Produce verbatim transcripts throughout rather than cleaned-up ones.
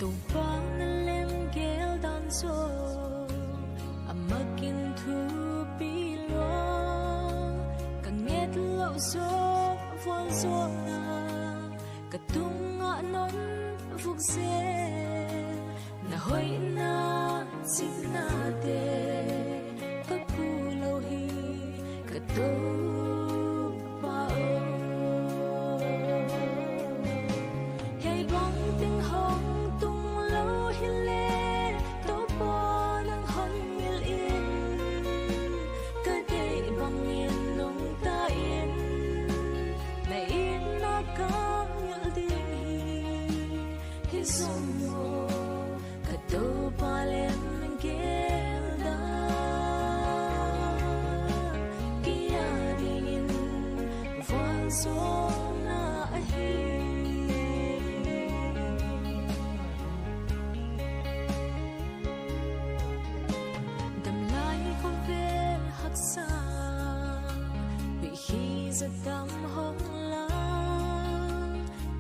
Topa na lemgel dan zong a makin thupi lua, ka nget loh zaw vualzawlna ka tungah non vuk zel. Na hoihna ciknate ka phu lo hi, ka Topa aw. Hiai bang teng hong tung lo hi leh, Topa nang hon ngil in, ka deih bangin nungta in, na itna ka ngilh ding hi. Hi zong maw, ka Topa lemgel dan, kei a dingin vualzawlna ahi. Damlai khovel haksa, huih hi za tam hong la,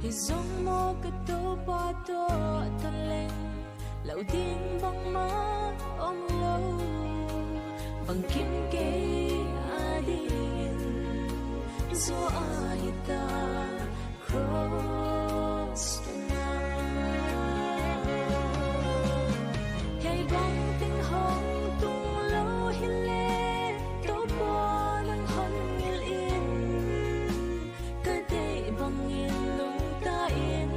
hi zong maw ka Topa tawh ton leng, lo ding bangmah om lo. Bangkim kei a dingin zaw a hi ta, cross tungah. Hiai bang teng hong tung lo hi leh, Topa nang hon ngil in, ka deih bangin nungta in,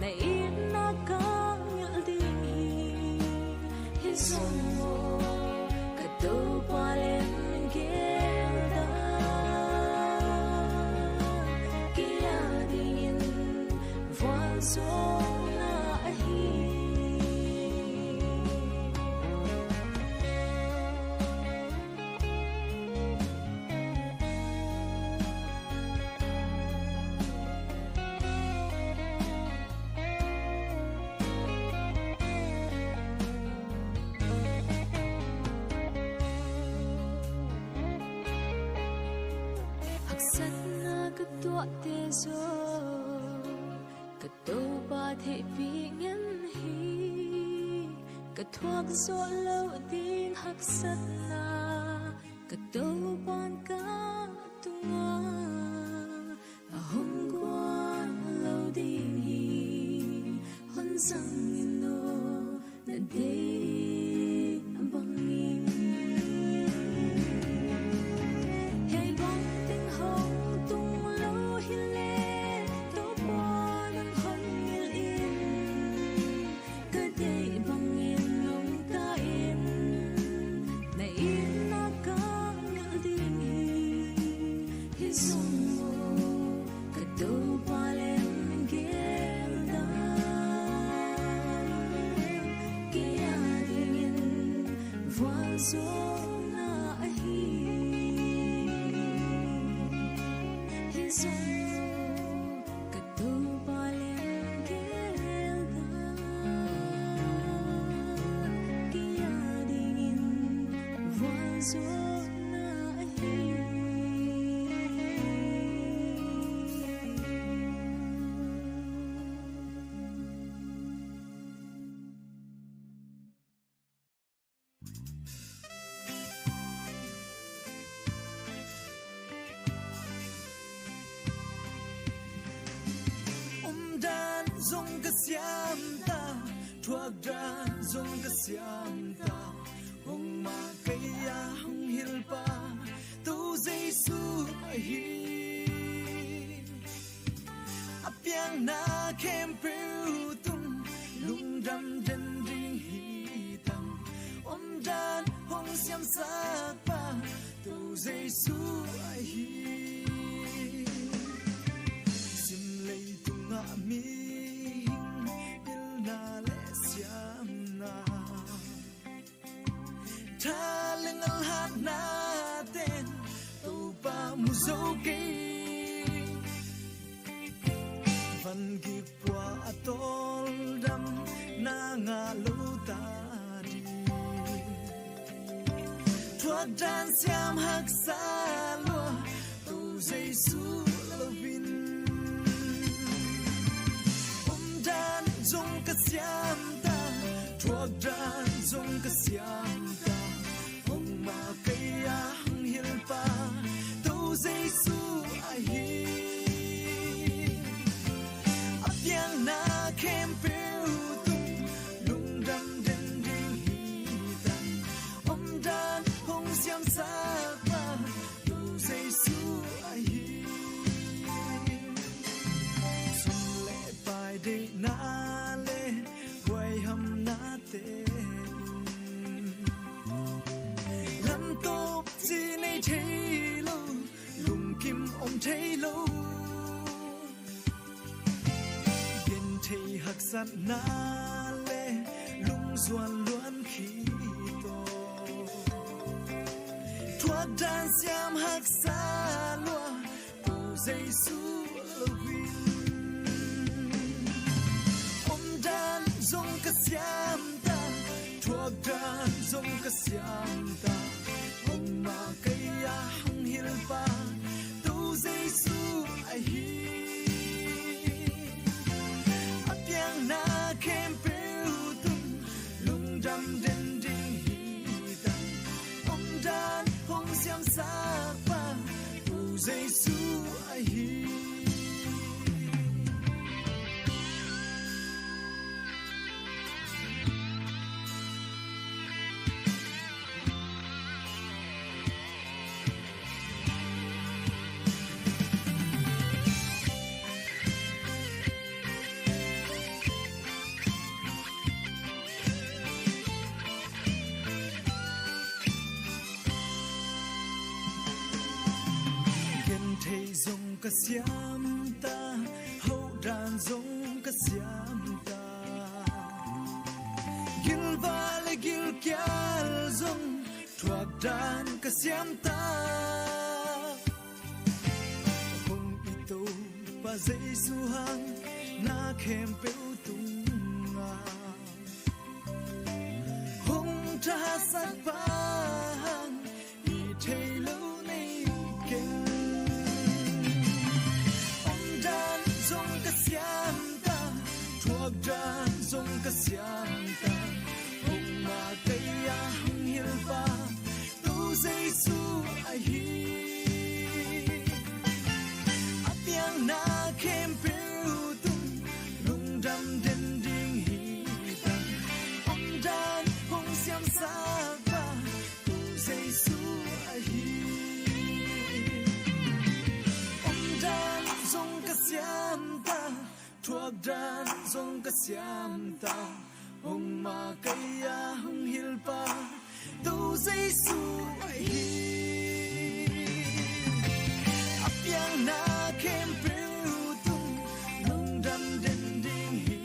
na itna ka ngilh ding hi. Hi zong maw, ka Topa lemgel dan, kei a dingin vualzawlna ahi. Haksatna ka tuahte zong ka Topa theihpih ngen hi. Ka thuak zawh loh ding haksatna ka Topa'n ka tungah a hong guan lo ding hi. Hon zang in aw, na deih bangin. Hiai bang teng hong tung lo hi leh, Topa nang hon ngil in, ka deih bangin nungta in, na itna ka ngilh ding hi. Hi zong maw, ka Topa lemgel dan, kei a dingin vualzawlna ahi. Hi zong maw, ka Topa lemgel dan, kei a dingin vualzawlna ahi. Omdan zong ka siam ta, thuakdan zong ka siam ta, hong mah kei a hong hilh pa, Topa Jesu ahi. A piakna khempeuh tung lungdam den ding hi tang, omdan hong siamsak pa, Topa Jesu ahi. Sim leitungah mihing pilna leh siamna, tha leh ngal hatna ten Topa mu zo kei. Van gik pua a tawldam na ngah lo ta ding, thuakdan siam haksa lua, Topa Jesu lo in. Omdan zong ka thei lo. Genthei haksatna le lungzuan luan khit aw. Thuak dan siam haksa lua, Pu Jesu lo in. Om dan zong ka siam ta, thuak dan zong ka siam ta. Hong mah kei a hong hilpa, Pu Jesu ahi. A piakna khempeuh tung, lungdam den ding hi ta. Om dan hong siamsak pa, Pu Jesu ahi. Genthei zong ka siam ta, hoh dan zong ka siam ta. Gilvah le gilkial zong thuak dan ka siam ta. Hong i Topa Jesu hang na khempeuh tungah hong thahatsak pa hang i thei lo nei keng. Om dan zong ka siam ta, thuak dan zong ka siam ta. Hong mah kei a hong hilpa, Pu Jesu ahi. A piakna khempeuh tung, lungdam den ding hi ta. Om dan hong siamsak pa, Pu Jesu ahi. Om dan zong ka siam ta, thuak dan zong ka siam ta. Hong mah kei a hong hilpa, Pu Jesu ahi. A piakna khempeuh tung, lungdam den ding hi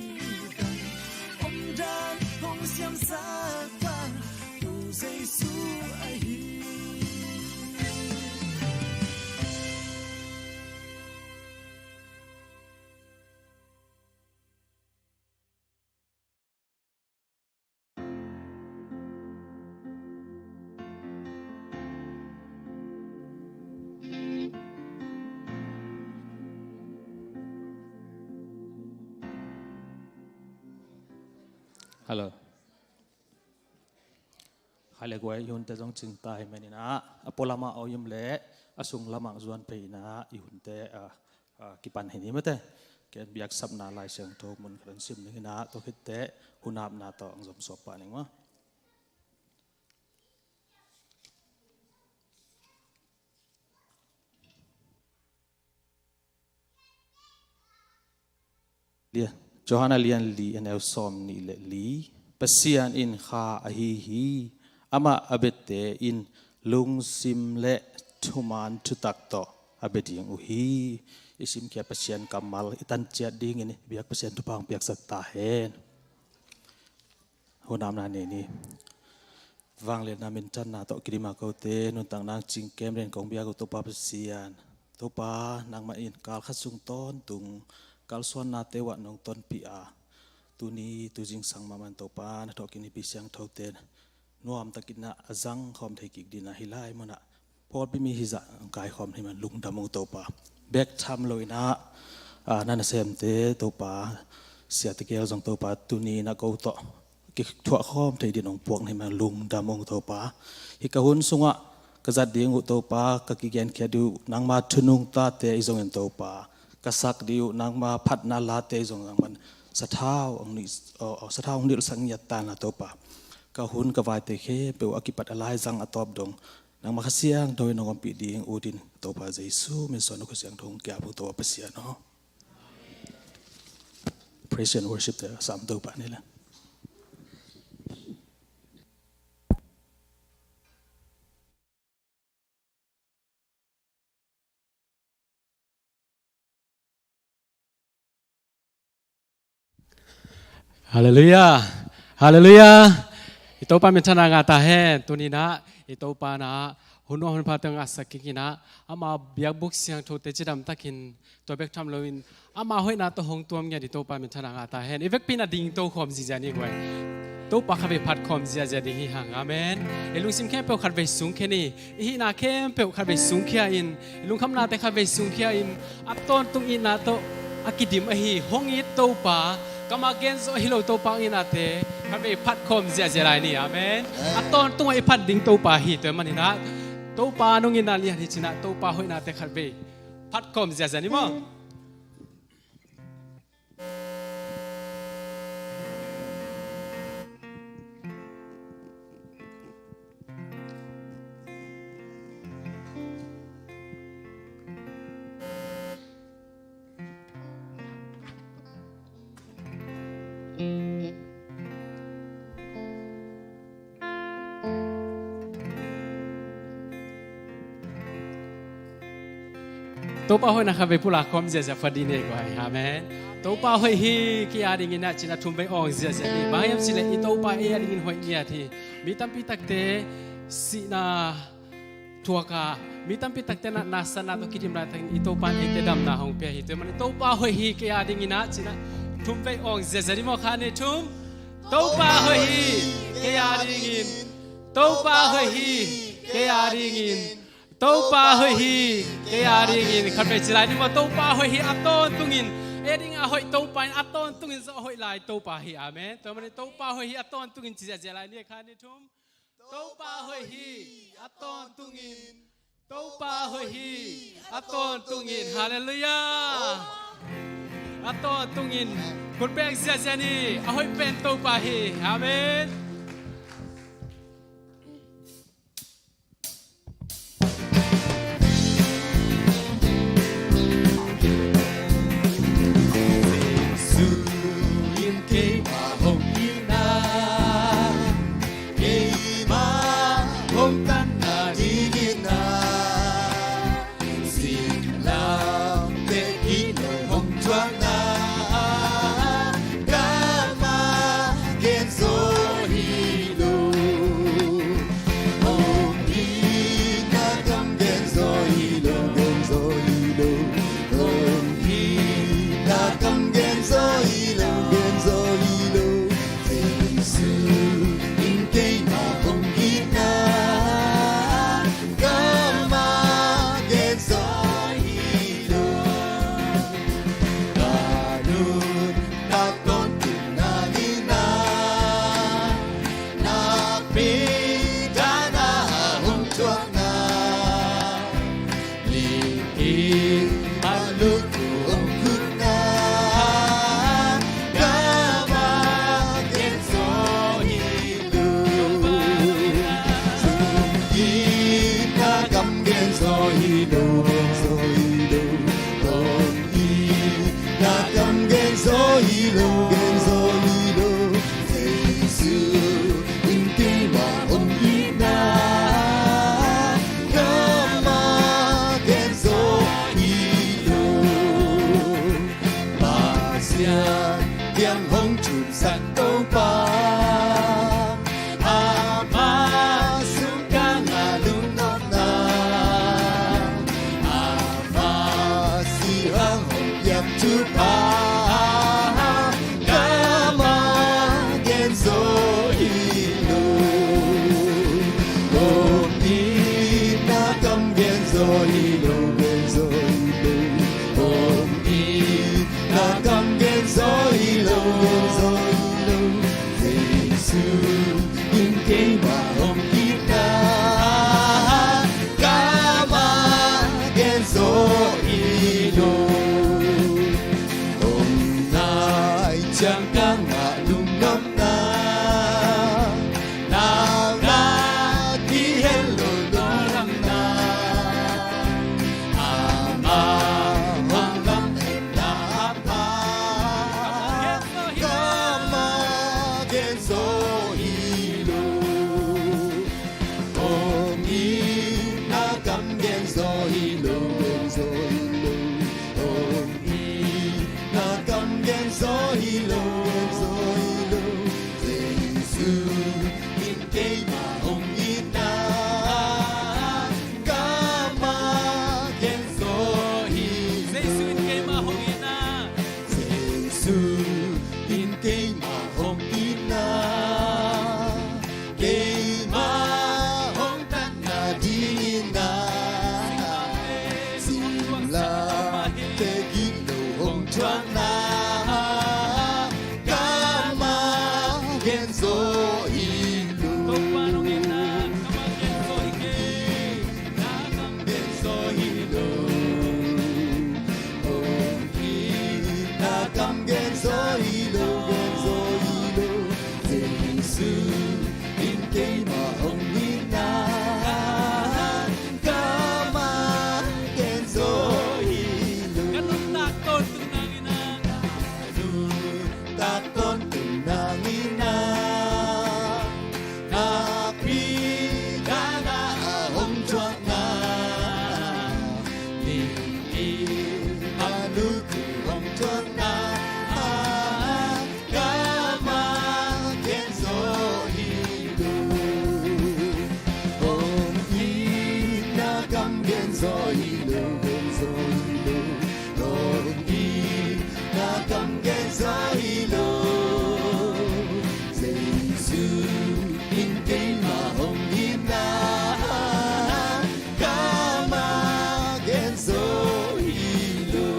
ta. Om dan hong siamsak pa, Pu Jesu ahi. Hello. Khai le guai i hunte zong cingta hi manin ah, a pualamah a om le a sunglamah zuan pei in ah i hunte, ah, ah, kipan hi ni mate. Ken biaksapna Lai Siangtho mun khat in sim ning in ah, tua khit teh hun apna tawh hong zom suak pah ning maw. Johan a lian li, a neu sawm nih le li. Pasian in kha ahi hi. Amah a biate in lungsim le thuman thutak tawh a bia ding uh hi. I simkhiat Pasian kammal i tan ciat dingin biak Pasian thupha hong piaksak ta hen. Hun apna nei ni. Vangliatna minthanna tawh kidim a kote nuntakna cing kem den kong biak uh Topa Pasian. Topa, nangmah in kal khat sung tawntung kalsuannate uh ah nong tonpih a, tuni tu zingsang mahmah in Topa na thawhkik Nipi Siangthote nuamtakin ah a zang khawm thei kik dingin ah hih lai munah pawlpi mi hizah kaikhawm hi man lungdam ung Topa. Bek tham loin ah, ah, na nasemte Topa, siate gel zong Topa, tuni in ah ko tawh kithuah khawm thei dingin hong puak hi man lungdam ung Topa. Hih ka hun sungah ka zat ding uh Topa, ka kigenkhiat ding uh nangma thunungtate ahi zongin Topa, ka sak ding uh nangma phatna late ahi zongin nangman sathau hong nilh, aw, aw, sathau hong nilhsak ngiat ta in ah Topa, ka hun ka vaite khempeuh a kipat a laizang a tawp dong nangma Kha Siangtho in hong ompih ding ut in Topa Jesu min suang in Kha Siangtho hong ki-ap ung Topa Pasian aw. Praise and worship te sam Topa ni le. Halleluiah. Halleluiah. I Topa minthanna ngah ta hen. Tuni-in ah i Topa in ah hun nuam hun pha tawh ngahsak kik in ah, ama biakbuk siangthote cidam takin tua bek tham loin ama hoihna tawh hong tuam ngiat i Topa minthanna ngah ta hen. I vekpi-in ah ding to khawm ziahziah ni guai. Topa khatvei phat khawm ziahziah ding hi hang. Amen. I lungsim khempeuh khatvei sungkhia ni. I hihna khempeuh khatvei sungkhia in, i lungkhamnate khatvei sungkhia in, a tawntung itna tawh a kidim ahi hong it Topa, kammal gen zawh hi lo Topa hong itnate khatvei phat khawm ziahziah lai ni. Amen. A tawntung a i phat ding Topa hi. Tua ahih manin ah Topa nong itna lian hi ci-in ah Topa hoihnate khatvei phat khawm ziahziah ni maw. Topa hoihna khatvei pulak khawm ziahziah pha ding ni guai. Amen. Topa hoih hi kei a dingin ah ci-in ah thum vei awng ziahziah ni. Bang hiam cih leh i Topa ei a dingin hoih ngiat hi. Mi tampi takte sihna thuak a, mi tampi takte natna satna tawh kidim laitakin i Topa in eite damna hong pia hi. Tua ahih manin Topa hoih hi kei a dingin ah ci-in ah thum vei awng ziahziah ni maw. Khat, nih, thum. Topa hoih hi kei a dingin. Topa hoih hi kei a dingin. Topa hoih hi kei a dingin. Khatvei ci lai ni maw. Topa hoih hi a tawntungin. Ei a dingin a hoih Topa in a tawntungin zong a hoih lai Topa hi. Amen. Tua ahih manin Topa hoih hi a tawntungin ci ziahziah lai ni. Khat, nih, thum. Topa hoih hi a tawntungin. Topa hoih hi a tawntungin. Halleluiah. A tawntungin khut beng ziahziah ni. A hoih pen Topa hi. Amen. Jesu in keimah hong itna, keimah hong tanna dingin ah, singlamteh kiang hong thuakna, kammal gen zaw hi lo. Hong itna kam gen zaw hi lo, gen zaw hi lo. Hong itna kam gen zaw hi lo, gen zaw hi lo. Jesu in keimah hong itna, kammal gen zaw hi lo. Ka nuntak tawntung nadingin ah, nakpi tak a hong thuakna, lipin a lukhu hong khutna, kammal gen zaw hi lo. Hong itna kam gen zaw hi lo, gen zaw hi lo. Hong itna kam gen zaw hi lo, gen zaw hi lo. Jesu in keimah hong itna, kammal gen zaw hi lo. Pasian kiang hong thumsak Topa, ama sungkang a lungnopna, ama sihang hong piak thupha, kammal gen zaw hi lo. Hong itna kam gen zaw hi lo, gen zaw hi lo. Hong itna kam gen zaw hi lo, gen zaw hi lo. Jesu in keimah hong itna, kammal gen zaw hi lo. Hong nai ciang ka ngah lungnopna, nau lak hi het lo lungdamna, a Hi lo, hong it na kam gen zaw hi lo, gen zaw hi lo. Jesu in keimah hong it na kammal gen zaw hi lo. Ka nuntak tawntung nangin a, ka nuntak tawntung nangin a, nakpi dana a hong thuakna, ning i a lukhu hong thuakna, kammal gen zaw hi lo. Hong itna kam gen zaw hi lo, gen zaw hi lo. Hong itna kam gen zaw hi lo. Jesu in keimah hong itna kammal gen zaw hi lo.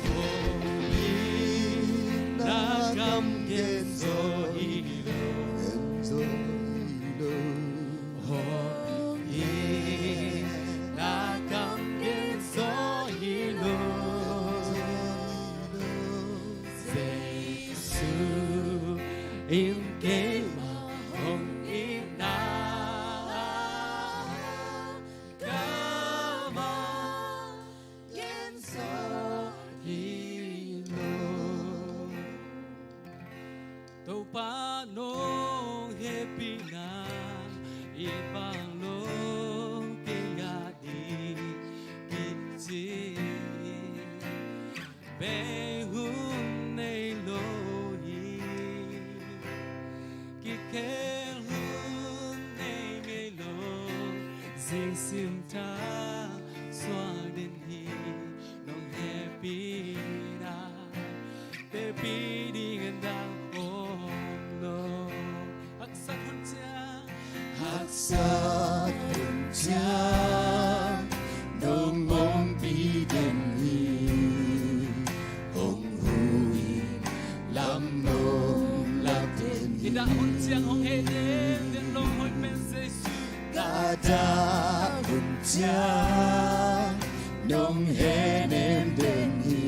Hong itna kam gen zaw hi lo, gen zaw hi lo. Hong itna kam gen zaw hi lo. Jesu in keimah hong itna kammal gen zaw hi lo. Topa nong hehpihna i bang lo, kei a ding kici. Bei hun nei lo hi, kikhel hun nei ngei lo, zingsim thak suak den hi. Nong hehpihna teci ding a dang om lo. Haksat hun ciang, haksat hun ciang nong ompih den hi. Hong huh in lam nong lak den hi. I dah hun ciang hong hehnem den lawm hoih pen Jesu. Ka dah hun ciang nong hehnem den hi.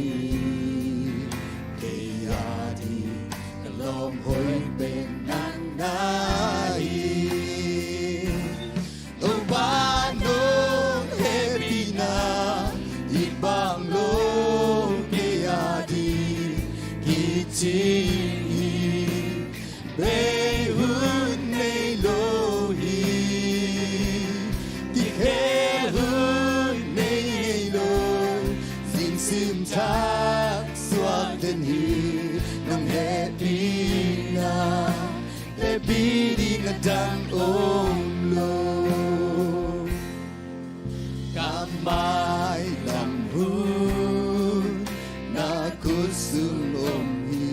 Kei a ding ka lawm hoih pen nang na hi. Topa nong hehpihna i bang lo, kei a ding kici hi. Bei hun nei lo hi, kikhel hun nei ngei lo, zingsim thak suak den hi. Nong hehpihna teci ding a dang om lo. Ka mailam hun na khut sung om hi.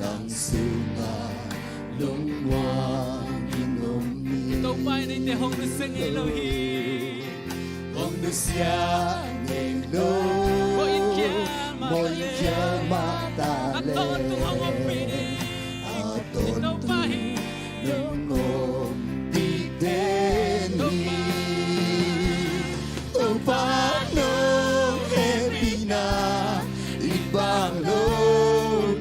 Nang sungah lungmuang in om hi. Topa in eite hong nusia ngei lo hi. Hong nusia ngei lo. Mawh in khial mah ta leh, mawh in khial mah ta leh, a tawntung hong ompih ding, a tawntung Topa hi. Nong ompih den hi. Topa nong hehpihna i bang lo,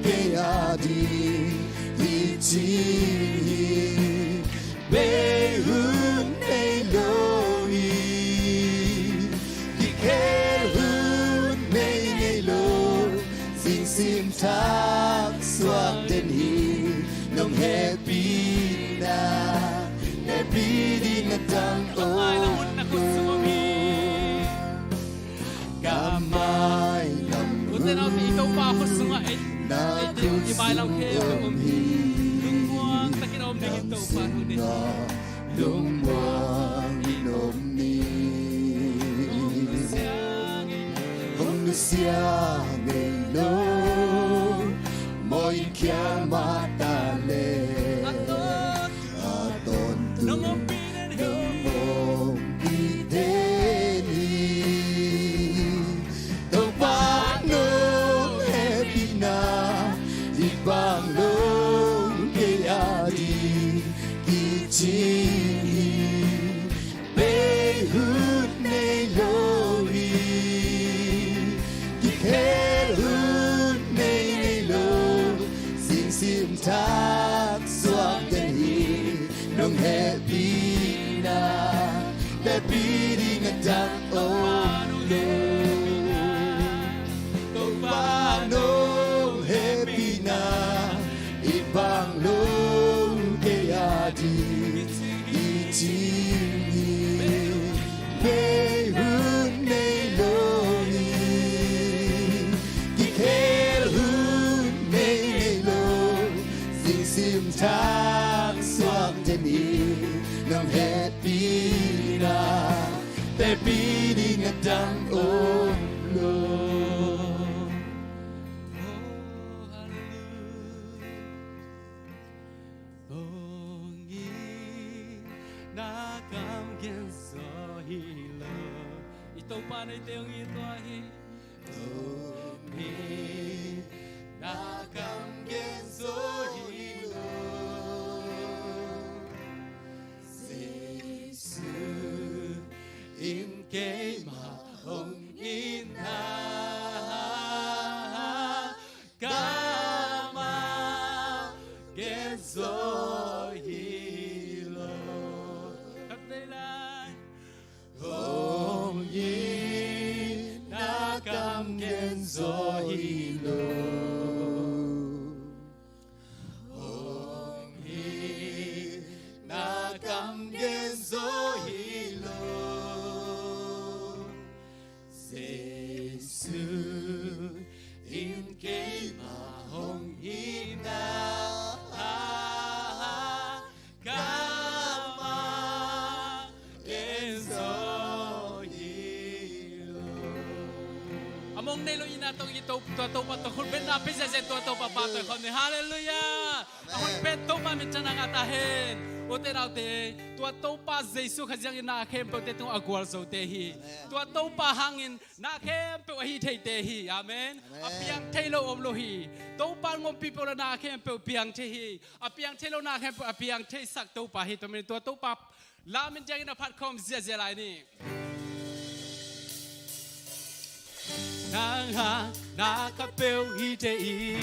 kei a ding kici hi. Bei hun nei lo hi, kikhel hun nei ngei lo, zingsim thak suak den hi. Nong hehpihna hehpih ding a dang om lo. Ka mailam hun, ute naute, i Topa khut sungah ei, na khut sung om hi. Lungmuang takin om dingin Topa in hong deih. Lungmuang in om ni. Hong nusia ngei lo. Mawh in khial mah ta leh, a tawntung nong ompih den hi. Topa nong hehpihna i bang lo, kei a ding kici hi. Bei Hehpih ding a dang om lo. Topa nong hehpihna i pang lo, kei a ding i cing hi. Bei hun nei lo hi. Kikhel hun nei nei lo. Zingsim thang suak den hi. Nong hehpihna teci ding a dang om lo. Hong it, na kam gen zo hi lo. I Topa neite hong it tua hi. Hong it, na kam gen zo hi lo. Jesu in keimah hong itna, kamah gen zo hi lo. Khat vei lai. Hong it, na kam gen zo hi lo. Hong it, na kam gen zo hi lo. Jesu in keimah hong itna, kamah gen zo hi lo. A mong nei lo itna tawh i To, tua Topa tawh khut bengna pia ziahziah, tua Topa pahtawi khawm ni. Halleluiah. A hoih pen Topa min thang a ngah ta hen. Ute naute, tua Topa Jesu Khazih in na khempeuhte tungah a gualzote hi. Amen. Tua Topa hangin na khempeuh a hih theite hi. Amen. Amen. A piang thei lo om lo hi. Topa in ompih peuh leh na khempeuh piang thei hi. A piang thei lo na khempeuh a piang theisak Topa hi. Tua manin tua Topa la min ciangin a phat khawm ziahziah lai ni. Nang hang na khat peuh hi thei hi.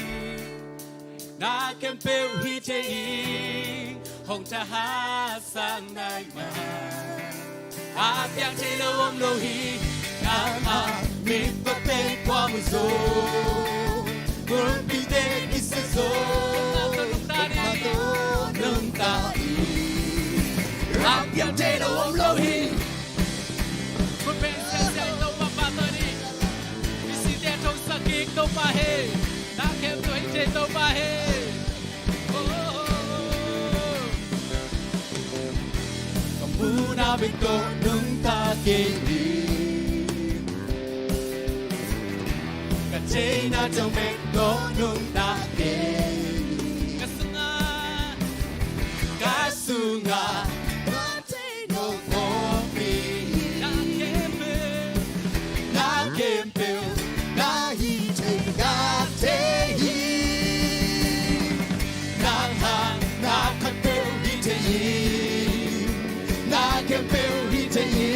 Na khempeuh hi thei hi. Hong thahatsak nai mai. A piang thei lo om lo hi. Nang a mit tua teng kua mu zo. Gulpite kisia zo. Nang tawh nungta hi. A piang thei lo om lo hi. Gulpite kisia zo. Topa pahtawi ni. Misite thosak kik Topa hi. Na khempeuh hi thei Topa hi. Ka muhna bek tawh nungta kei hi. Ka theihna ciang bek tawh nungta kei hi. Ka sungah, ka sungah, ka theih nong om hi. Na khempeuh, na khempeuh, na hih theih ka thei hi. Nang hang na khat peuh hi thei hi. Na khempeuh hi thei hi.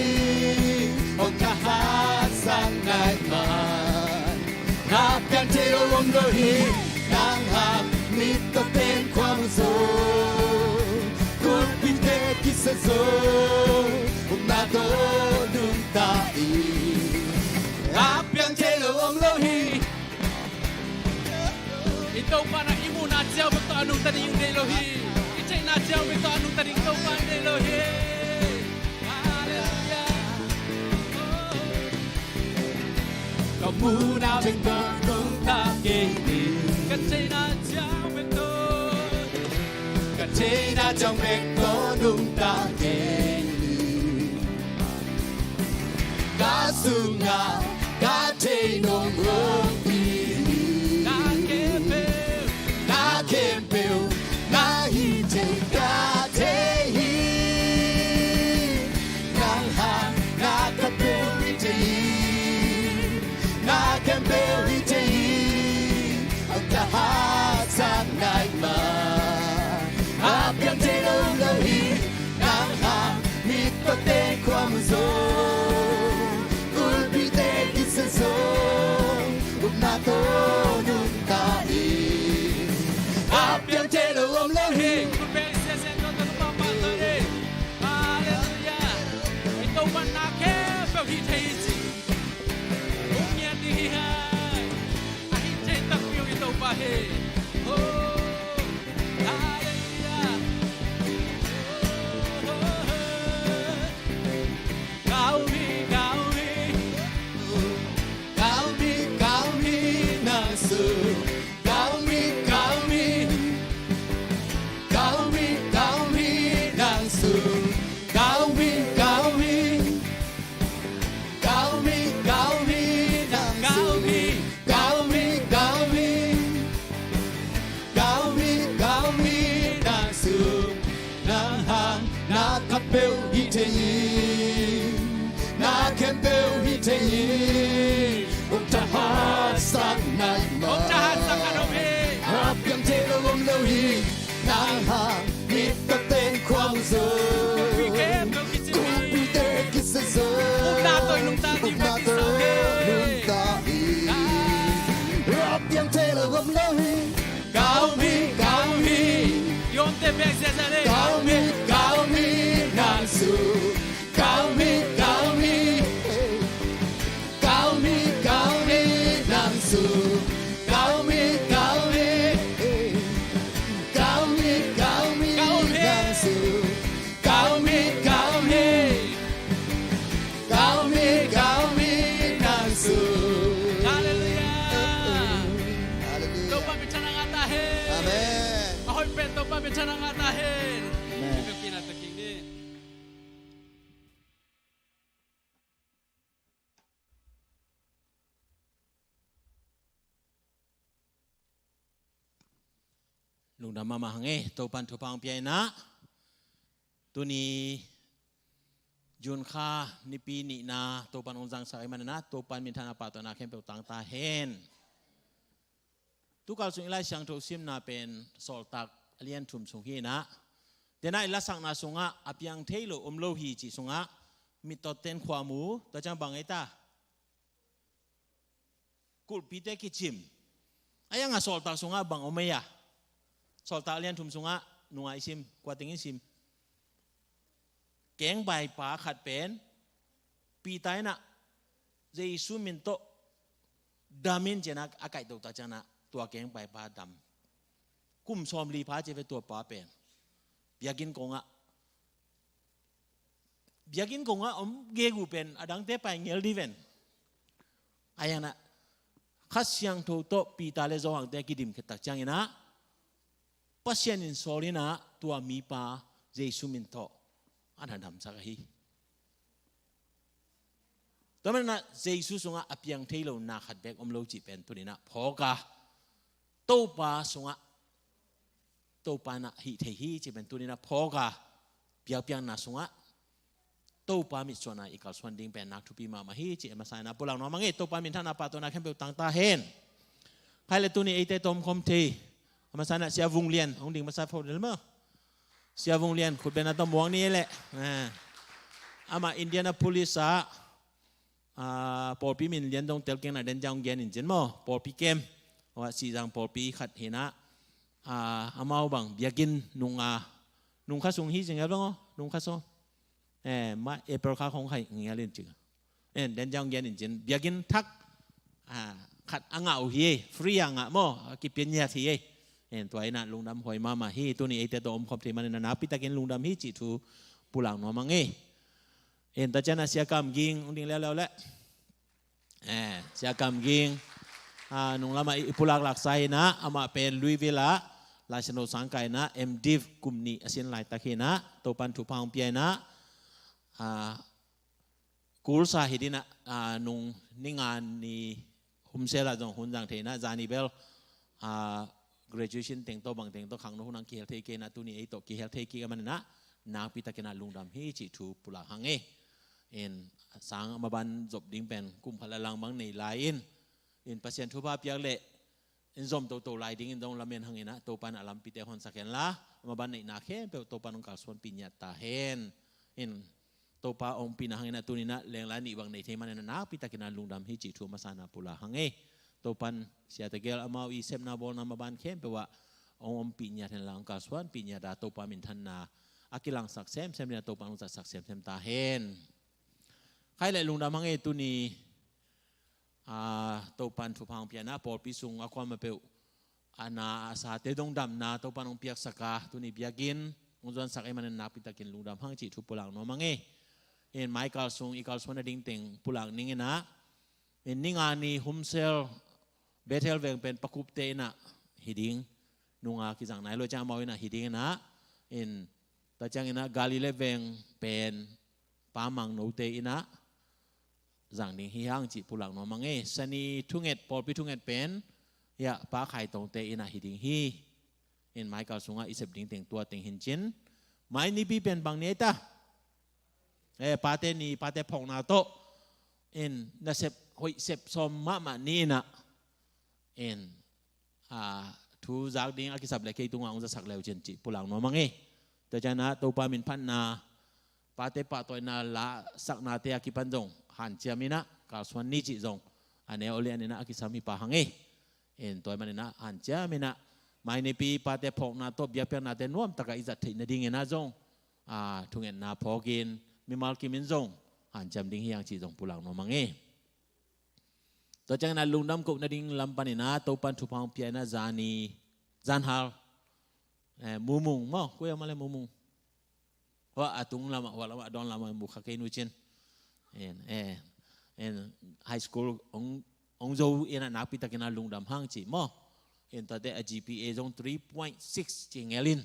Hong thahatsak nai mai. A piang thei lo om lo hi. Nang hang mit tua teng kua mu zo. Gulpite kisia zo. Upna tawh nungta hi. A piang thei lo om lo hi. I Topa in i muhna ciang bek tawh a nungta ding deih lo hi. I theihna ciang bek tawh a nungta ding Topa deih lo hi. Halleluiah. Ka muhna bek tawh nungta kei hi. Ka theihna ciang bek tawh. Ka theihna ciang bek tawh nungta kei hi. Ka sungah ka theih nong om hi. Na khempeuh, na khempeuh, na hih theih ka thei hi. Nang hang na khat peuh hi thei hi. Na khempeuh hi thei hi. Hong thahatsak nai mai. A piang thei lo om lo hi. Nang hang mit tua teng kua mu zo. Gulpite kisia zo. Upna tawh nungta hi. A piang thei lo om lo hi. Halleluiah. I Topa Amen. Amen. Lungdam mahmah hang e, Topan thupha hong pia in ah. Tuni June kha nipi nihna Topan hong zangsak ahih manin ah, Topan minthanna pahtawina khempeuh tang ta hen. Tukal sung i Lai Siangtho simna pen Sawltak a lian thum sung hi in ah. Tena i lasakna sungah a piang thei lo om lo hi cih sungah mittawt ten khua mu, tua ciang bang ei ta? Kulhpite kicim. A iang a Sawltak sungah bang om ei a? Sawltak a lian thum sungah nunga i sim, kua teng in sim? Kengvaipa khat pen Peter in ah Jesu min tawh dam in ci-in ah a kaihtoh tak ciangin ah tua kengvaipa dam. Kum sawmli pha ci ve tua pa pen. Biakinn kongah, biakinn kongah om gegu pen a dangte pai ngel di ven. A iang ah Kha Siangtho tawh Peter le Johan te a kidim khit tak ciangin ah Pasian in sawl in ah tua mipa Jesu min tawh a na damsak ahi. Tua manin ah Jesu sungah a piang thei lo na khat beek om lo cih pen tuni in ah phawk a, Topa sungah, Topa in ah hih thei hi cih pen tuni in ah phawk a, biakpiakna sungah Topa mitsuanna i kalsuan ding pen nak thupi mahmah hi cih a masa in ah pulak nuam hang e. Topa minthanna pahtawina khempeuh tang ta hen. Khai le tuni eite tawh om khawm thei a masa in ah Sia Vung Lian hong ding masa fo del maw. Sia Vung Lian khut bengna tawh muang ni e leh. Eh. Amah Indianapolis ah, ah, pawlpi min lian dong telkeng na den jang gen in cin maw, pawlpi kem. Aw, Sihzang pawlpi khat hi in ah, ah, amau bang biakinn nung a, nung kha sung hi cing el bang aw, nung kha sung. Eh, ma April kha khong khai ngial in cing. En, den jang gen in cin, biakinn thak, ah, khat a ngah uh hi e, free a ngah maw, a kipian ngiat hi e. En, tua in ah lungdam huai mahmah hi, tuni eite tawh om khawm thei manin ah nakpi takin lungdam hi cih thu pulak nuam hang e. En, tua ciang ah Sia Kam Ging hong ding leuleu leh. Eh, Sia Kam Ging, ah, nung lamah i, i pulak laksa hi in ah, amah pen Louisville ah Lai Siangtho sang kai in ah, M.Div kum nih a sin laitak hi in ah, Topan thupha hong pia in ah, ah, kul sa hi di in ah, ah, nung ni nga ni Hun Sel ah zong hun zang thei in ah, zani bel, ah, graduation teng tawh bang teng tawh khangno hun hong kihel thei kei in ah, tuni ei tawh kihel thei kik ahih manin ah nakpi takin ah lungdam hi cih thu pulak hang e. En, sang a maban zop ding pen kum khat le lang bang nei lai in, en, Pasian thupha piak leh en zom toto lai dingin zong lamen hang in ah, Topan a lampite honsak hen la, a maban neihna khempeuh Topan hong kalsuanpih ngiat ta hen. En, Topa hong pina hang in ah tuni in ah lenglai nih bang nei thei manin ah nakpi takin ah lungdam hi cih thu a masa in ah pulak hang e. Topan Sia Tegel amau i sepna bawlna maban khempeuh ah hong ompih ngiat hen la, hong kalsuanpih ngiat a, Topa minthanna a kilangsak semsem ding ah Topan hong zatsak semsem ta hen. Khai le lungdam hang e, tuni, ah, Topan thupha hong pia in ah pawlpi sung a kuamah peuh a na a sate dong damna Topan hong piaksak a, tuni biakinn hong zuansak ahih manin nakpi takin lungdam hang cih thu pulak nuam hang e. En, mai kal sung i kalsuan nading teng pulak ning in ah, en, ni nga ni Hun Sel Bethel veng pen Pa Kup te in ah hi ding, nung a kizang nai lo ciang amau in ah hi ding in ah, en, tua ciangin ah Galilee veng pen Pa Mang No te in ah zang ding hi hang cih pulak nuam hang e. Sani thunget, pawlpi thunget pen, ya, Pa Khai Tong te in ah hi ding hi. En, mai kal sungah i sep ding teng tua teng hi in cin. Mai nipi pen bang ni ei ta? Eh, Pate Ni, Pate Phawkna tawh. En, nasep hoih sep sawm mahmah ni in ah, en, ah, thu zak ding a kisap leh kei tungah hong zasak le uh cin cih pulak nuam hang e. Tua ciang ah Topa min phatna, pate pahtawina lasaknate a kipan zong hanciam in ah kalsuan ni cih zong a neu a lian in ah a kisam hi pah hang e. En, tua ahih manin ah hanciam in ah mai nipi Pate Phawkna tawh biakpiaknate nuamtak a i zat theih nadingin ah zong, ah, thungetna phawk in, mimal kim in zong hanciam ding hi hang cih zong pulak nuam hang e. Tua ciangin ah lungdam koh nading lam panin ah Topan thupha hong pia in ah zani, zanhal, eh, Mumung maw, kua hiam a le Mumung. Hua a tung lamah, hua lamah, a dawn lamah mu kha kei nu cin. En, eh, en, high school hong, hong zo in ah nakpi takin ah lungdam hang cih maw. En, tuate a G P A zong three point six ci ngel in.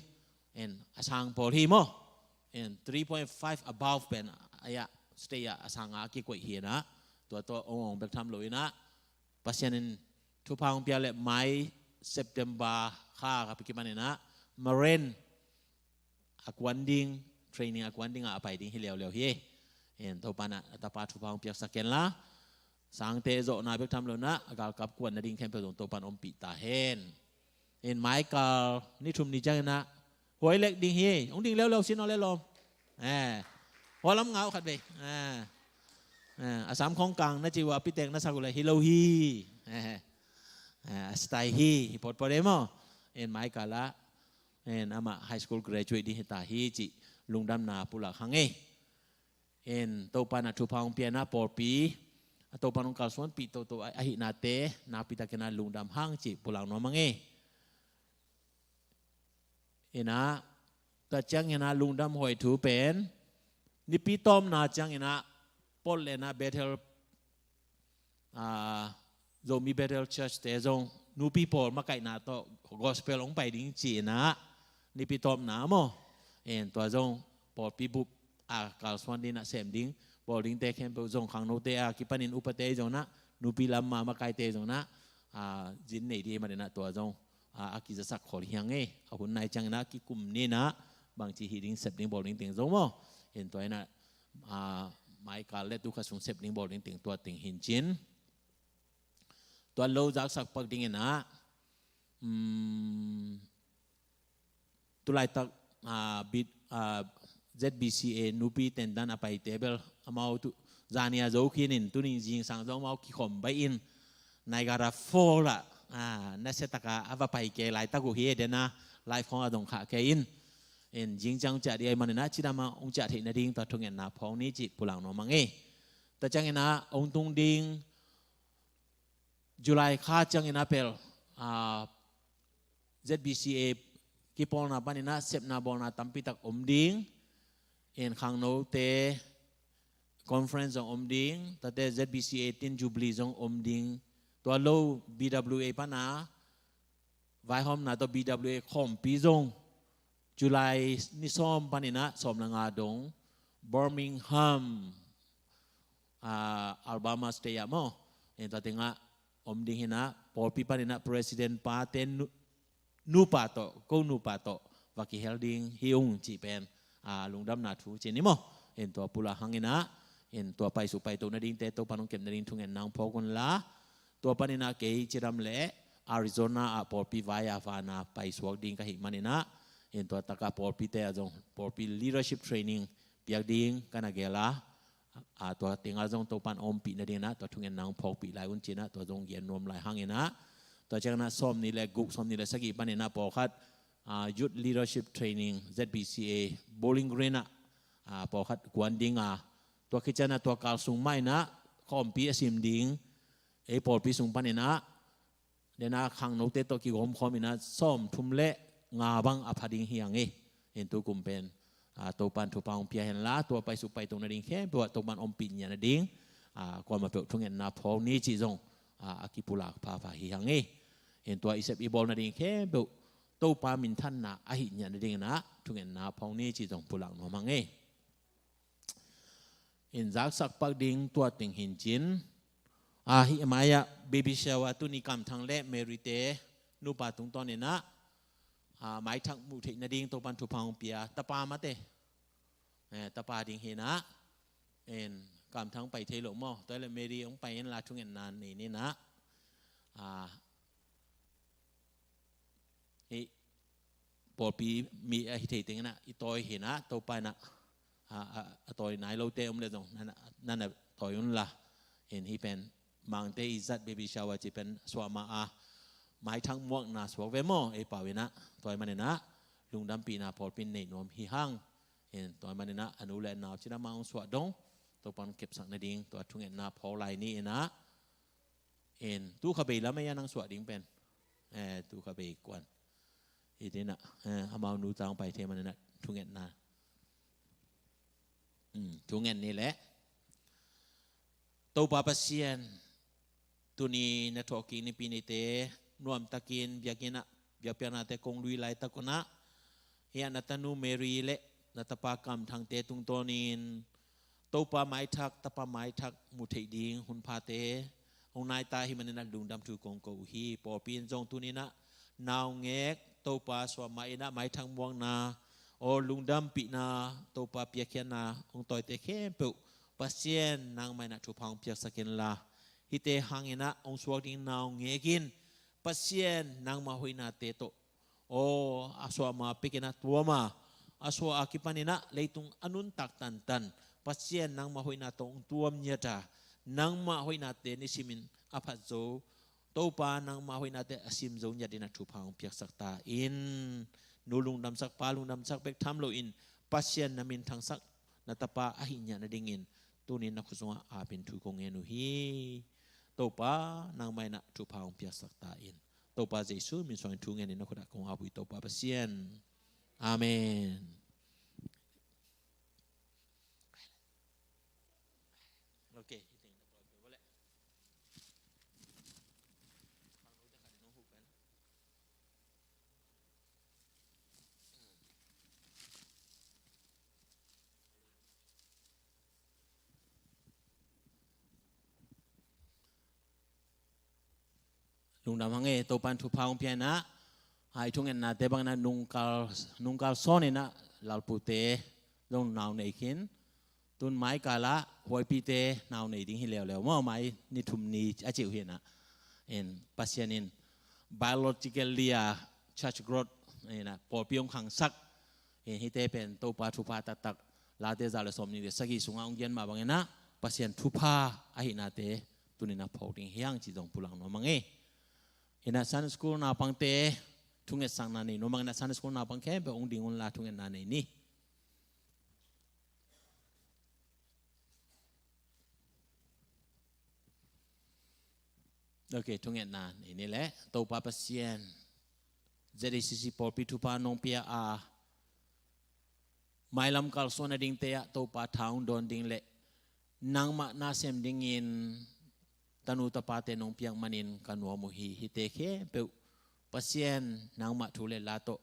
En a sang pawl hi maw. En three point five above pen a ya state ah a sang a kikoih hi inah, tua tawh ong ong bek tham lo inah, Pasian in thupha hong pia leh mai September kha ka pi kipan inah Maren a kuan ding, training a kuan ding a a pai ding hi leuleu hi. En Topa in a tapa thupha hong piaksak hen la, sangte zawhna bek tham lo inah a galkap kuan nading khempeuh zong Topa in ompih ta hen. En Michael ni thum ni ciang inah huai lek ding hi. Hong ding leuleu sin aw le lawm. Eh, hua lam ngau khat vei. Eh, eh, a sam khong kang na ci uh a pitek na sak uh le hi lo hi. Eh, eh, a style hi hi potpot e maw. En Michael ah, en amah high school graduate ding hi ta hi cih lungdamna pulak hang e. En Topa in a thupha hong pia inah pawlpi a Topa in hong kalsuanpih toto ahihnate nakpi takin a lungdam hang cih pulak nuam hang e. Inah tua ciang inah lungdam huai thu pen Nipi tawpna ciang inah Portland ah Bethel, ah, Zomi Bethel Church te zong nupi pawl makaihna tawh gospel hong pai ding ci inah Nipi tawpna maw. En tua zong pawlpi bup a kalsuan ding inah sem ding bawl dingte khempeuh zong khangnote a kipanin upate zong inah nupi lam ma makaite zong inah, ah, zin nei ding ahih man inah tua zong, ah, a kizasak khol hi hang e. A hun nai ciang inah kikum ni inah bangci hih ding sep ding bawl ding teng zong maw. En tua inah, ah, Michael le tu kha sung sep ding bawl ding teng tua teng hi in cin. Tua lo zaksak pak ding inah, um, tulaitak, ah, bit, ah, Z B C A nupi tentan a paite bel amau tu zania zo khin in tuni zingsang zong amau kikhom baih in Niagara Falls ah, ah, nasia taka a va pai kei laitak uh hi e, den a live khong a dong khah kei in. En zing ciang hong ciah ding ahih man inah cidam a hong ciah theih nading tua thungetna phawk ni cih pulak nuam hang e. Tua ciang inah hong tung ding July kha ciang inah pel, ah, Z B C A kipawlna pan inah sepna bawlna tampi tak om ding. En khangnote conference zong om ding, tate Z B C A tin jubilee zong om ding. Tua lo B W A pan a vaihawmna tawh B W A khawmpi zong July ni sawm pan inah sawm le nga dong Birmingham, ah, Alabama State ah maw. En tua teng ah om ding hi inah pawlpi pan inah president pate nu, nupa tawh, ko nupa tawh va kihel ding hi ung cih pen, ah, lungdamna thu ci ni maw. En tua pulak hang inah, en tua paisuk paito nadingte Topa in hong kep nading thungetna hong phawk un la. Tua pan inah kei cidam le Arizona ah pawlpi vai a vana paisuak ding ka hih man inah, en tua taka pawlpite ah zong pawlpi leadership training piak ding ka na gel a, ah, tua teng ah zong Topa in ompih nading inah tua thungetna hong phawkpih lai un ci inah tua zong gen nuam lai hang inah. Tua ciang inah sawm nih le guk, sawm nih le sagih pan inah pawlkhat, ah, youth leadership training Z B C A Bowling Green ah, ah, pawlkhat kuan ding a, tua khit ciang inah tua kal sung mah inah khawmpi a sim ding ei pawlpi sung pan inah, den a khangnote tawh kigawm khawm inah sawm thum le nga bang a pha ding hi hang e. En tu kum pen, ah, Topa in thupha hong pia hen la, tua paisuk paito nading khempeuh ah Topa in ompih ngiat nading, ah, kuamah peuh thungetna phawk ni cih zong, ah, a kipulak phapha hi hang e. En tua i sep i bawl nading khempeuh Topa minthanna ahih ngiat nading inah thungetna phawk ni cih zong pulak nuam hang e. En zaksak pak ding tua teng hi in cin. Ah, hih mai ah baby shower tuni Kamthang le Mary te nupa tungtawn inah, ah, maithak muh theih nading Topa in thupha hong pia, tapa mate. Eh, tapa ding hi inah. En Kamthang pai thei lo maw. Tua le Mary hong pai in la thungetna nei ni inah. Ah, hih pawlpi mi ahi thei teng inah i tawi hi inah Topa inah, a, a, a tawi nai lote om le zong nana, nana tawi un la. En hih pen Mangte i zat baby shower ci pen suah mah a maithak muakna suak ve maw, ei pau inah. Tua ahih man inah lungdampihna pawlpi in neih nuam hi hang. En tua ahih man inah a nu le a nau cidam a hong suah dong Topa in kepsak nading tua thungetna phawk lai ni inah. En tu kha bei lam ei a nang suah ding pen. Eh, tu kha bei kuan. Hih ding inah, eh, amau nu tang pai thei man inah thungetna. Hmm, thunget ni leh. Topa Pasian, tuni na thawhkik Nipi nite nuamtakin biakinn ah, biakpiaknate kong lui laitak un ah, Hih a na tanu Mary le na tapa Kam Thangte tungtawnin Topa maithak, tapa maithak mu theih ding hun phate hong nai ta hi manin a lungdam thu kong ko uh hi. Pawlpi in zong tuni-in ah naungek Topa suahmah in ah maithak muakna aw lungdampihna Topa piakkhiatna hong tawite khempeuh Pasian nangmah in ah thupha hong piaksak inla, hihte hangin ah hong suak ding naungek in Pasian nangmah hoihnate tawh aw a suahmah pek in ah tuam a, a suah a kipan in ah leitung a nuntak tantan Pasian nangmah hoihna tawh hong tuam ngiat a, nangmah hoihnate nisimin a phat zo Topa nangmah hoihnate a sim zo ngiat in ah thupha hong piaksak ta in. Nu lungdamsak, pa lungdamsak bek tham loin Pasian na minthangsak na tapa ahih ngiat nadingin tuni-in na khut sungah apin thu kong ngen uh hi. Topa nangmah in ah thupha hong piaksak ta in. Topa Jesu min suangin thu ngenin na khut ah kong ap uh hi Topa Pasian. Amen. Okay. Lungdam hang e, Topa in thupha hong pia in ah, a i thungetnate bang in ah nungkal, nungkal sawn in ah lalpute zong nau nei khin. Tun mai kal ah huaipite nau nei ding hi leuleu maw, mai ni thum ni a cih uh hi in ah. In Pasian in biologically a church growth in ah pawlpi hong khangsak. In hihte pen Topa thupha taktak, Late za le sawmnih le sagih sungah hong gen mah bang in ah Pasian thupha ahihnate tuni-in ah phawk ding hi hang cih zong pulak nuam hang e. In ah Sunday school naupangte thungetsakna nei nuam hang in ah Sunday school naupang khempeuh hong ding unla thungetna nei ni. Okay, thungetna nei ni leh. Topa Pasian, Z A C C pawlpi thupha nong pia a, mailam kalsuan a dingte ah Topa tha hong dawn ding le nangmah na sem dingin tanu tapate nong piak manin ka nuam uh hi. Hihte khempeuh Pasian nangmah thu le la tawh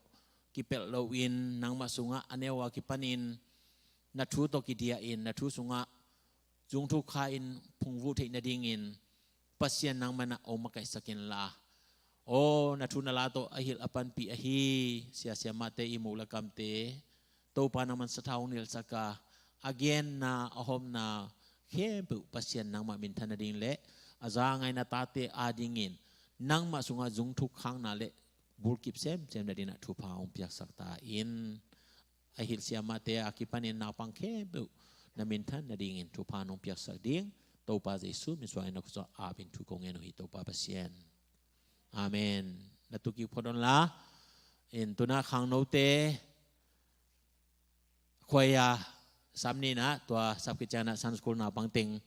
kipelh loin nangmah sungah a neu a kipanin na thu tawh kidiahin na thu sungah zungthuk kha-in phungvuh theih nadingin Pasian nangmah in ah hong makaihsak inla, aw na thu na la tawh a hilh a panpih ahi sia siamahte, ihmu le kamte Topa nangmah in sathau hong nilhsak a, a genna a hawmna khempeuh Pasian nangmah minthan nading le a za a ngai na tate adingin nangmah sungah zungthuk khakna le bulkip semsem nadingin ah thupha hong piaksak ta in. A hilh siamahte a kipanin naupang khempeuh na minthan nadingin thupha nong piaksak ding Topa Jesu min suangin na khut sungah apin thu kong ngen uh hi Topa Pasian. Amen. Na tuuki phot unla. In tu-in ah khangnote khuai a sap ni-in ah tua sap khit ciangin ah Sunday school naupang teng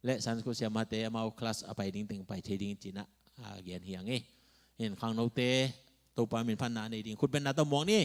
le Sunday school siamahte amau class a pai ding teng pai thei ding ci-in ah a gen hi hang e. In khangnote Topa min phatna a nei ding khutbetna tawh muak ni.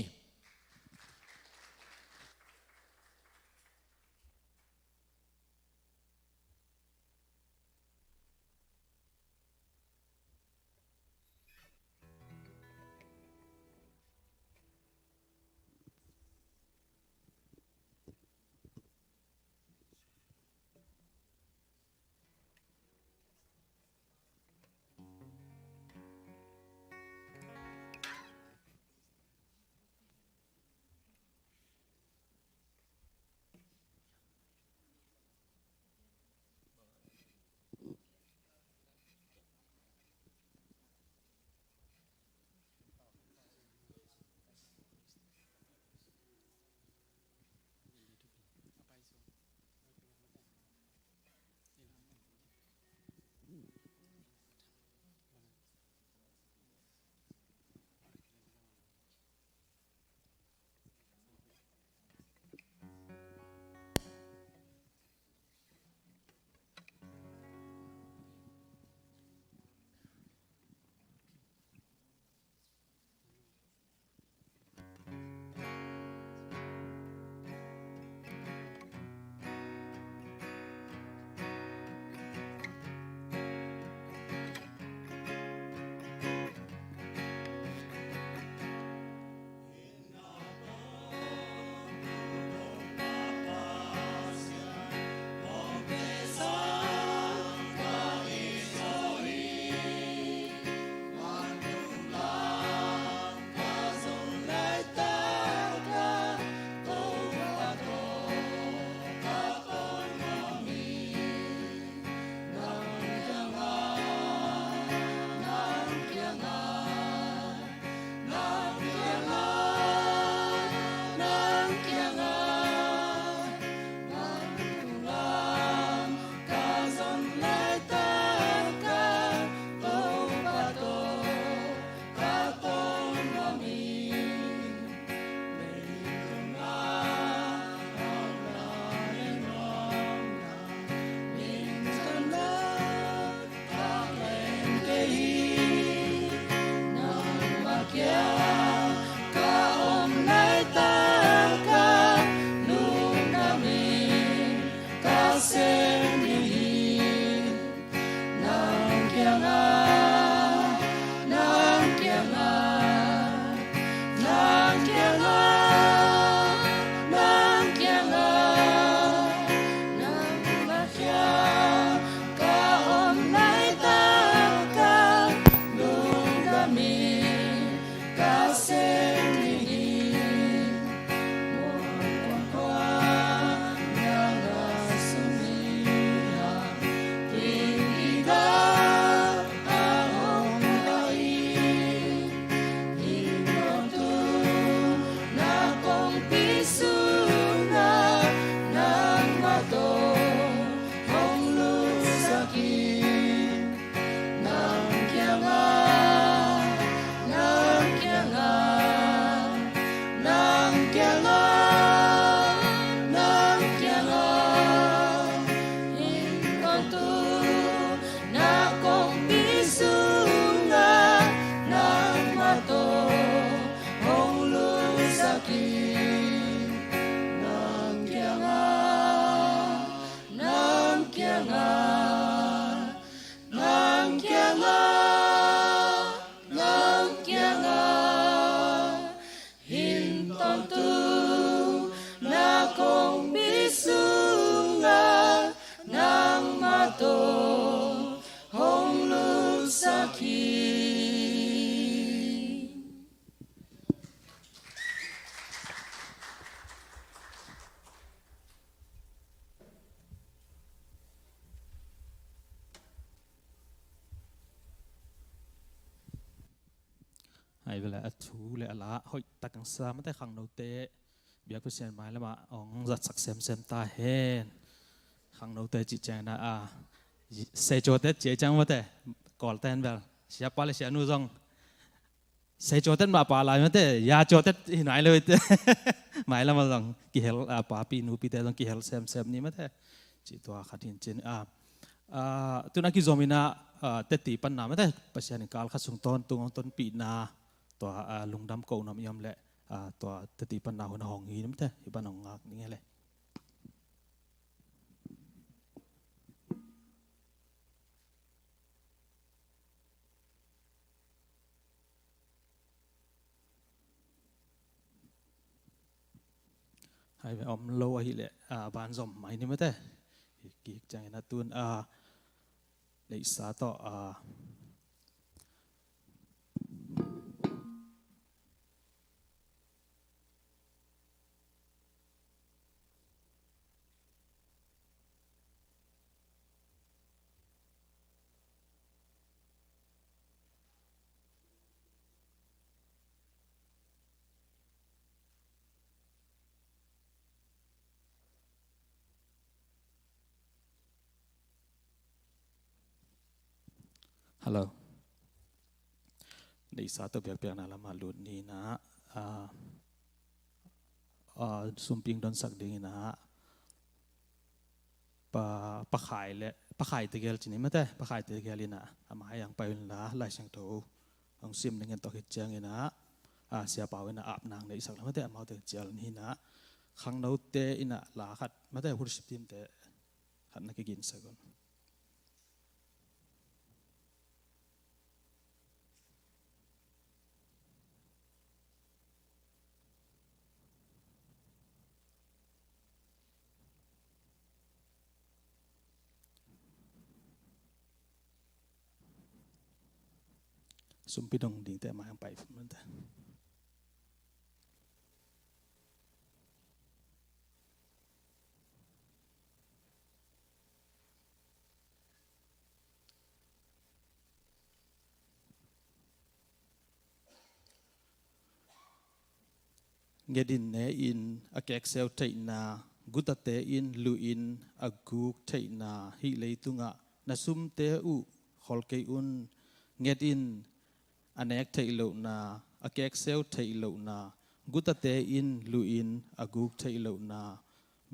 Ai vele a thu le a la hoih tak ang sa mate khangnote biak Pasian mai lamah ong zatsak semsem ta hen. Khangnote cih ciangin a, a, sei cawtet cih ciang mate, Kawlte hen bel siapa le sianu zong sei cawtet mah pa lai mate, ya cawtet hi nai lo ite. Mai lamah zong kihel, a, papi nupite zong kihel semsem ni mate. Cih tua khat hin cin, a, a, tun a kizom in a, a, teti panna mate, Pasian in kal khat sung tawntung hong tonpihna, tua, a, lungdam ko nam i om leh, a, tua teti panna hun a hong hi mate, hi pan hong ngak ning e le. Hai ve om lo ahih leh, a, banzom mai ni mate. Kik ciangin a tun, a, neihsa tawh, a, Hello. Neihsa tawh biakpiakna lamah lut ni in a, a, a, sumping donsak ding in a, Pa, Pa Khai le, Pa Khai tegel cih ni mate, Pa Khai tegel in a, a mai ang pai un la, Lai Siangtho hong sim ning in tawh khit ciangin a, a, Sia Pau in a ap nang neihsak la mate, amau tegel cial ni in a, khangnote in a la khat mate, worship team te khat na kiginsak un. Sumpi dong dingte mai ang pai mante. Nget in, ne in, a kekseu theihna, gutate in luh in, a guk theihna, hih leitungah na sumte uh khol kei un. Nget in, a nek theih lohna, a kekseu theih lohna, gutate in luh in, a guk theih lohna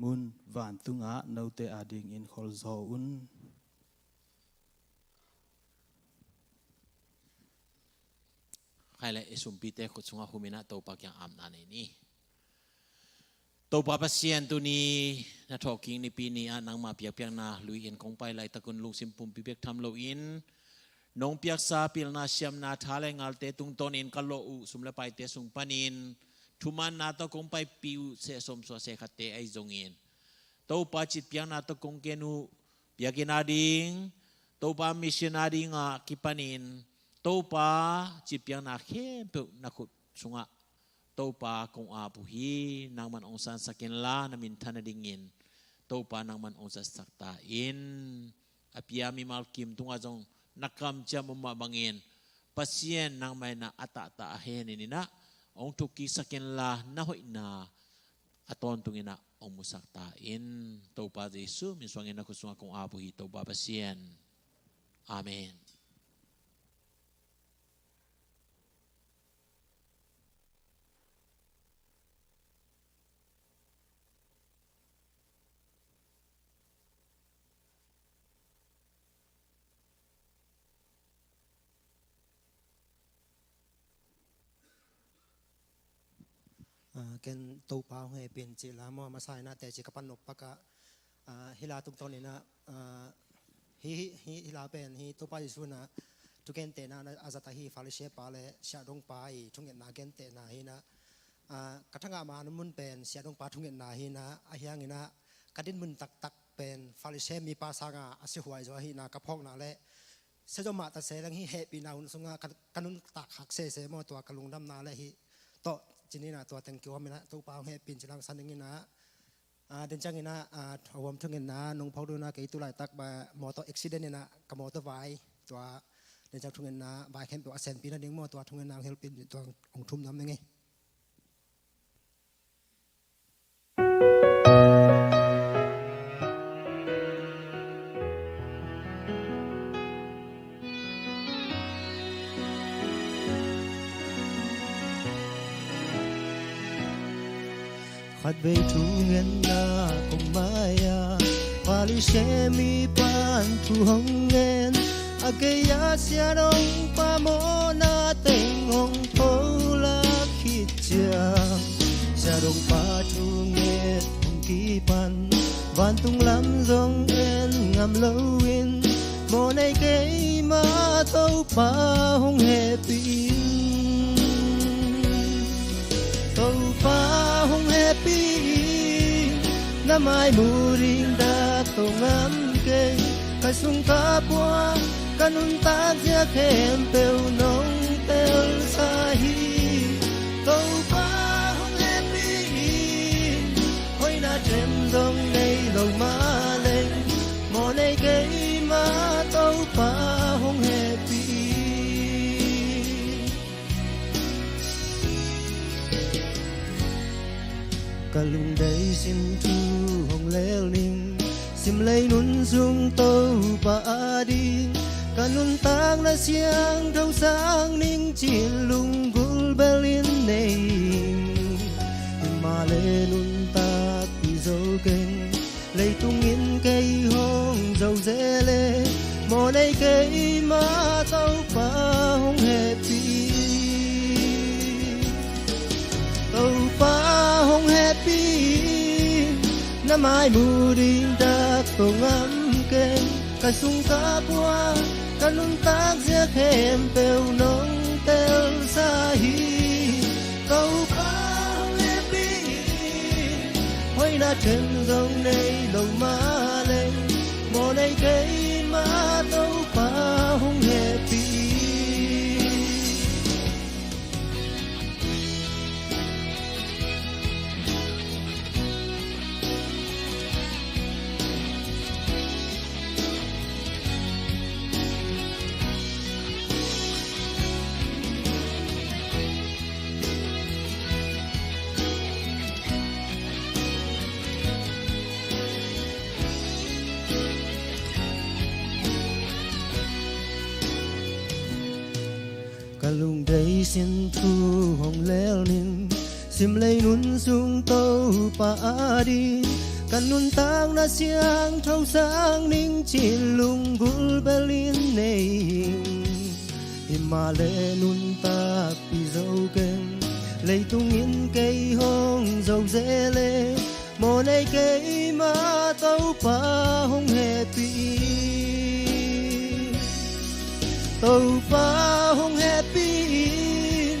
mun vantungah note adingin kholzaw un. Khai le i sumpite khut sungah hum in a Topa kiang apna nei ni. Topa Pasian, tuni na thawhkik nipi ni-ah nangma biakpiakna lui-in kong pai laitakun lungsim pumpi bek tham loin nong piaksa pilna siamna tha le ngalte tungtawnin ka lawh uh sum le paite sung panin thumanna tawh kong paipih uh seh sawmsua seh khatte ahi zongin Topa citpiakna tawh kong ken uh biakinn ading, Topa mission adingah kipanin Topa citpiakna khempeuh na khut sungah Topa kong ap uh hi. Nangman hong sansak inla na minthan nadingin Topa nangman hong zatsak ta in. A pia mimal kim tungah zong na kamciam om mah bangin Pasian nangmah in a tahtah a hen in a hong thukkiksak inla na hoihna a tawntung in a hong musak ta in. Topa Jesu min suangin na khut sungah kong ap uh hi Topa Pasian. Amen. Ah, ken Topa hong hehpih in cih la maw, masa in a teci ka pan nop pak ah, ah, hih la tungtawn in a, ah, hih, hih, hih, hih la pen hih Topa Jesu in a thugentehna a zat ahi Pharisee pa le siahdongpa i thungetna gentehna hi in a, ah, ka thangah ma na mun pen siahdongpa thungetna hi in a, ahi hangin a ka dinmun taktak pen Pharisee mipa sanga a sihuai zaw ahi in a ka phawkna le sia zaw mah ta se leng hih hehpihna hun sungah ka, ka nuntak hak sese maw, tua ka lungdamna le hih tawh ci ni in a tua teng kihuam in a Topa hong hehpih in ci lang sa ning in a, ah, den ciangin a, ah, a huam thungetna nong phawk dun a kei tu laitak ba mawtaw accident in a ka mawtaw vai tua Tua ciang thungetna vai khempeuh a senpi nading maw, tua thungetna hong helpin tua hong thum nuam ning ei. Khatvei thungetna kong mai-a Pharisee mi pan thu hong ngen, a gei-a siadongpa mawhna teng hong pholak khit ciang, siadongpa thunget hong kipan vantung lam zong en ngam loin, mawhnei keima Topa hong hehpih in. Topa hong hehpih in, na mai mu ding dak to ngam keng. Ka sung ka pua, ka nuntak zia khempeuh nong telsa hi. Topa hong hehpih in, hoihna them zong nei lo mah leng, mawhnei keima Topa hong hehpih in. Ka lungdei sin thu hong lel ning, simlei nun sung Topa ading, ka nuntakna siangtho sang ning ci-in lunggulh belin nei ing. Himahleh nuntakpih zo keng, leitung in kei hong zo zel e, mawhnei keima Topa hong hehpih in. Topa hong hehpih in, na mai mu ding dak to ngam keng. Ka sung ka pua, ka nuntak zia khempeuh nong telsa hi. Topa hong hehpih in, hoihna them zong nei lo mah leng, mawhnei keima Topa hong hehpih in. Ka lungdei sin thu hong lel ning, simlei nun sung Topa ading, ka nuntakna siangtho sang ning ci-in lunggulh belin nei ing. Himahleh nuntakpih zo keng, leitung in kei hong zo zel e, mawhnei keima Topa hong hehpih in. Topa hong hehpih in,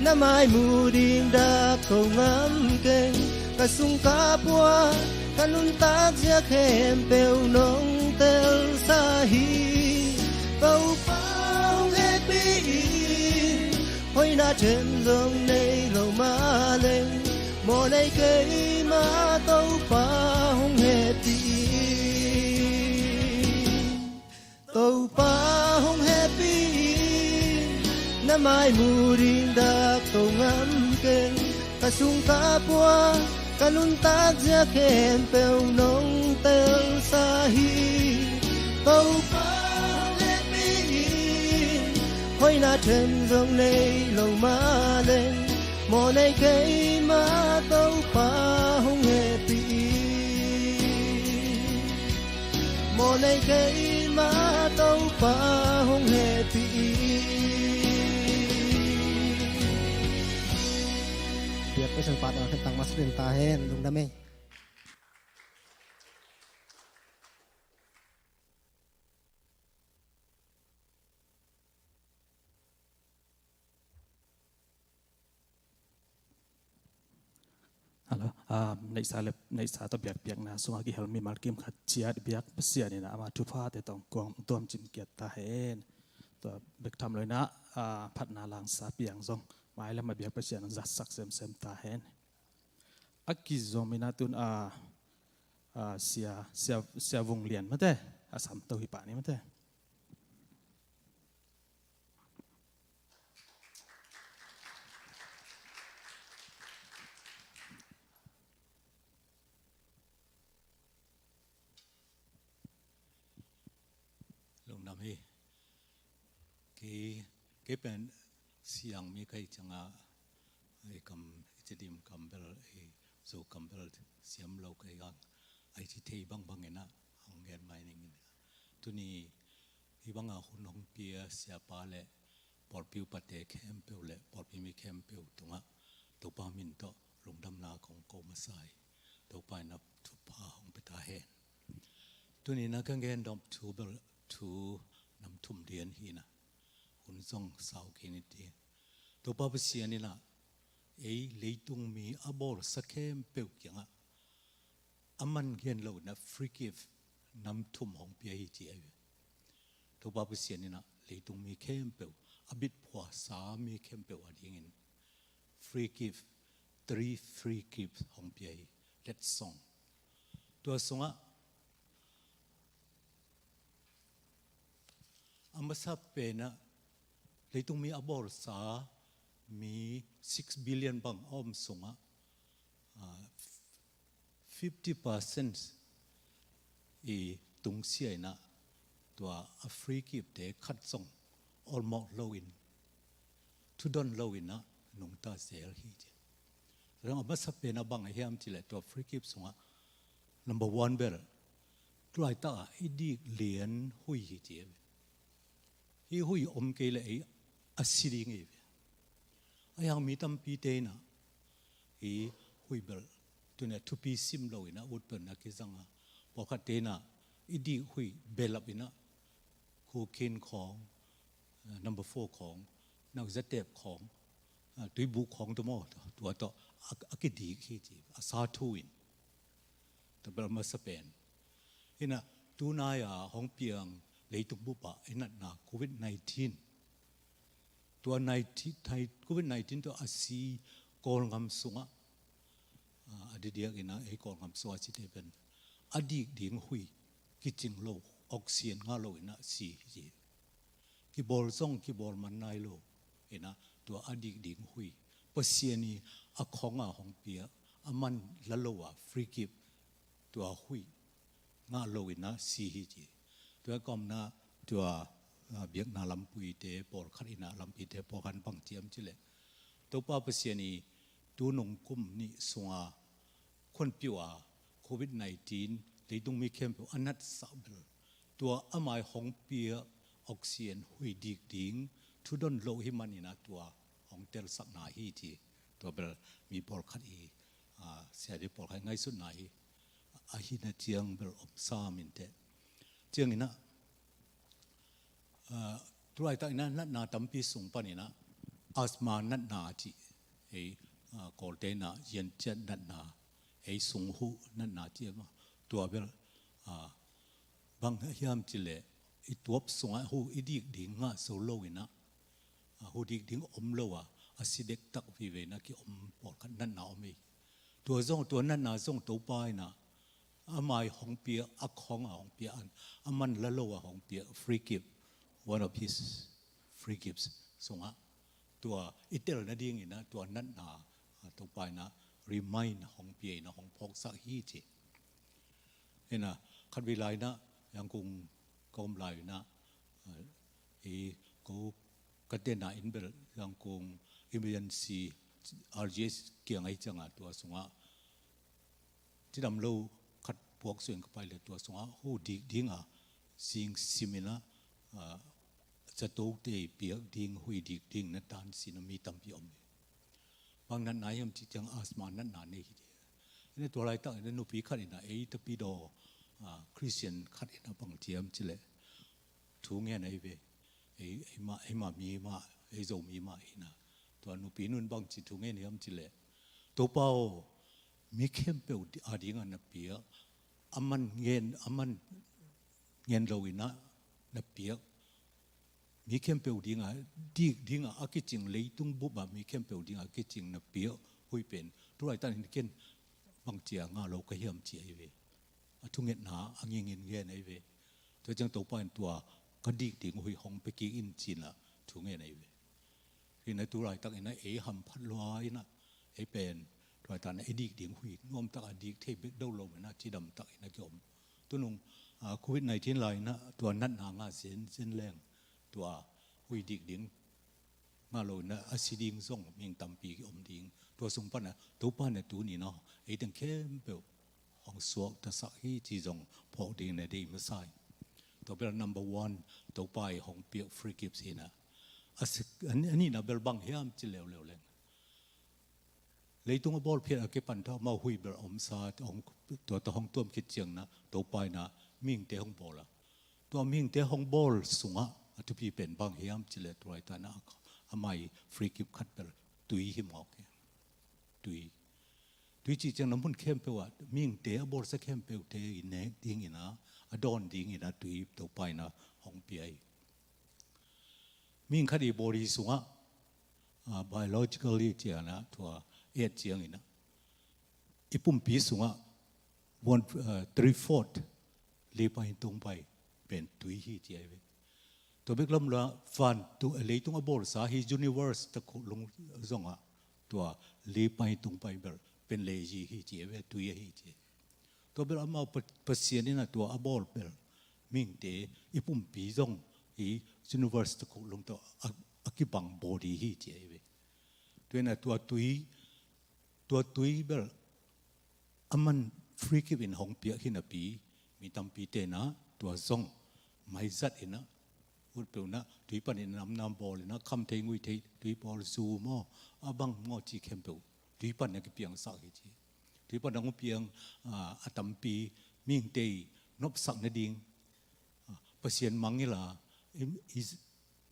na mai mu ding dak to ngam keng. Ka sung ka pua, ka nuntak zia khempeuh nong telsa hi. Topa hong hehpih in, hoihna them zong nei lo mah leng, mawhnei keima Topa hong hehpih in. Topa hong hehpih in, na mai mu ding dak to ngam keng. Ka sung ka pua, ka nuntak zia khempeuh nong telsa hi. Topa hong hehpih in, hoihna them zong nei lo mah leng, mawhnei keima Topa hong hehpih in. Mawhnei keima Topa hong hehpih in. Biak Pasian pa tawh khen tang masa ding ta hen, lungdam ei. Hello. Ah, neihsa le, neihsa tawh biakpiakna sungah kihel mimal kim khat ciat biak Pasian in ama thuphate tawh kuang tuam cin kiat ta hen. Tua bek tham lo in ah, phatna langsa piang zong mailam a biak Pasian zatsak semsem ta hen. A kizom in ah tun, ah, ah, sia, sia, sia Vung Lian mate, a sam to hi pah ni mate. Hei, kei, kei pen siang mi ka hih ciangah, ei kam, i Tedim kam bel, ei Zo kam bel siam lo ka hih hang, a i ci thei bangbang inah hong gen mai ning inah. Tuni hih bangah hun hong pia siapa le pawlpi upate khempeuh le pawlpi mi khempeuh tungah Topa min tawh lungdamna kong ko masa hi. Topa in a thupha hong pia ta hen. Tuni inah ka gen dawm thu bel thu nam thum lian hi inah, hun zong sau kei ni ti. Topa Pasian inah ei leitung mi a bawlsa khempeuh kiangah a man gen lo inah free gift nam thum hong pia hi ci ahi ve. Topa Pasian inah leitung mi khempeuh, a bitphuasa mi khempeuh a dingin free gift, three free gift hong pia hi. Letsong. Tua sungah a masa penah leitung mi a bawlsa mi six billion bang a om sungah, ah, fifty percent i tungsia inah tua a free gift te khat zong awlmawh loin, thudon lo inah nungta zel hi ci. Tua a masa penah bang a hiam cileh tua free gift sungah number one bel, tulaitakah i dik lian hui hi ci. Hih hui om kei le ei a si ding hi ve. A hiang mi tampite inah hih hui bel tuni a thupi sim lo inah ut bel na kizang a, pawlkhatte inah i dik hui belap inah khukin khawng, number four khawng, nakzatep khawng, tuibuh khawng tu maw, tua tawh a, a kidik hi ci, a sa thu in. Tua bel masa pen. Inah tunai a hong piang leitung bupah i natna covid nineteen. Tua nineteen, thai, covid nineteen tua a si Kawlngam sungah, ah, a didiak inah ei Kawlngam sungah site pen a dik ding hui kicing lo, oxygen ngah lo inah si hi ci. Kibawl zong kibawl man nai lo inah tua a dik ding hui, Pasian i a khong a hong pia, a man la lo a free gift, tua hui ngah lo inah si hi ci. Tua komna tua, ah, biakna lampuite pawlkhat inah, lampite pawlkhat bang ciam cileh, Topa Pasian i tunung kum nih sunga khuanpiu a covid nineteen leitung mi khempeuh a natsak bel tua a mai hong pia oxygen hui dik ding thudon lo hi man inah tua hong telsakna hi ci. Tua bel mi pawlkhat i, ah, siate pawlkhat ngaihsutna hi. Ahi na ciang bel om sam inteh. Ciang inah, ah, tulaitak inah natna tampi sung pan inah asthma natna cih, ei, ah, Kawlte inah yianciat natna, ei sunghuh natna cih a, tua bel, ah, bang hiam cileh i tuap sungah hu i dik ding ngah zo lo inah, ah, hu dik ding om lo a, a si dektak vive inah kiom pawlkhat natna om hi. Tua zong, tua natna zong Topa inah a mai hong pia, a khong a hong pia, a man la lo a hong pia free gift, one of his free gifts sungah tua i tel nading inah tua natna, ah, Topa inah remind hong pia inah hong phawksak hi ci. Inah khatvei lai inah Yangon ka om lai inah, ah, i ko ka tenna inn bel Yangon emergency R G S kiang ahi ciangah tua sungah cidam lo khat puak suin ka pai le tua sungah hu dik dingah sing sim inah, ah, zatote piak ding hui dik ding na tan sin a mi tampi om hi. Bang natna hiam cih ciang asthma natna nei hi. Inah tua laitak inah nupi khat inah ei tapidaw, ah, Christian khat inah bang ciam cileh thu ngen ahi ve. Ei, ei mah, ei mah mi mah, ei Zo mi mah inah tua nupi nun bang ci thu ngen hiam cileh, Topa aw, mi khempeuh a dingah na piak, a man ngen, a man ngen lo inah na piak, mi khempeuh dingah dik dingah a kicing, leitung bupah mi khempeuh dingah a kicing na piak hui pen tulaitak in ken bang cia ngah lo ka hiam ci ahi ve. A thungetna a ngingin ngen ahi ve. Tua ciang Topa in tua ka dik ding hui hong pia kik in ci inah thu ngen ahi ve. Hi na tulaitak inah ei hamphat lua inah ei pen tulaitak inah ei dik ding hui nuamtak a dik thei bek do lo inah cidamtak inah kiom. Tunung Covid nineteen lai-in ah tua natna ngah zenzen leng tua hui dik ding ngah lo-in ah a si ding zong mihing tampi om ding. Tua sung pan ah Topa in ah tuni-in ah ei teng khempeuh hong suaktasak hi ci zong phawk ding na deih masa hi. Tua bel number one, Topa i hong piak free gifts hi-in ah, a nihna bel bang hiam ci leuleu leng, leitung a bawl phiat a kipan tawh amau hui bel omsa, tua tawh hong tuam khit ciangin ah Topa in ah mihingte hong bawl a, tua mihingte hong bawl sungah a thupi pen bang hiam ci leh tua i tan ah amah i free gift khat bel tui hi mawk hi. Tui. Tui cih ciangin ah mun khempeuh ah mihingte a bawlsia khempeuhte i nek dingin ah, a dawn dingin ah tui Topa in ah hong pia hi. Mihing khat i body sungah, biologically ciangin ah tua et ciangin ah i pumpi sungah one, three fourth, lipai tung pai pen tui hi ci ahi ve. Tua bek lam lo-in vantung, leitung a bawlsa hi universe takhuh lung zongah tua lipai tung pai bel pen lei hi ci ahi ve, tui ahi ci. Tua bel amau Pasian in ah tua a bawl bel mihingte i pumpi zong hi universe takhuh lung tawh a kibang body hi ci ahi ve. Tua in ah tua tui, tua tui bel a man free gift in hong piak hi napi, mi tampite in ah tua zong maizat in ah, utpeuh in ah tui panin namnam bawl in ah, kham thei ngui thei tui bawl, zu maw, a bang maw ci khempeuh tui panin a kipiangsak hi ci. Tui panin a hong piang a tampi mihingte i nopsak nading, Pasian mangngilh a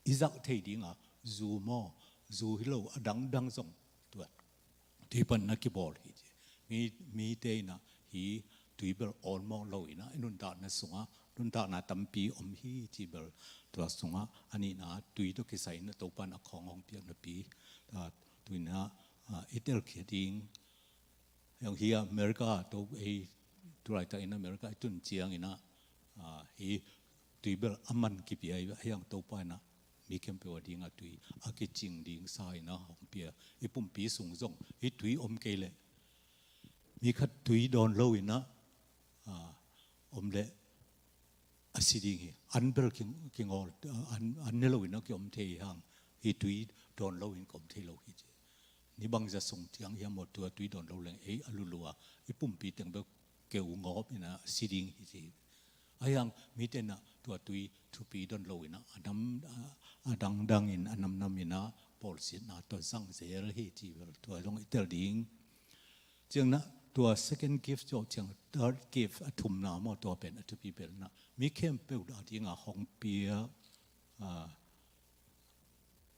i zak thei ding a, zu maw, zu hi lo a dangdang zong tua tui panin a kibawl hi ci. Mite in ah hih tui bel awl mawk lo-in ah i nuntakna sungah nuntakna tampi om hi ci bel tua sungah a nihna tui tawh kisai in ah Topa in a khawng hong piak napi, tui in ah i telkhiat ding. Hih America to ei tulaitak in America i tun ciangin ah hih tui bel a man kipia hi. Hih Topa in ah mi khempeuh a ding a tui a kicing ding sa in ah hong pia. I pumpi sung zong hih tui om kei leh mi khat tui dawn lo-in ah om leh a si ding hi. An bel kingawl, an ne lo-in a kiom thei hang, hih tui dawn lo-in ka om thei lo hi ci. Ni bangzah sung ciang hiam maw tua tui dawn lo leng ei a lulu a i pumpi teng bel keu ngawp in a si ding hi ci. Ahi hang mite in ah tua tui thupi dawn lo-in ah a nam, a dangdang in a namnam in ah pawlsiatna tawh zang zel hi ci bel tua zong i tel ding. Ciangin ah tua second gift zawh ciang third gift a thumna maw tua pen a thupi bel in ah mi khempeuh a ding a hong pia,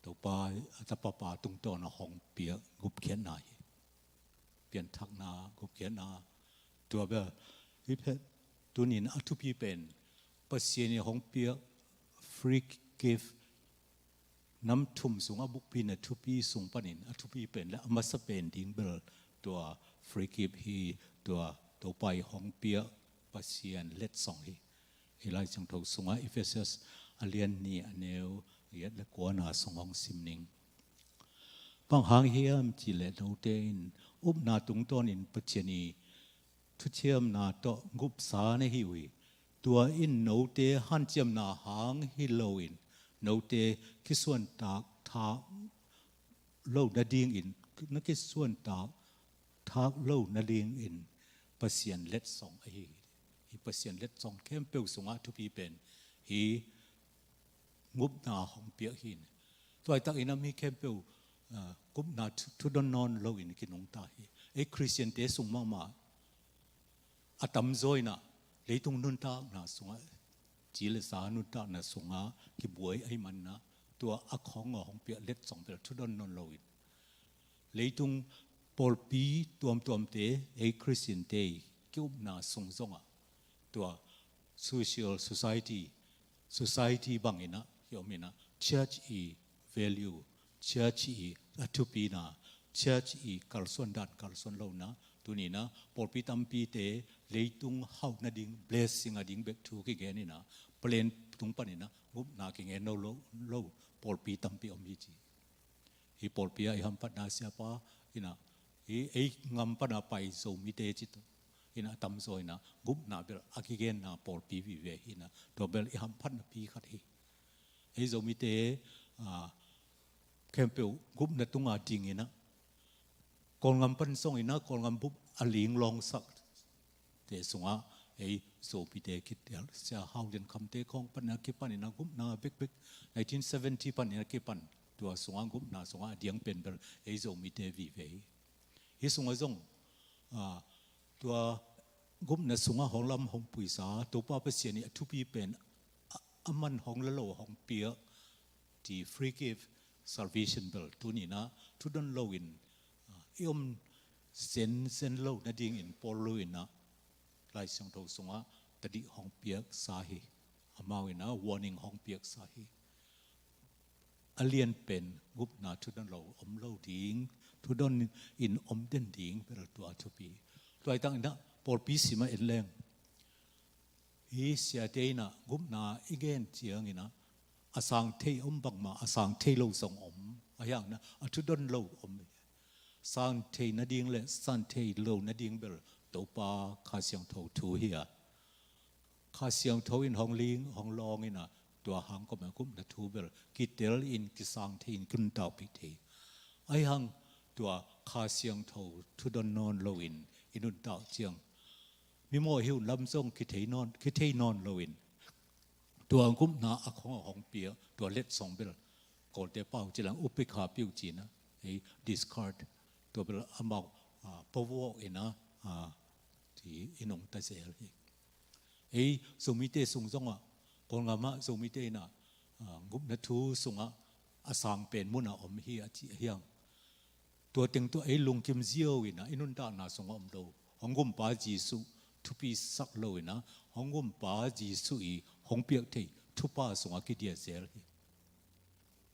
Topa a tapa pa tungtawn a hong pia gupkhiatna hi. Pianthakna, gupkhiatna, tua bel hi phet. Tuni in a thupi pen Pasian i hong pia free gift nam thum sungah bukpi in a thupi sung panin a thupi pen le a masa pen ding bel tua free gift hi, tua Topa i hong pia Pasian letsong hi. Hih Lai Siangtho sungah Efesus a lian nih a neu giat le kuana sung hong sim ning. Bang hang hiam cih leh note in upna tungtawnin Pasian i thuciamna tawh gupsa na hi uh hi. Tua in note hanciamna hang hi loin note kisuantak thak lo nadingin, na kisuantak thak lo nadingin Pasian letsong ahi hi. Pasian letsong khempeuh sungah thupi pen hih gupna hong piak hi. Tua ahih takin a mi khempeuh gupna thu, thu dawn nawn loin kinungta hi. Ei Khristiante sung mahmah a tamzaw in ah leitung nuntakna sungah, ci le sa nuntakna sungah kibuai ahih manin ah tua a khawng a hong piak letsong bel thu dawn nawn loin leitung pawlpi tuamtuamte, ei Khristiante i ki-upna sung zongah tua social society, society bangin ah hi om in ah church i value, church i a thupina, church i kalsuan dan kalsuan lohna, tuni in ah pawlpi tampite leitung hauh nading, blessing a ding bek thu kigen in ah, plan tung panin ah gupna kingen lo, lo, lo pawlpi tampi om hi ci. Hih pawlpi ah i hamphatna siapa in ah, hih ei gam pana pai Zomite ci tawh, Hi na a tamzaw hi na gupna bel a kigenna pawlpi vive hi na tua bel i hamphatna pi khat hi. Ei Zomite khempeuh gupna tunga ding hi na Kawlngam pan zong hi na Kawlngam bup a linglawngsak te sungah ei Zomite kitel sia Hau Lian Kham te khawng pan a kipan hi na gupna bekbek nineteen seventy pan hi na kipan tua sungah gupna sungah a diang pen bel ei Zomite vive hi. Hi sungah zong tua gupna sungah hong lam hong puisa Topa Pasian i a thupi pen a man hong la lo hong piak ti free gift salvation bel tuni na thudon lo in i om zenzen lo nadingin Paul lo in a Lai Siangtho sungah tadih hong piaksa hi. Amau in a warning hong piaksa hi. A lian pen gupna thudon lo om lo ding, thudon in om den ding bel tua thupi. Tua i tang in a pawlpi simah en leng hi siate in a gupna i gen ciangin a a sang thei om bangmah a sang thei lo zong om a hiang na a thudon lo om. Sang thei nading le sang thei lo nading bel Topa Kha Siangtho thu hi a Kha Siangtho in hong ling hong lawng in a tua hang kawm a gupna thu bel kitel in kisang thei in kinuntakpih thei. Ahi hang tua Kha Siangtho thudon nawn lo in i nuntak ciang mimaw hi un lam zong kithei nawn kithei nawn lo in tua gupna a khong a hong pia tua letsong bel Kawlte pau cilang upikha piu cina ei discard tua bel amau pawuak in a ti i nungta zel hi. Ei Zomite sung zongah Kawlngamah Zomite in a gupna thu sungah a sang pen munah om hi a ci a hiang. Tua teng tua ei lungkim ziau in a i nuntakna sungah om lo hong gumpa Jesuh thupi sak lo in a hong gumpa Jesuh i hong piak thei thupha sungah kidia zel hi.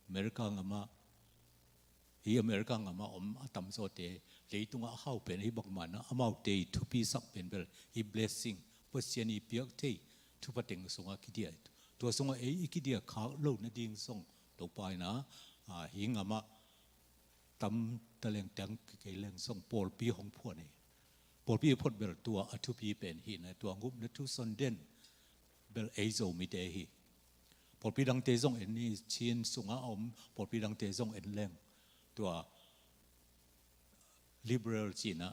America ngamah hi America ngamah om a tamzawte leitungah a hau pen hi bangmah na amaute i thupi sak pen bel hi blessing Pasian i piak thei thupha teng sungah kidia tua sungah ei i kidia khak lo nading zong Topa in a hi ngamah tam taleng tang kei leng zong pawlpi hong phuan hi. Pawlpi i phot bel tua a thupi pen hi na tua gupna thu son den bel ei Zomite hi. Pawlpi dangte zong en ni Chin sungah a om pawlpi dangte zong en leng tua liberal cina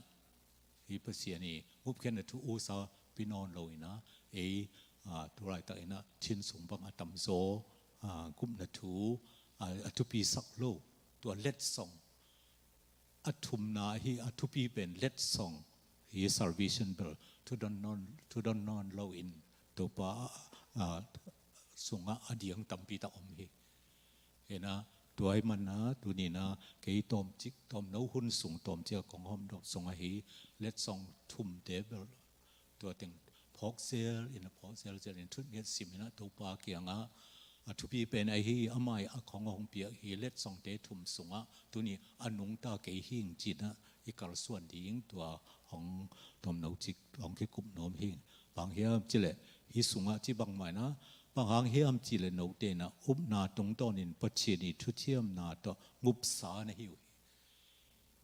hi Pasian i gupkhiatna thu usa pi nawn lo in a ei tulaitak in a Chin sung bang a tamzaw gupna thu a thupi sak lo tua letsong a thumna hi a thupi pen letsong hi salvation bel thudon nawn lo in Topa sungah a diang tampi tak om hi. Hi na tua hi man na tuni na kei tawmcik tawmno hun sung tawmcik a kong hawm dawk sungah hi letsong thumte bel tua teng phawk zel in a phawk zel zel in thut ngiat sim in a Topa kiangah a thupi pen ahi amai a khong hong piak hi letsongte thum sungah tuni a nungta kei hing cina i kalsuan ding tua hong tawmno cik hong kikup nuam hing. Bang hiam cileh hi sungah ci bangmah in a bang hang hiam cileh note in a upna tungtawn in Pathian i thuthiamna tawh ngupsa na hi uh hi.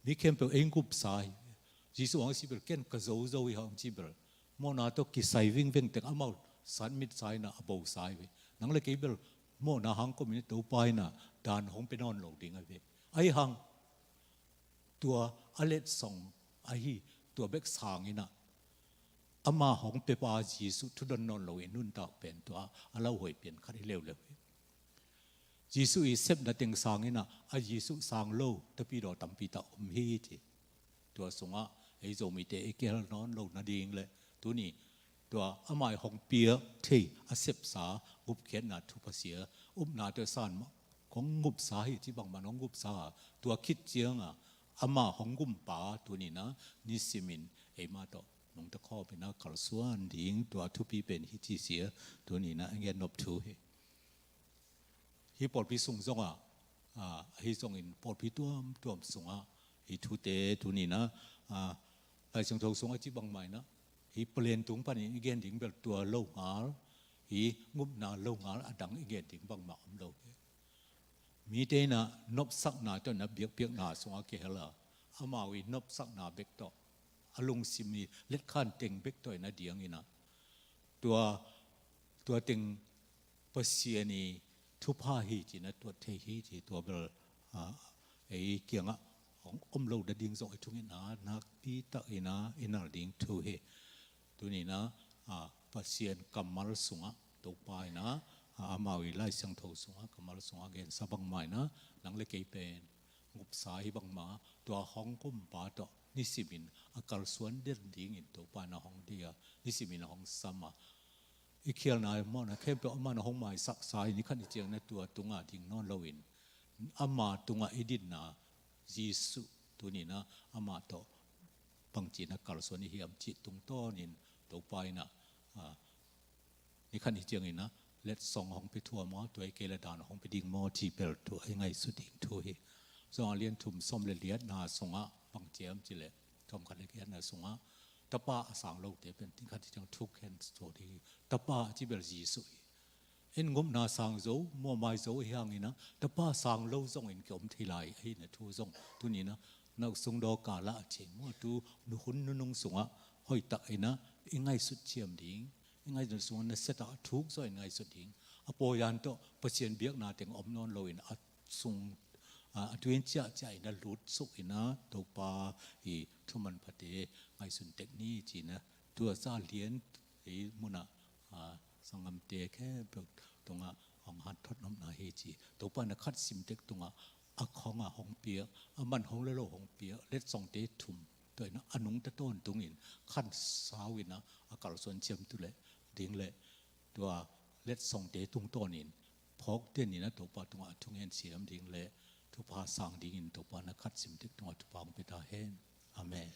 Mi khempeuh ei ngupsa hi. Jesuh hong a si bel ken ka zozo hi hong ci bel mawhna tawh kisai vingveng teng amau satmit sa in a a bosa hi ve. Nang le kei bel mawhna hang kawm in Topa in a dan hong pe nawn lo ding a ve. Ahi hang tua a letsong ahi tua bek sang in a ama hong pepa Jesuh thudon nawn lo in nuntak pen tua a lauhuai pian khat hi leuleu hi. Jesuh i sepna teng sang in a a Jesuh sang lo tapidaw tampi tak om hi ci. Tua sungah ei Zomite i kihel nawn lo nading le tuni tua amai hong piak thei a sepsa gupkhiatna thupha sia upna tua san mah kong gupsa hi ci bangmah hong gupsa tua khit cianga ama hong gumpa tuni na nisimin eima tawh nungta khawp in a kalsuan ding tua thupi pen hi ci sia tuni na a gen nop thu hi. Hi pawlpi sung zongah ahi zongin pawlpi tuamtuam sungah hi thute tuni na Lai Siangtho sungah ci bangmah in a hi palen tung panin i gen ding bel tua lo ngal hi ngupna lo ngal a dang i gen ding bangmah om lo hi. Mite in a nopsakna tawh na biakpiakna sungah kihel a amau i nopsakna bek tawh a lungsim i letkhan teng bek tawh in a diang in a, tua, tua teng Pasian i thupha hi ci-in a tuat thei hi ci. Tua bel, a, ei kiangah hong om lo nading zong i thungetna nakpi tak in a i nal ding thu hi. Tuni in a, a, Pasian kammal sungah Topa in a, a, amau i Lai Siangtho sungah kammal sungah gensa bangmah in a, nang le kei pen ngupsa hi bangmah, tua hong kumpa tawh nisimin a kalsuan den dingin Topa in a hong deih a, nisimin a hong sam a, i khialna mawhna khempeuh amah in a hong maisaksa in, i khan i ciang in a tua tungah ding nawn loin ama tungah i dinna Jesuh tuni in a amah tawh bangci in a kalsuan i hiam cih tungtawnin Topa in a, a, ni khat ni ciangin a letsong hong pia thua maw, tua i kei le dan hong pia ding maw, ci bel thu a i ngaihsut ding thu hi. Johan a lian thum sawm le giatna sungah bang ci hiam cih leh, thawm khat le giatna sungah Tapa a sang lote pen ni khat ni ciang thuk hen zo ding hi. Tapa a ci bel Jesuh hi. En ngupna sang zo, muahmai zo hi hangin a, Tapa sang lo zongin kiom thei lai ahi na thu zong tuni in a, na sung daw kala a ci maw, tu hun nunung sungah hoihtak in a i ngaihsut ciam ding, i ngaihsut sungah nasia tak a thuk zaw in ngaihsut ding. A pawian tawh Pasian biakna teng om nawn loin a sung, a, a tuin ciahciah in a lut suk in a Topa i thu manphate ngaihsun tek ni ci-in a, tua za lian ei munah, a, sanggamte khempeuh tungah hong hanthot nopna hi ci. Topa in a khat sim tek tungah a khong a hong piak, a man hong le lo hong piak, letsongte thum tua in a, a nungta tawntungin khansau in a, a kalsuan ciam tu le ding le tua letsongte tungtawnin phawk den in a Topa tungah a thungen siam ding le thupha sang dingin Topa in a khat sim tek tungah thupha hong pia ta hen. Amen.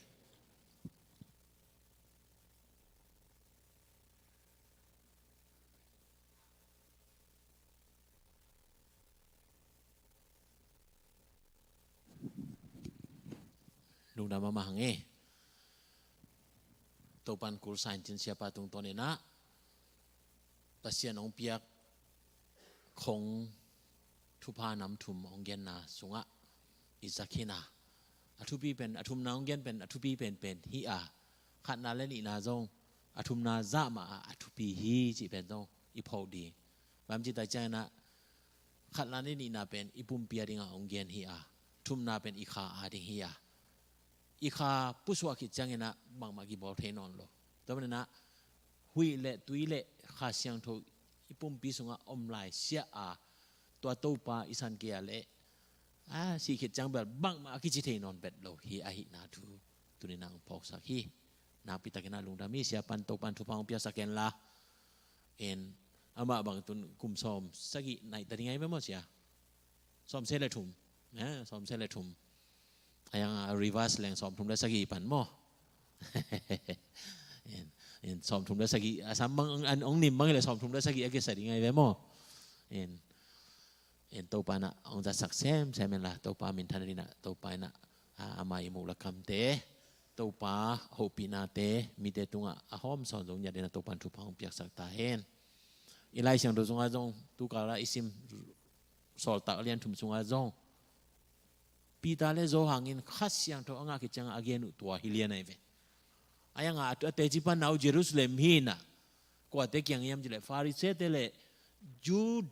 Lungdam mahmah hang e. Topa'n kulsa in cin siapa tungtawn in a Pasian hong piak khong thupha nam thum hong genna sungah i zak hi na. A thupi pen, a thumna hong gen pen a thupi penpen hi a, khatna le nihna zong a thumna zah mah a, a thupi hi cih pen zong i phawk ding. Bang ci tak ciangin a, khatna le nihna pen i pumpi a dingah hong gen hi a, thumna pen i kha a ding hi a, i kha pusuah khit ciangin a bangmah kibawl thei nawn lo. Tua manin a huih le tui le Kha Siangtho i pumpi sungah om lai siah a, tua Topa i san kei a leh, a, sih khit ciang bel bangmah a kici thei nawn bet lo hi ahihna thu tuni in a hong phawksak hi. Nakpi takin a lungdam hi. Siapa'n Topa'n thupha hong piaksak hen la. En, amah bang tun kum sawm sagih naih ta ding ahi ve maw sia? Sawm se le thum. Eh, sawm se le thum. A yang a reverse leng sawm thum le sagih pan maw? En, en, sawm thum le sagih, a sam bang, an, ong nim bang le sawm thum le sagih a kisa ding ahi ve maw? En, en, Topa in a ong zatsak semsem hen la, Topa minthan ding in a, Topa in a, a, ama i muh le kamte, Topa hopihnate, mite tungah a hawm sawn zong ngiat ding in a Topa'n thupha hong piaksak ta hen. I Lai Siangtho sungah zong, tu kal a i sim Sawltak a lian thum sungah zong Peter le Johan in Kha Siangtho a ngah khit ciangah a gen uh tua hi lian ahi ve. A yang a, a teci panna uh Jerusalem hi in a, kuate kiang hiam cih leh Farisee-te le Jew,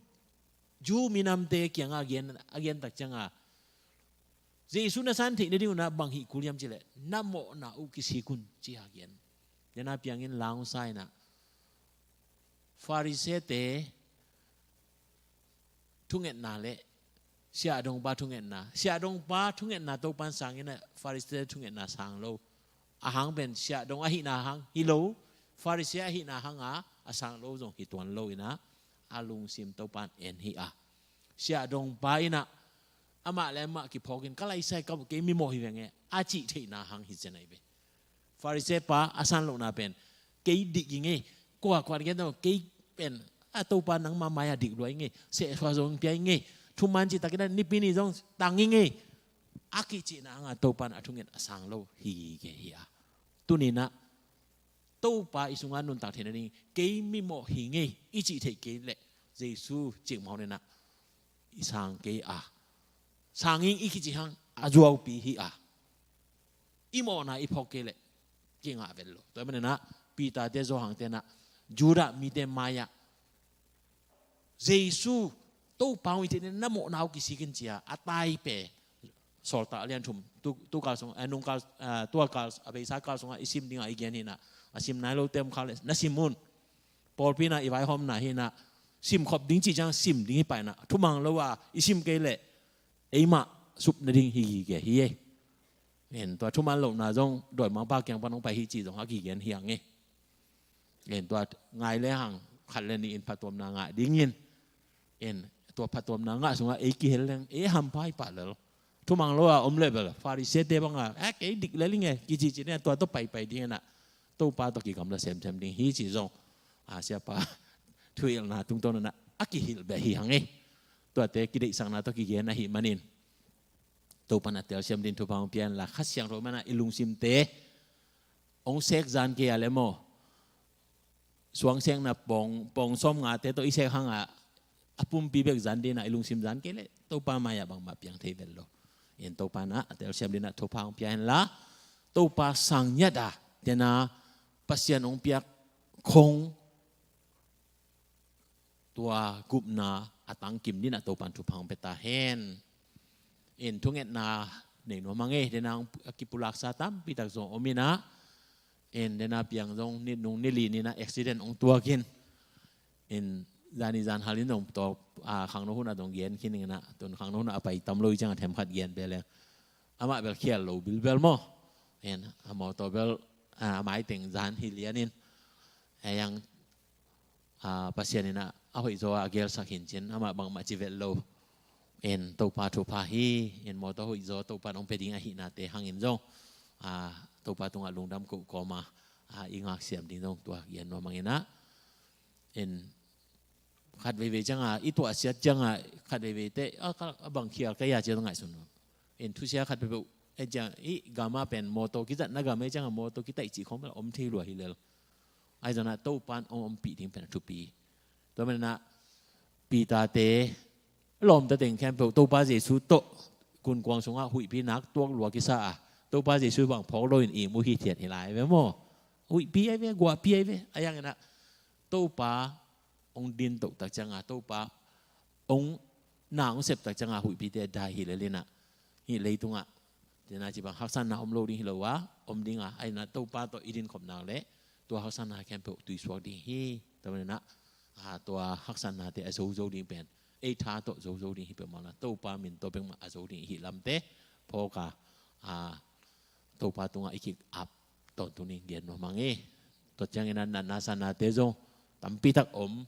Jew minamte kiangah a gen, a gen tak ciangah, Jesu na san theih nading un a bang hih kul hiam cih leh, na mawhna uh kisik un ci a gen. Tua na piangin la hong sa in a, Farisee-te thungetna le siahdongpa thungetna, siahdongpa thungetna Topa'n sang in a, Farisee-te thungetna sang lo. A hang pen siahdong ahihna hang hi lo, Farisee ahihna hang a, a sang lo zong hi tuan lo in a, a lungsim Topa'n en hi a. Siahdongpa in a, amah le amah kiphawkin, ka laisai ka, kei mimawh hi veng e, a cih theihna hang hi zen ahi ve. Farisee pa a san lohna pen, kei dik ing e, kua kua gen tawh, kei pen, a Topa nangma mai-ah dik lua ing e, sehsua zong pia ing e, thuman cih takin a nipi ni zong tang ing e, a kicihna hang a Topa'n a thunget a sang lo hi kei hi a. Tuni in a, Topa i sungah nuntak theih nading, kei mimawh hi ing e, i cih theih kei leh, Jesu cih mawh in a, i sang kei a. Sang ing i kicih hang a zuaupi hi a. I mawhna i phawk kei leh, kingah vet lo. Tua manin ah Peter te, Johan te in ah Judah mite mai-ah Jesu Topa hong hi cih na mawhna uh kisik in ci-a a taipe. Sawltak a lian thum, tu, tu kal sung, eh, nung kal, eh, tua kal, a beisa kal sungah i sim dingah i gen hi in ah, a sim nai lote om khak leh na sim un. Pawlpi in ah i vaihawmna hi in ah, simkhop ding cih ciang sim ding hi pah in ah, thumang lo a i sim kei leh eimah sup nading hi gige hi e. En, tua thuman lohna zong dawimangpa kiang pan hong pai hi cih zong a kigen hi hang e. En, tua ngai le hang khat le nih in phattuamna ngah dingin, en, tua phattuamna ngah sungah ei kihel leng ei hampha hi pah lel. Thumang lo a om leh bel Pharisee te bang a, "Eh, kei dik lel ing e," kici ci-in ah tua tawh paipai ding in ah, Topa tawh kigamla semsem ding hi cih zong, a, siapa thuhilhna tungtawn in ah a kihilh beh hi hang e. Tuate kideihsakna tawh kigen ahih manin Topa in a telsiam ding thupha hong pia hen la, Kha Siangtho man ah i lungsimte hong sek zan kei a leh maw, suangsekna pawng, pawng sawmngate tawh i sek hang a, a pumpi bek zan ding in ah i lungsim zan kei leh Topa mai-ah bangmah piang thei vet lo. En, Topa in ah a telsiam ding in ah thupha hong pia hen la, Topa sang ngiat a, tua in ah Pasian hong piak khong tua gupna a tangkim ding in ah Topa in thupha hong pia ta hen. En, thungetna nei nuam hang e, tua in ah a kipulaksa tampi tak zong om in ah, en, tua in ah piang zong ni, nung ni li ni in ah accident hong tuak in, en, zani zan hal in zong tawh, a, khangno hun ah zong gen khin ing in ah, tun khangno hun ah a pai tam lo i ciang a themkhat gen beh leng, amah bel khial lo bilbel maw. En, a mawtaw bel, a, a maiteng zan hi lian in, a, yang, a, Pasian in ah a hoih zaw a gelsak hi in cin, amah bangmah ci vet lo. En, Topa thupha hi. En, mawtaw hoih zaw Topa in hong pia ding ahihnate hangin zong, a, Topa tungah lungdam ko kawm a, a, i ngaksiam ding zong tua gen nuam hang in ah. En, khat veivei ciang a i tuahsiat ciang a, khat veivei te, a, ka, a bang khial ka hia ci-a ngaihsun lo. En, thusia khat peuhpeuh, en, ciang i gam ah pen mawtaw kizatna gam e, ciang a mawtaw kitaih cih khawng bel om thei lua hi lel. Ahi zongin ah Topa in hong ompih ding pen a thupi. Tua manin ah Peter te, lawmta teng khempeuh Topa Jesu tawh gunkuang sungah huihpi nak tuak lua kisa a, Topa Jesu bang phawk lo in ihmu hithiat hi lai ve maw. Huihpi ahi ve, guahpi ahi ve. A, yang in ah Topa hong din toh tak ciang a, Topa hong na hong sep tak ciang a huihpite dai hi lel in ah, hih leitungah tua in ah ci bang haksatna om lo ding hi lo a, om ding a, ahi in ah Topa tawh i dinkhop nak leh tua haksatna khempeuh tuisuak ding hi. Tua manin ah, a, tua haksatnate a zozo ding pen ei tha tawh zozo ding hi peuhmah lo a, Topa min tawh bek mah a zo ding i hih lamte phawk a, a, Topa tungah i kik ap tawntung ding gen nuam hang e. Tua ciangin ah natna satnate zong tampi tak om.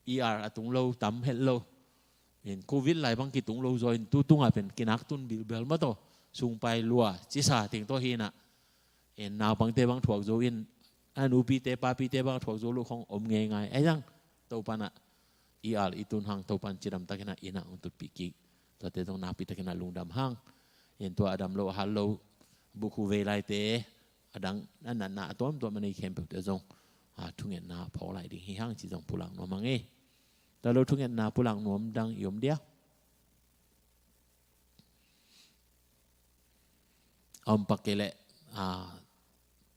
ER a tung lo tam het lo. In, Covid lai bang kitung lo zaw in, tu tungah pen kinak tun bilbel mah tawh, sungpai lua cisa teng tawh hi in ah, in, naupangte bang thuak zo in, a, nupite papite bang thuak zo lo khawng om ngeingai. Ahi zong Topa in ah i al i tun hang, Topa in cidam takin ah inn ah hong tutpih kik. Tuate zong nakpi takin ah lungdam hang. In, tua a dam lo a hal lo, bukhu vei laite, a dang, a natna a tuamtuam a nei khempeuhte zong, a, thungetna phawk lai ding hi hang cih zong pulak nuam hang e. Tua lo thungetna pulak nuam dang i om dia? A om pak kei leh, a,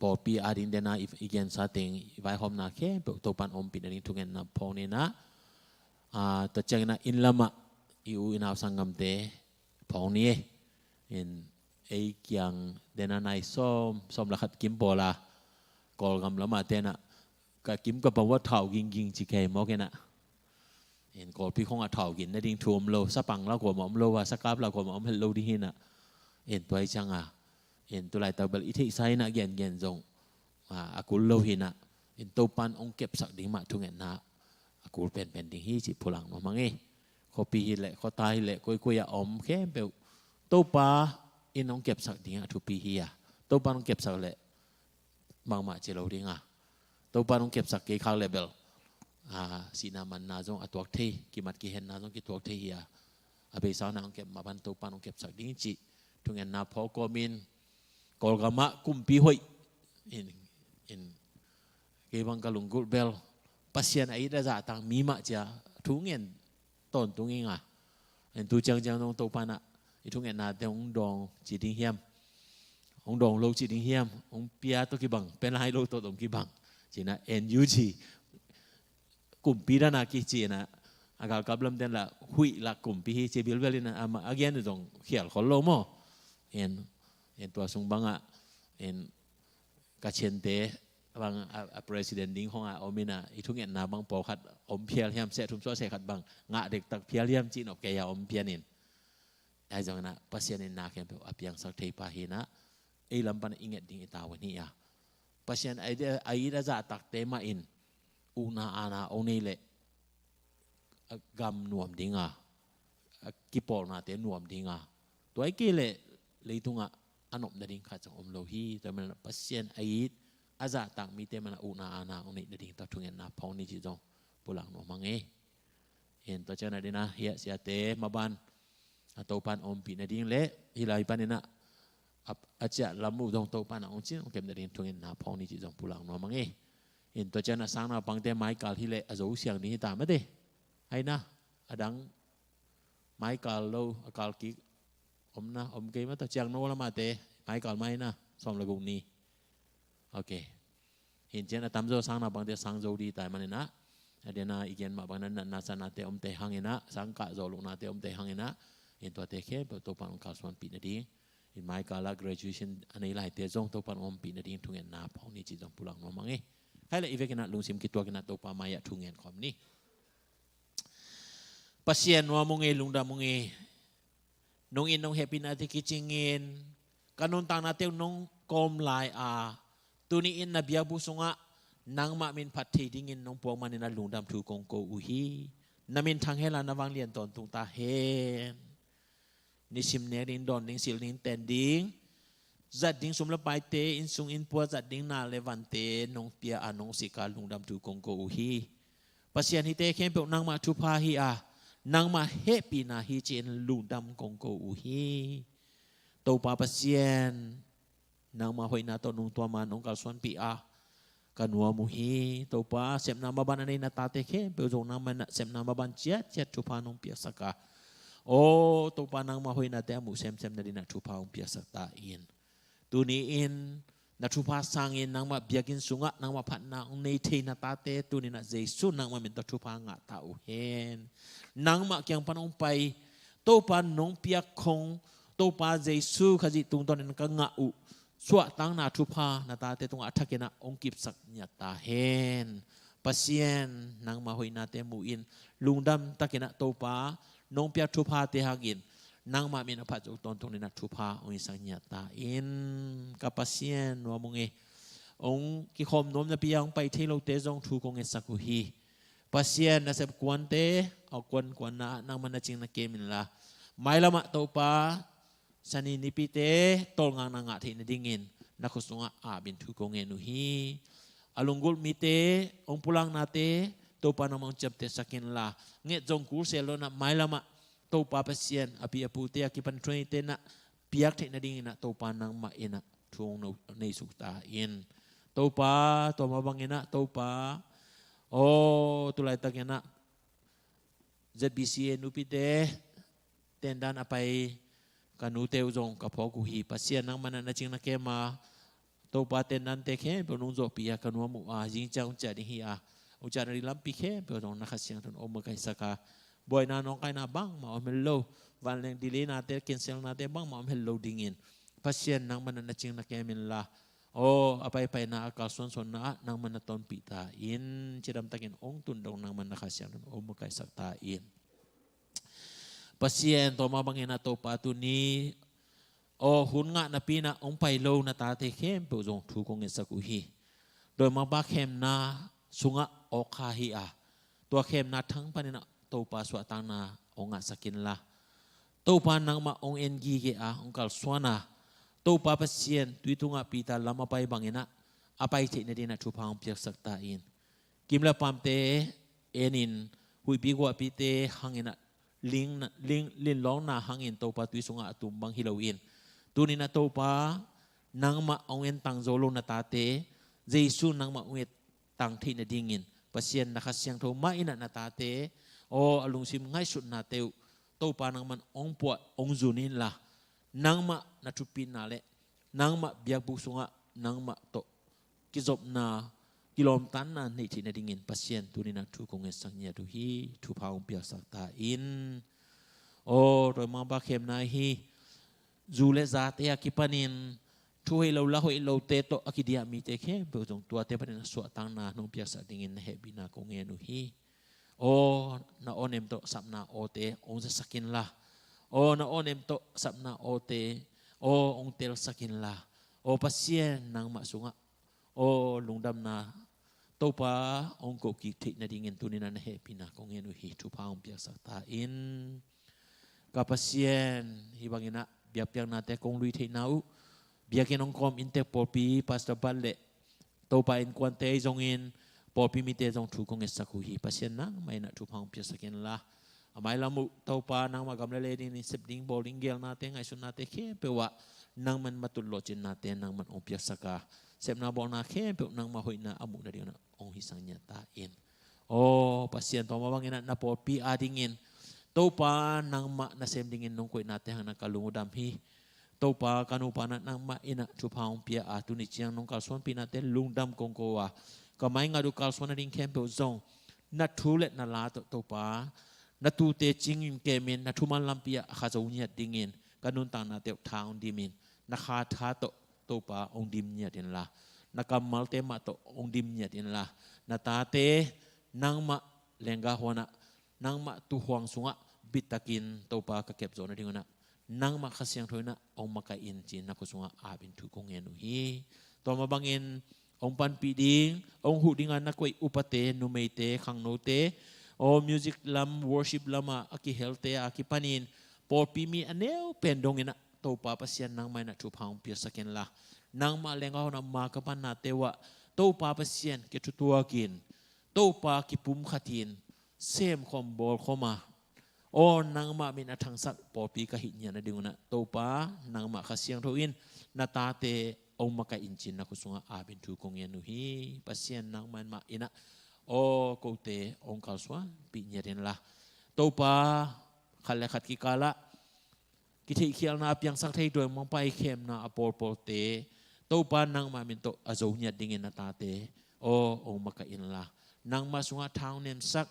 pawlpi ading dena i, i gensa teng i vaihawmna khempeuh Topa in ompih nading thungetna phawk ni in ah, a, tua ciangin ah inn lamah i u i nau sanggamte phawk ni e. In, ei kiang dena nai sawm, sawm le khat kim pawl a, Kawlgam lamah te in ah, ka kim ka pau a thau gingging ci kei mawk in ah. In, Kawlpi khawng ah thau gin nading thu om lo, sapang la kuamah om lo a, sakap la kuamah om het lo ding hi in ah. In, tua hi ciang a, in, tu laitak bel i theihsa in ah gengen zong, a, a kul lo hi in ah. In, Topa in hong kepsak ding mah thungetna a kul penpen ding hi cih pulak nuam hang e. Khuapi hi leh, khuata hi leh, koikoi a om khempeuh Topa in hong kepsak ding a thupi hi a. Topa in hong kepsak leh bangmah ci lo ding a, Topa in hong kepsak kei khak leh bel, a, sihna manna zong a tuak thei, kimat kihenna zong kituak thei hi a. A beisa na hong kep mah bang Topa in hong kepsak ding cih thungetna phawk kawmin, Kawlgam ah kumpi hoih, in, in, kei bang ka lunggulh bel, Pasian a it a zahtak mi mah ci-a thungen tawntung ing a. In, tu ciangciang zong Topa in ah i thungetnate hong dawng ci ding hiam? hong dawng lo ci ding hiam, hong pia tawh kibang, pia nai lo tawh dong kibang. Ci-in ah N U G kumpi dan a kici-in ah, a galkap lamte in lah huih lak kumpi hi ci bilbel in ah, amah a gen uh zong khial khol lo maw. En, en tua sung bangah, en, Kachin-te bang a, a president ding khong a om in ah, i thungetna bang pawlkhat om phial hiam, seh thum suah seh khat bang ngah dektak phial hiam cih nop kei a om pian in. Ahi zongin ah Pasian in na khempeuh a piangsak thei pa hi in ah, ei lam pan i nget ding i tavuan hi a. Pasian a it a, a it a zahtakte mah in ukna aana hong nei leh, a gam nuam ding a, a kipawlnate nuam ding a, tua hi kei leh leitungah a nop nading khat zong om lo hi. Tua manin ah Pasian a it a zahtak mite mah in ah ukna aana hong neih nading tawh thungetna phawk ni cih zong pulak nuam hang e. En, tua ciang a ding ah, hiah siate maban a Topa'n ompih nading leh hih lai panin ah a, a ciah lam uh zong Topa'n a hong cin hong kep nading thungetna phawk ni cih zong pulak nuam hang e. En, tua ciang a sang naupangte maikal hi leh a zo siang ding hi ta mate. Hai na, a dang maikal lo, a kal kik om na, om kei mah tawh, ciang no lamate maikal mai na, sawm le guk ni. Ok. Hi in ciang a tamzaw sang naupangte sang zo ding hi ta manin ah, a ding ah i gen mah bangin ah natna satnate om tei hangin ah, sang kah zawh lohnate om tei hangin ah, en, tuate khempeuh Topa'n hong kalsuanpih nading, en, maikal ah graduation a nei laite zong Topa'n hong ompih nading thungetna phawk ni cih zong pulak nuam hang e. Khai leh i vekin ah lungsim kituakin ah Topa mai-ah thungen khawm ni. Pasian, nuam ung e, lungdam ung e. Nong it nong hehpihnate kicingin ka nuntaknate uh nong kawm lai a, tuni-in na biakbuk sungah nangmah min phat thei dingin nong puak manin ah lungdam thu kong ko uh hi. Na minthang hen la, na vanglian tawntung ta hen. Nisim nek ding, dawn ding, silh ding, ten ding, zat ding sum le paite, inn sung inn pua zat ding na le vante nong pia a, nong sik a, lungdam thu kong ko uh hi. Pasian, hihte khempeuh nangmah thupha hi a, nangmah hehpihna hi ci-in lungdam kong ko uh hi. Topa Pasian, nangmah hoihna tawh nungtuam a nong kalsuanpih a, ka nuam uh hi. Topa, sepna maban a nei na tate khempeuh zong nangmah in ah sepna maban ciatciat thupha nong piaksak a, aw Topa, nangmah hoihnate a muh semsem nading ah thupha hong piaksak ta in. Tuni-in na thupha sangin nangmah biakinn sungah nangmah phatna hong nei thei na tate tuni-in ah Jesu nangmah min tawh thupha ngah ta uh hen. Nangmah kiang pan hong pai, Topa nong piak khong, Topa Jesu Khazih tungtawnin ka ngah uh suahtakna thupha na tate tungah a thakin ah hong kipsak ngiat ta hen. Pasian, nangmah hoihnate mu-in lungdam takin ah Topa nong piak thuphate hangin nangmah min a phat zo tawntungin ah thupha hong hisak ngiat ta in. Ka Pasian, nuam ung e. Hong kikhawm nuam napi a hong pai thei lote zong thu kong ngetsak uh hi. Pasian, nasep kuante a kuankuanna ah nangmah na cing na kem inla, mailam ah Topa, Sani nipite tawlngakna ngah theih nadingin na khut sungah ap in thu kong ngen uh hi. A lunggulh mite, hong pulaknate Topa nangmah hong ciamtehsak inla, nget zong kul seh lo in ah mailam ah Topa Pasian, a pi a pute, a kipan thu neite in ah piak theih nadingin ah Topa nangmah in ah thu hong no-, neisuk ta in. Topa, tua mah bangin ah Topa, aw, tu laitakin ah Z B C A nupite tendan a pai ka nute uh zong ka phawk uh hi. Pasian, nangmah in ah na cing na kem a, Topa, tendante khempeuh nong zawhpih a, ka nuam uh a, zing ciang hong ciah ding hi a, hong ciah nading lampi khempeuh zong na Kha Siangtho in hong makaihsak a, buaina nawngkaina bangmah om hel lo, vanleng delay-nate, cancel-nate bangmah om hel lo dingin, Pasian, nangmah in ah na cing na kem inla, aw, a paipaina, a kalsuansuanna ah nangmah in na tonpih ta in. Cidamtakin hong tun dong nangmah in na Kha Siangtho in hong makaihsak ta in. Pasian, tua mah bangin ah Topa, tuni, aw, hun ngah napi in ah hong pai lo na tate khempeuh zong thu kong ngetsak uh hi. Dawimangpa khemna sungah awk kha hi a, tua khemna thang panin ah Topa, suahtakna hong ngahsak inla, Topa, nangmah hong en gige a, hong kalsuan a, Topa Pasian, tui tungah Peter lam a pai bangin ah a pai theih nadingin ah thupha hong piaksak ta in. Kim le pamte en in, huihpi guahpite hangin ah ling, ling, linlawngna hangin Topa tui sungah a tum bang hi loin, tuni-in ah Topa, nangmah hong entang zo lo na tate Jesu nangmah hong et tang theih nadingin, Pasian, na Kha Siangtho mah in ah na tate, aw, a lungsim ngaihsutnate uh Topa, nangmah in hong puah, hong zun inla, nangmah na thupina le nangmah biakbuk sungah nangmah tawh kizopna, kilawmtatna neih theih nadingin Pasian tuni-in ah thu kong ngetsak ngiat uh hi. Thupha hong piaksak ta in. Aw, tua mah bang khemna hi. Zu le zate a kipanin thu hoih lo la hoih lote tawh a kidiah mite khempeuh zong tuate panin a suahtakna nong piaksak dingin na hehpihna kong ngen uh hi. Aw, na awnem tawh sapna awte hong zasak inla, aw, na awnem tawh sapna awte aw hong telsak inla, aw Pasian, nangmah sungah aw lungdamna Topa hong kohkik theih nadingin tuni-in ah na hehpihna kong ngen uh hi. Thupha hong piaksak ta in. Ka Pasian, hih bangin ah biakpiaknate kong lui theihna uh, biakinn hong kawm inntek pawlpi, Pastor Bat le Topa innkuante ahi zongin, pawlpi mite zong thu kong ngetsak uh hi. Pasian, nangmah in ah thupha hong piaksak inla, a mailam uh Topa, nangmah gam le lei dingin sep ding, bawl ding, geelnate, ngaihsutnate khempeuh ah nangman matut lawhcinnate nangman hong piaksak a, sepna bawlna khempeuh nangmah hoihna a muh nadingin ah hong hisak ngiat ta in. Aw Pasian, tua mah bangin ah na pawlpi adingin Topa, nangmah nasem dingin nong koihnate hangin ah ka lung uh dam hi. Topa, ka nupa in ah nangmah in ah thupha hong pia a, tuni ciang nong kalsuanpihnate lungdam kong ko a, ka mai ngat uh kalsuan nading khempeuh zong na thu le na la tawh Topa, na tuute cingin kemin, na thuman lampi ah a kha zo ngiat dingin ka nuntaknate uh tha hong dimin, na kha tha tawh Topa hong dim ngiat inla, na kammalte mah tawh hong dim ngiat inla, na tate nangmah lenggah huan ah, nangmah tuuhuang sungah bittakin Topa ka kep zawh nadingun ah nangmah Kha Siangtho in ah hong makaih in ci-in na khut sungah apin thu kong ngen uh hi. Tua mah bangin hong panpih ding, hong huh ding a na koih upate, numeite, khangnote, aw music lam, worship lam ah a kihelte a kipanin pawlpi mi a neu pen dongin ah Topa Pasian, nangmah in ah thupha hong piaksak inla, nangmah lenggah huan ah ma ka pannate uh ah Topa Pasian, kithutuakin, Topa kipumkhatin, semkhawm bawlkhawm a, aw nangmah min a thangsak pawlpi ka hih ngiat nadingun ah Topa, nangmah Kha Siangtho in na tate hong makaih in ci-in na khut sungah apin thu kong ngen uh hi. Pasian, nangmah in ah aw kote hong kalsuanpih ngiat inla, Topa, khat le khat kikal ah kitheihkhialhna a piangsak thei, tua mah bang khemna a pawlpawlte Topa, nangmah min tawh a zo ngiat dingin na tate aw hong makaih inla, nangmah sungah tha hong nemsak,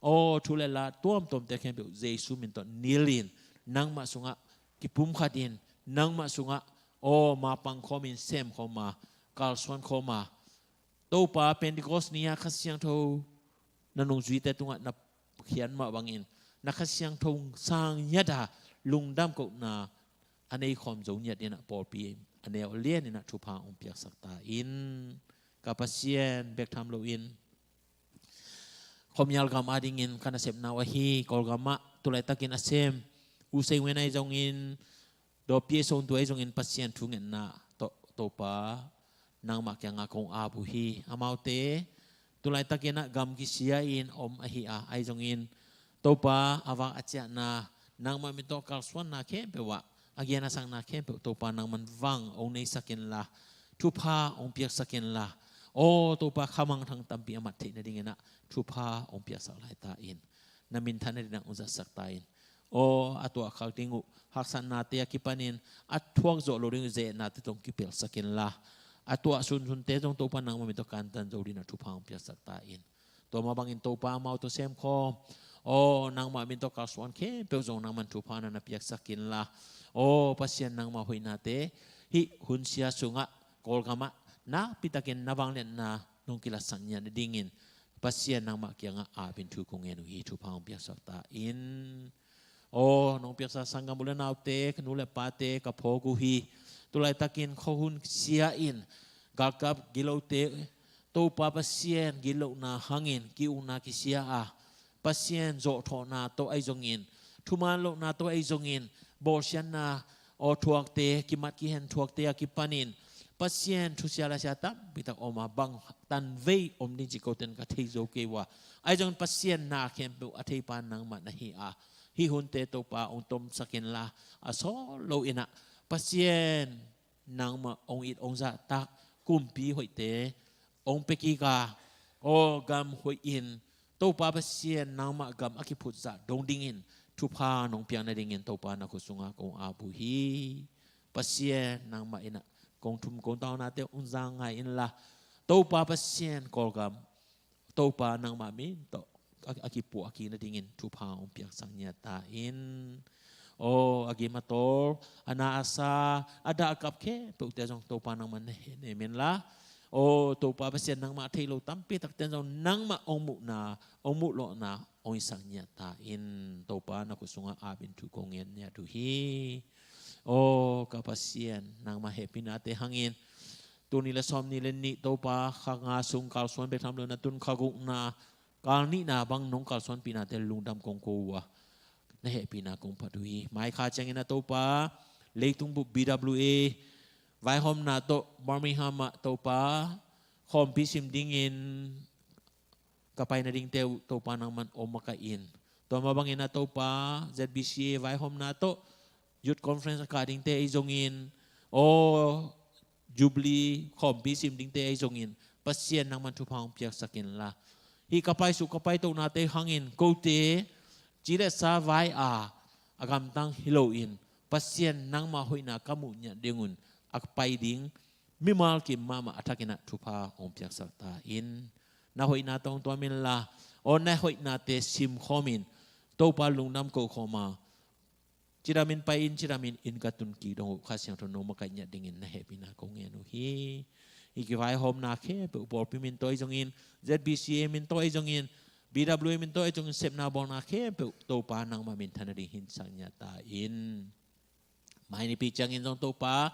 aw thu le la tuamtuamte khempeuh Jesu min tawh nilhin, nangmah sungah kipumkhatin, nangmah sungah aw ma pangkhawmin, semkhawm a, kalsuankhawm a, Topa, Pentecost ni-a Kha Siangtho na nungzuite tungah na khiat mah bangin, na Kha Siangtho sang ngiat a, lungdam kohna a neikhawm zo ngiat in ah pawlpi a neu lian in ah thupha hong piaksak ta in. Ka Pasian, bek tham loin khuamial gam adingin ka nasepna uh ahi Kawlgam ah tulaitakin a sem U Seng Wen ahi zongin, Dawpi a songtu ahi zongin Pasian thungetna tawh Topa, nangmah kiangah kong ap uh hi. Amaute tulaitakin ah gam kisia in om ahi a, ahi zongin Topa, a vak a ciahna, nangmah min tawh kalsuanna khempeuh ah, a gen a sakna khempeuh Topa, nangman vang hong neisak inla, thupha hong piaksak inla, aw Topa, khamangthang tampi a mat theih nadingin ah thupha hong piaksak lai ta in. Na minthanna dingin ah hong zatsak ta in. Aw, a tuahkhak ding uh haksatnate a kipanin a thuak zawh loh ding uh zehnate zong kipelhsak inla, a tuah sunsunte zong Topa, nangmah min tawh kantan zo dingin ah thupha hong piaksak ta in. Tua mah bangin Topa, amau tawh semkhawm, aw nangmah min tawh kalsuan khempeuh zong nangman thupha na na piaksak inla, aw Pasian, nangmah hoihnate hih hun sia sungah Kawlgam ah nakpitakin na vangliatna nong kilatsak ngiat nadingin Pasian, nangmah kiangah apin thu kong ngen uh hi. Thupha hong piaksak ta in. Aw, nong piaksak sanggam u le naute, ka nu le pate ka phawk uh hi. Tulaitakin khuahun sia in galkap gilote, Topa Pasian, gitlohna hangin ki-ukna kisia a, Pasian, zawhthawhna tawh ahi zongin, thuman lohna tawh ahi zongin, bawlsiatna aw thuakte, kimat kihen thuakte a kipanin Pasian, thusia lasia tampitak om a, bang tanvei om ding cih koten ka thei zo kei uh a, ahi zongin Pasian, na khempeuh a theipa nangmah na hi a, hih hunte Topa hong tomsak inla, a sawt loin ah Pasian, nangmah hong it hong zahtak kumpi hoihte hong pia kik a, aw gam hoih in, Topa Pasian, nangmah gam a kiphutzah dong dingin thupha nong piak nadingin Topa, na khut sungah kong ap uh hi. Pasian, nangmah in ah pongthum kontaunate hong za ngai inla, Topa Pasian Kawlgam Topa nangmah min tawh a, a kipuah kik nadingin thupha hong piaksak ngiat ta in. Aw, a gim a tawl, a na a sa, a dah a kap khempeuhte zong Topa nangmah na hehnem inla, aw Topa Pasian, nangmah a thei lo tampi takte zong nangmah hong muhna, hong muhlawhna hong hisak ngiat ta in. Topa, na khut sungah ap in thu kong ngen ngiat uh hi. Aw ka Pasian, nangmah hehpihnate hangin tuni le sawmnih le nih Topa, kha nga sung kalsuan bek tham lo na tun kha gukna, kal nihna bang nong kalsuanpihnate lungdam kong ko uh a, na hehpihna kong phat uh hi. Mai kha ciangin a Topa, leitung bup B W A vaihawmna tawh Birmingham ah Topa, khawmpi sim dingin ka pai nadingte uh Topa nangman om makaih in. Tua mah bangin a Topa, Z B C A vaihawmna tawh Youth Conference a kah dingte ahi zongin, aw Jubilee khawmpi sim dingte ahi zongin, Pasian nangman thupha hong piaksak inla, hih ka paisuk ka paitohnate hangin kote ci le sa vai a, a gamtang hi loin, Pasian nangmah hoihna ka muh ngiat dingun a pai ding mimal kim mahmah a thakin ah thupha hong piaksak ta in. Na hoihna tawh hong tuam inla, aw na hoihnate simkhawmin Topa lungdam kokhawm a, cidamin pai in, cidamin inn ka tun kik dong uh Kha Siangtho nong makaih ngiat dingin na hehpihna kong ngen uh hi. Hih kivaihawmna khempeuh pawlpi min tawh ahi zongin, Z B C A min tawh ahi zongin, B W A min tawh ahi zongin, sepna bawlna khempeuh Topa nangmah minthan nading hisak ngiat ta in. Mai nipi ciangin zong Topa,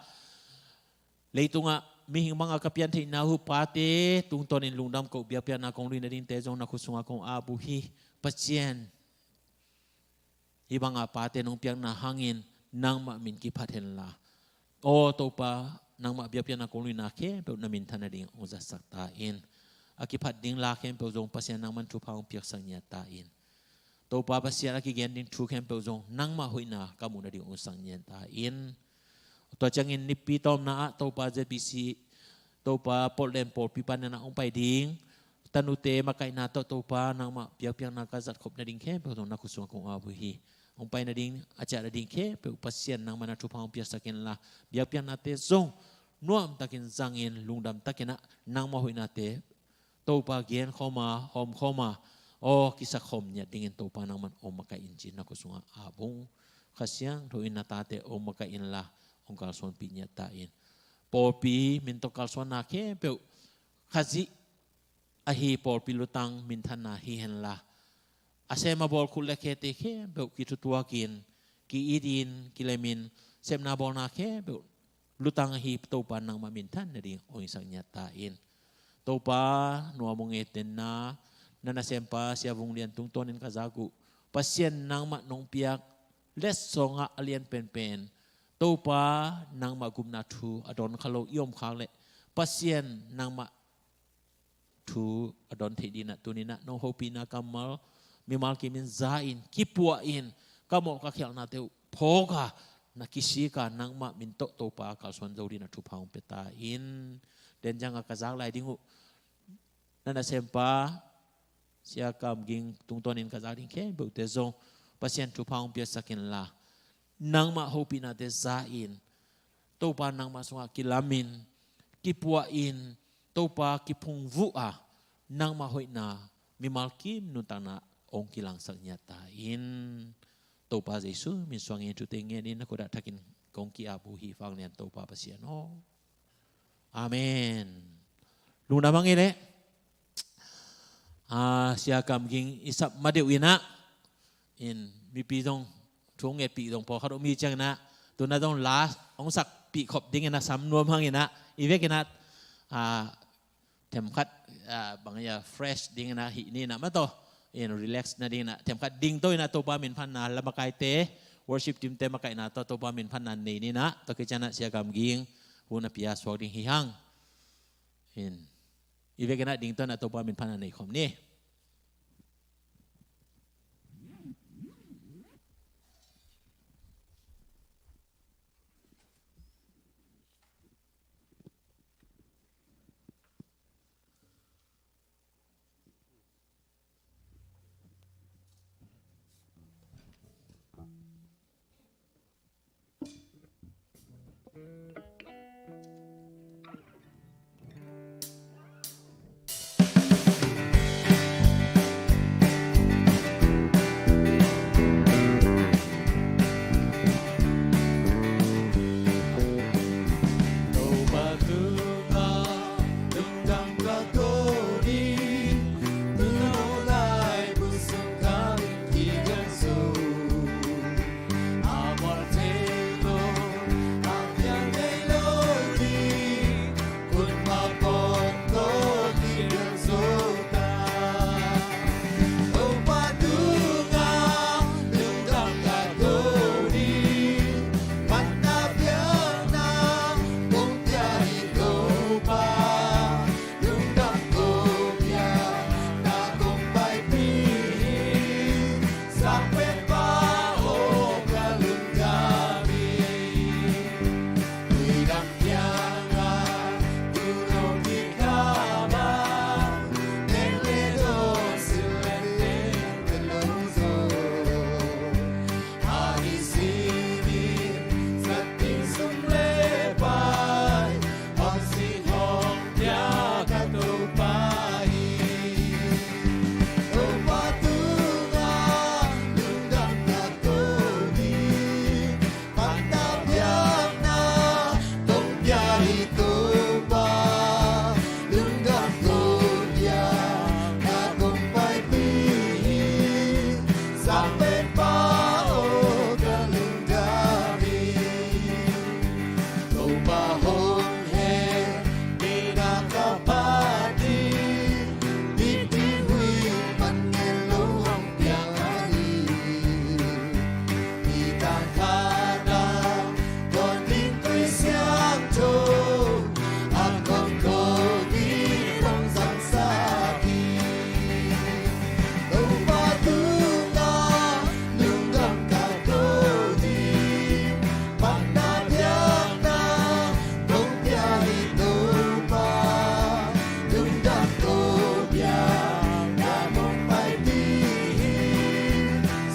leitungah mihing bangah ka piantheihna uh pate tungtawnin lungdam koh, biakpiakna kong lui nadingte zong na khut sungah kong ap uh hi. Pasian, hih bangah pate nong piakna hangin nangmah min kiphat henla, aw Topa, nangmah biakpiakna kong luina khempeuh na minthan nading hong zatsak ta in. A kiphat ding la khempeuh zong Pasian nangman thupha hong piaksak ngiat ta in. Topa Pasian, a kigen ding thu khempeuh zong nangmah hoihna ka muh nading hong sak ngiat ta in. Tua ciangin nipi tawmna ah Topa, Z B C, Topa, Portland pawlpi panin ah hong pai ding tanute makaihna tawh Topa, nangmah biakpiakna ka zatkhop nading khempeuh zong na khut sungah kong ap uh hi. Hong pai nading, a ciah nading khempeuh Pasian nangmah na thupha hong piaksak inla, biakpiaknate zong nuamtakin zangin, lungdam takin ah nangmah hoihnate Topa genkhawm a, hawmkhawm a, aw kisakkhawm ngiat dingin Topa nangman hong makaih in ci-in na khut sungah ap ung. Kha Siangtho in na tate hong makaih inla, hong kalsuanpih ngiat ta in. Pawlpi min tawh kalsuanna khempeuh Khazih ahi pawlpi lutang minthanna hi henla, a sem a bawl khut le khete khempeuh kithutuakin, ki-itin, kilemin, sepna bawlna khempeuh lutang ahi Topa nangmah minthan nading hong hisak ngiat ta in. Topa, nuam ung e, tenna na nasempa Sia Vung Lian tungtawnin ka zak uh Pasian nangmah nong piak letsong ah a lian penpen, Topa, nangmah gupna thu a don kha lo i om khak leh, Pasian nangmah thu a don theih dingin ah tuni-in ah nong hopihna kammal mimal kimin za in, kipuah in, ka mawh ka khialhnate uh phawk a, na kisik a, nangmah min tawh Topa kalsuan zo dingin ah thupha hong pia ta in. Denjang a ka zak lai ding uh na nasempa Sia Kam Ging tungtawnin ka zak ding khempeuhte zong Pasian thupha hong piaksak inla, nangmah hopihnate za in, Topa nangmah sungah kilamin, kipuahin, Topa kiphungvuh a, nangmah hoihna mimal kim nuntakna hong kilangsak ngiat ta in. Topa Jesu min suangin thute ngenin na khut ah thakin kong ki-ap uh hi, vanglian Topa Pasian aw. Amen. Lungdam hang ei leh. Ah, Sia Kam Ging i sap ma deuh in ah, in mipi zong thu ngetpih zong pawlkhat om hi ciangin ah, tu-in ah zong la hong sakpih khop dingin ah sam nuam hang in ah, i vekin ah, ah, themkhat, ah, bang hiam, fresh dingin ah hih ni in ah maw, in relax nadingin ah themkhat dingto in ah Topa minphatna, la makaite, worship team-te makaihna tawh Topa minphatna nei ni in ah, tua khit ciangin ah Sia Kam Ging hun a pia suak ding hi hang. In, i vekin ah dingto in ah Topa minphatna nei khawm ni.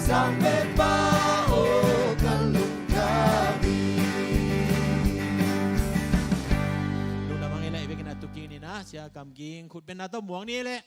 Ka meppa aw ka lungdam hi. Lungdam hang i la i vekin a tuking ni na, Sia Kam Ging khut benna tawh muang ni leh.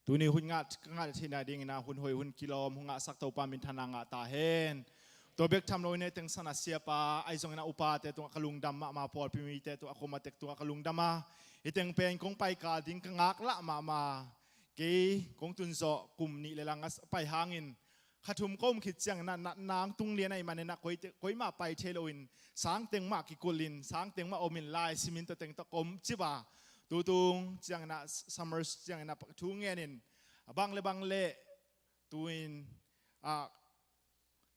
Tuni hun ngah, ka ngah theihna dingin a hun hoih hun kilawm hong ngahsak Topa minthanna ngah ta hen. Tua bek tham loin ei teng san a siapa ahi zongin a upate tungah ka lungdam mahmah, pawlpi mite tungah, a koma tek tungah ka lungdam a, hih teng pen kong pai kal ding ka ngaklah mahmah. Kei kong tun zawh kum nih le lang a pai hangin kha thum ka om khit ciangin ah natna tung lian ahih manin ah koi, koimah pai thei loin sang teng mah kikulhin, sang teng mah omin, lai simin tua teng tawh ka om cip a, tutung ciangin ah, summers ciangin ah thu ngenin a bang le bang le tuin, ah,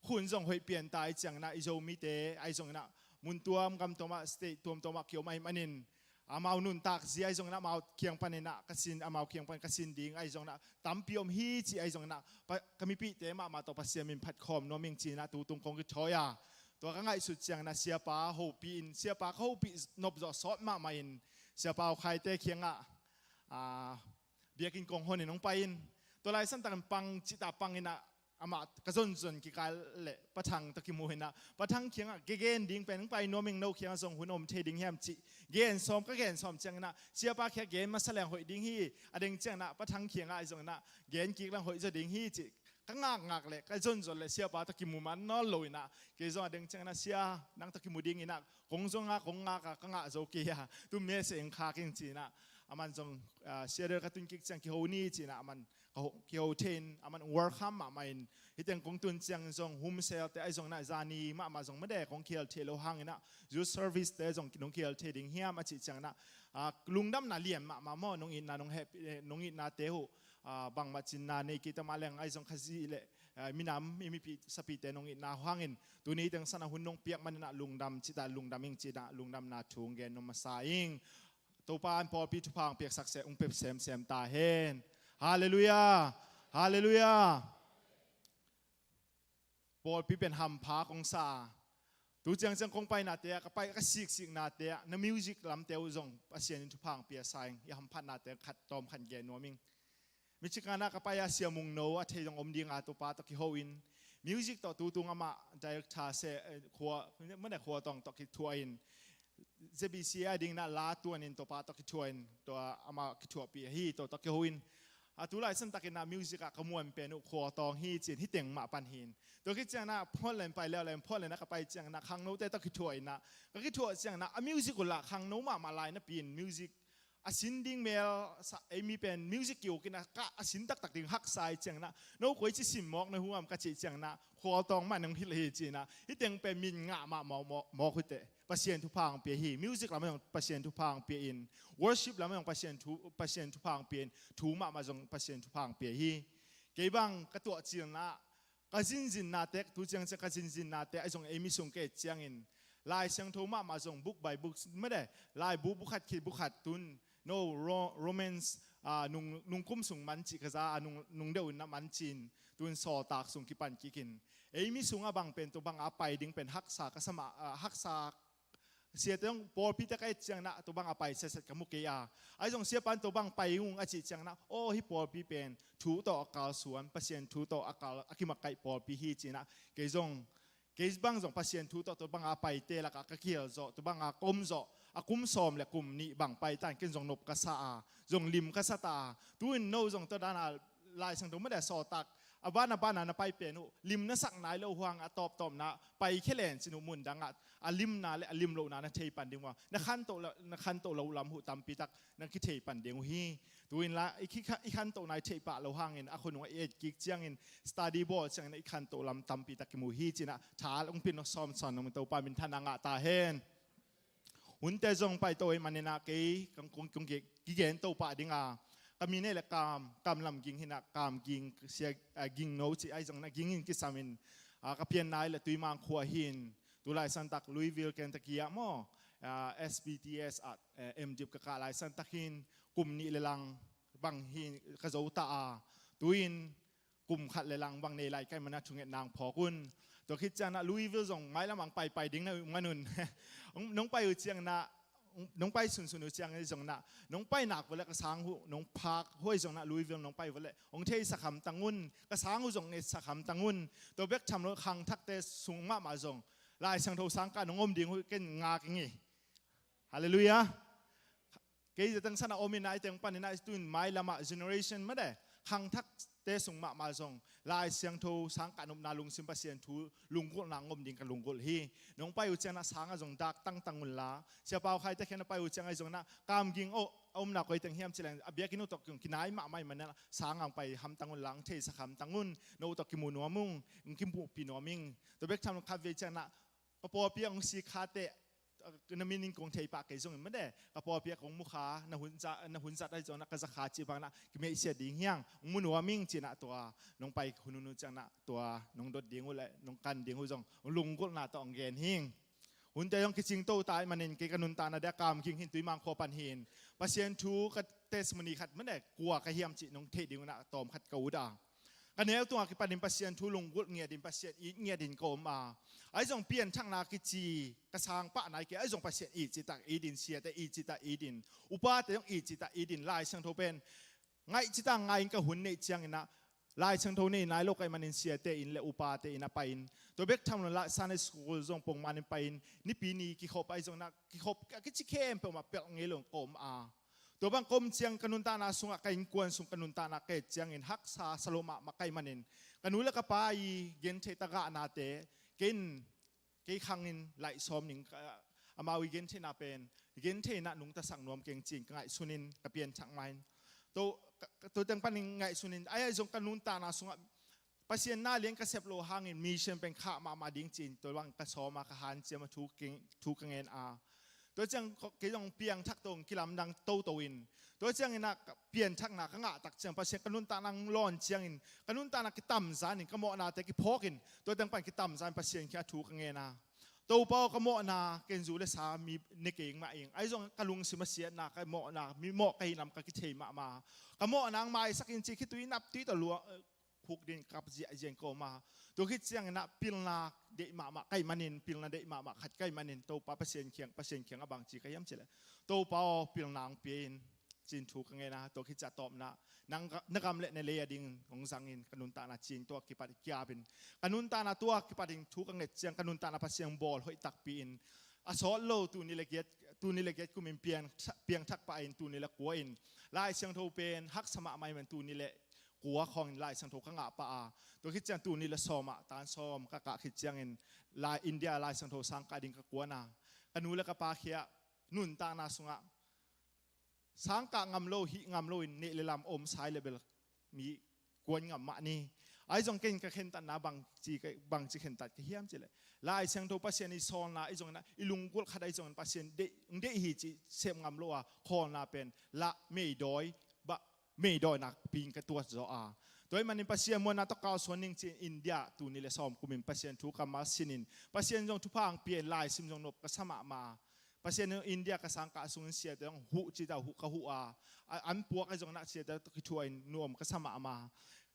hun zong hoih pian ta ahih ciangin ah i Zomite ahi zongin ah mun tuam gam tuamah, state tuamtuamah ki-om ahih manin amau nuntak zia ahi zongin ah amau kiang panin ah ka sin, amau kiang panin ka sin ding ahi zongin ah tampi om hi ci ahi zongin ah, pa, ka mipihte mahmah tawh Pasian min phat khawm nuam ing ci-in ah tutung kong kithawi a, tua ka ngaihsut ciangin ah siapa hopih in, siapa ka hopih nop zawh sawt mahmah in, siapa aw khaite kiangah, ah, biakinn kong honin hong pai in, tua lai santakin pang cita pangin ah amah ka zonzon kikal leh Pa Thang tawh kimu in ah, Pa Thang kiangah, "Ka gen ding pen hong pai nuam ing, no kiangah zong hun om thei ding hiam?" cih gen sawm, ka gen sawm ciangin ah siapa kiangah gen masa leng hoih ding hi, a deng ciangin ah Pa Thang kiangah ahi zongin ah gen kik leng hoih zaw ding hi cih ka ngakngak leh ka zonzon leh siapa tawh kimu man nawn lo in ah, kei zong a deng ciangin ah, "Sia, nang tawh kimu dingin ah kong zong a, kong ngak a, ka ngah zo kei a, tu message hong khak ing," ci-in ah, aman zong, ah, sia dal ka tun kik ciang kiho ni ci-in ah aman ka ho, kiho thei in, aman welcome mahmah in, hih teng kong tun ciang zong home cell te ahi zongin ah zani mahmah zong made kong kihel thei lo hangin ah youth service te zong nong kihel thei ding hiam a cih ciangin ah, ah, lungdamna lian mahmah maw, nong itna, nong happy, eh, nong itnate uh, ah, bangmah cinna nei kei ta mah leng ahi zong Khazih leh, ah, minam i mipih sapite nong itna uh hangin tuni teng san a hun nong piak manin ah lungdam cita, lungdam ing ci-in ah lungdamna thu hong gen nuam masa ing. Topa in pawlpi thupha hong piaksak seh, hong pia semsem ta hen. Halleluiah. Halleluiah. Pawlpi pen hampha kong sa a, tu ciangciang kong painate ah, ka pai, ka siksiknate ah na music lamte uh zong Pasian in thupha hong pia sa ing. I hamphatnate khat tawm khat gen nuam ing. Michigan ah ka pai a, Sia Mung No a thei zong om ding a, tua pa tawh kiho in music tawh tutung amah director se, eh, khua, mane khua tawng tawh kithuah in, Z B C a dingin ah la tuanin tua pa tawh kithuah in, tua amah kithuahpih ahi, tua tawh kiho in. A tu lai santakin ah music ah ka muan pen uh khua tawng hi ci-in hih teng mah pan hi in. Tua khit ciangin ah Portland pai leuleu in, Portland ah ka pai ciangin ah khangnote tawh kithuah in ah, ka kithuah ciangin ah a music uh lah khangno mahmah lai napi in music a sin ding mel sa, ei mi pen music ki-uk in ah ka, a sin taktak ding haksa ahih ciangin ah, "No, koici sin mawk na hi hiam?" ka cih ciangin ah, "Khua tawng mah nong hilh hi," ci-in ah, hih teng pen min ngah mah mawk, mawk, mawk hi teh. Pasian thupha hong pia hi. Music lamah zong Pasian thupha hong pia in, worship lamah zong Pasian thu, Pasian thupha hong pia in, thu mahmah zong Pasian thupha hong pia hi. Kei bang ka tuah cilna, ka zinzinnate, tu ciangciang ka zinzinnate ahi zong ei mi sung ka et ciangin Lai Siangtho mahmah zong book by book, made, laibu bu khat khit bu khat tun, no, Ro-, Romans, ah, nung, nung kum sung man cih ka za a, nung, nung deuh in na man cin, tun Sawltak sung kipan kikin. Ei mi sungah bang pen tua bang a pai ding pen haksa ka sa mah, ah, haksa, siate zong pawlpite ka et ciangin ah tua bang a pai setset ka mu kei a. Ahi zong siapa in tua bang pai ung a cih ciangin ah, aw, hih pawlpi pen thu tawh a kalsuan, Pasian thu tawh a kal, a kimakaih pawlpi hi ci-in ah, kei zong, kei bang zong Pasian thu tawh tua bang a paite lakah ka kihel zawh, tua bang a ka om zawh, a kum sawm le kum nih bang pai ta in ken zong nop ka sa a, zong lim ka sa ta a. Tu-in no zong tua dan a Lai Siangtho mah le Sawltak a ban a ban a na pai pen uh, lim na sak nai lo uh hang a tawptawpna pai khia len cin uh, mun dangah a limna le a lim lohna na thei pan ding uh a, na khantoh lo, na khantoh lo lam uh tampi tak na kithei pan ding uh hi. Tu-in la i khi kha-, i khantohna i theih pah lo hangin a khonung ah i et kik ciangin, study bawl ciangin i khantoh lam tampi tak kimu hi ci-in ah tha hong pia nop sawm sawn nong, Topa minthanna ngah ta hen. Hunte zong paito ahih manin ah kei kong, kong, kong ki-, kigen to pah ding a, ka min ei le Kam, Kam Lam Ging hi in ah, Kam Ging, Sia, ah, Ging No cih ahi zongin ah Ging in kisam in, ah, ka pianna ei le Tuimang khua hi in, tu lai santak Louisville, Kentucky ah maw, ah, S B T S ah, eh, M.Div ka kah lai santak hi in, kum nih le lang bang hi ka zo ta a, tu-in kum khat le lang bang nei lai ka hih manin thungetna hong phawk un. Tua khit ciangin ah Louisville zong mailam ah hong paipai ding na hih manun nong pai uh ciangin ah, nong pai sunsun uh ciangin zong in ah, nong pai nak uh leh ka sang uh nong phak uh, ahi zongin ah Louisville nong pai uh leh hong theisak hamtang un, ka sang uh zong etsak hamtang un. Tua bek tham lo, khangthakte sung mahmah zong Lai Siangtho sang kah nong om ding uh ken ngak ing ei. Halleluiah. Kei zia teng san a om in ah, ei teng panin ah, tu-in mailam ah generation mah de, khangthakte sung mahmah zong Lai Siangtho sang kah nopna lungsim, Pasian thu lunggulhna hong om ding ka lunggulh hi. Nong pai uh ciangin ah sang ah zong dak tangtang un la, Sia Pau Khai te kiang na pai uh ciangin zong in ah, kam ging aw, a omna koi teng hiam ci leng, a biakinn uh tawh kong kinai mahmah ahih manin ah, sang ah hong pai hamtang un la, hong theisak hamtang un, no uh tawh kimu nuam ung, hong kimuhpih nuam ing. Tua bek tham lo, khatvei ciangin ah ka pawlpi ah hong sik kha teh, na min in kong thei pah kei zongin mah de, ka pawlpi ah kong mu kha, na hun za, na hun zat ahi zongin ah ka za kha cih bangin ah kimeihsiat ding hi hang, hong mu nuam ing ci-in ah, tua nong pai hun hun uh ciangin ah tua nong dot ding uh leh nong kan ding uh zong hong lunggulhna tawh hong gen hi ing. Hunte zong kicing to ta ahih manin kei ka nuntakna dia kam ging hi in, Tuimang khua pan hi in, Pasian thu ka testimony khat mah de, kua ka hiam cih nong theih ding un ah tawm khat ka ut a, ka neu tungah kipatin Pasian thu lunggulh ngiatin, Pasian it ngiatin ka om a, ahi zong pianthakna kici ka sang pah nai kei, ahi zong Pasian it citak it in, siate it citak it in, upate zong it citak it in, Lai Siangtho pen ngaih citak ngai in ka hun neih ciangin ah, Lai Siangtho nei nai lo ka hih manin siate inn le upate inn ah pai in, tua bek tham lo in ah Sunday school zong pongman in pai in, Nipi ni kikhop ahi zongin ah, kikhop a kici khempeuh mah pelh ngei lo in ka om a, tua bang ka om ciang ka nuntakna sungah, ka innkuan sung ka nuntakna ka et ciangin haksa sa lo mahmah ka hih manin, ka nu le ka pa i gentheih tagahnate kei in, kei khang in laih sawm ning, ka, amau i gentheihna pen, gentheihna nungtasak nuam keng ci-in ka ngaihsun in ka pianthak ma in. Tua, ka, ka, tua teng panin ngaihsun in, ahi zong ka nuntakna sungah Pasian na lian ka sep loh hangin mission pen khah mahmah ding ci-in tua bang ka sawm a, ka hanciam a, thu keng, thu ka ngen a. Tua ciang kei zong piangthak to in, kilamdang toto in. Tua ciangin ah ka pianthakna ka ngah tak ciang, Pasian ka nuntakna hong lawn ciangin, ka nuntakna kitamzan in, ka mawhnate kiphawk in, tua teng pan kitamzan in Pasian kiang thu ka ngen a. Topa aw, ka mawhna ken zu le sa mi ne kei mah ing. Ahi zong ka lungsim a siatna, ka mawhna, mi mawh ka hi lam ka kithei mahmah. Ka mawhna hong maisak in ci khitui naptui tawh lua, khuk ding kap ziahziah in ka om a. Tua khit ciangin ah pilna deih mahmah ka hih manin, pilna deih mahmah khat ka hih manin, Topa Pasian kiang, Pasian kiang ah bang ci ka hiam cih leh, Topa aw, pilna hong pia in, ci-in thu ka ngen a. Tua khit ciang a tawpna, nang ga-, na gam le na lei a dingin hong zang in, ka nuntakna ci-in tua kipat kiap in, ka nuntakna tua kipat in thu ka nget ciang, ka nuntakna Pasian bawl hoih takpi in, a sawt lo, tul nih le giat, tul nih le giat kum in piang, piangthak pah in, tul nih le kua in Lai Siangtho pen haksa mahmah ahih manin tul nih le kua khawng in Lai Siangtho ka ngah pah a. Tua khit ciang tul nih le sawm ah tan sawm ka kah khit ciangin Lai, India Lai Siangtho sang kah ding ka kuan a. Ka nu le ka pa kiang nuntakna sungah sang kah ngam lo, hih ngam lo in neih le lam om sai le bel mi kuan ngam mah ni. Ahi zong ken ka khentatna bangci ka, bangci khentat ka hiam cih leh, Lai Siangtho Pasian i sawlna ahi zongin ah, i lunggulh khat ahi zongin Pasian deih, deih hi cih sep ngam lo a, khawlna pen lah meidawi bah, meidawi nakpi in ka tuat zaw a. Tua ahih manin Pasian muanna tawh kalsuan ning ci-in India tul nih le sawm kum in Pasian thu ka masin in, Pasian zong thupha hong pia in, laisim zong nop ka sa mahmah. Pasian in India ka sang kah sungin siate zong huh cih ta huh ka huh a, a, an puak ahi zongin ah siate tawh kithuah in nuam ka sa mahmah.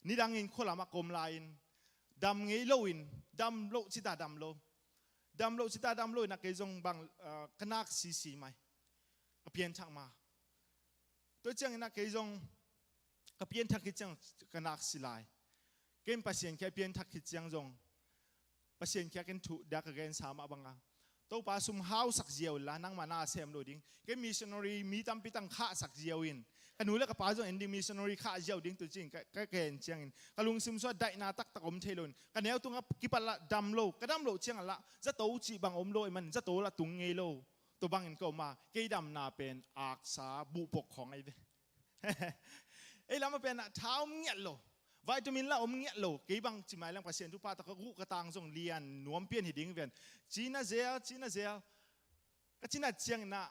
Nidangin khua lamah ka om lai-in dam ngei lo in, dam loh cih ta dam lo, dam loh cih ta dam lo in ah kei zong bang, ah, ka nak sisi mai, ka pianthak ma. Tua ciangin ah kei zong ka pianthak khit ciang ka nak si lai. Ken Pasian kiang pianthak khit ciang zong Pasian kiang ken thu dia ka gensa mah bang a, Topa, sum hausak ziau inla, nangmah na sem lo ding. Ken missionary mi tampi tang khahsak ziau in, ka nu le ka pa zong en ding, missionary khah ziau ding tu ci-in ka, ka gen ciangin ka lungsim sungah daihna taktak om thei lo in, ka neu tungah kipat lah dam lo, ka dam loh ciangah lah zato cih bang om lo ahih manin zato lah tung ngei lo. Tua bangin ka om a, kei damna pen aksa buhpok khawng ahi ve. Ei lamah pen ah tha om ngiat lo, vitamin lah om ngiat lo. Kei bang ci mai leng Pasian thupha tawh ka guh ka tang zong lian nuam pian hi ding ven. Cina zel, Cina zel. Ka cinat ciangin ah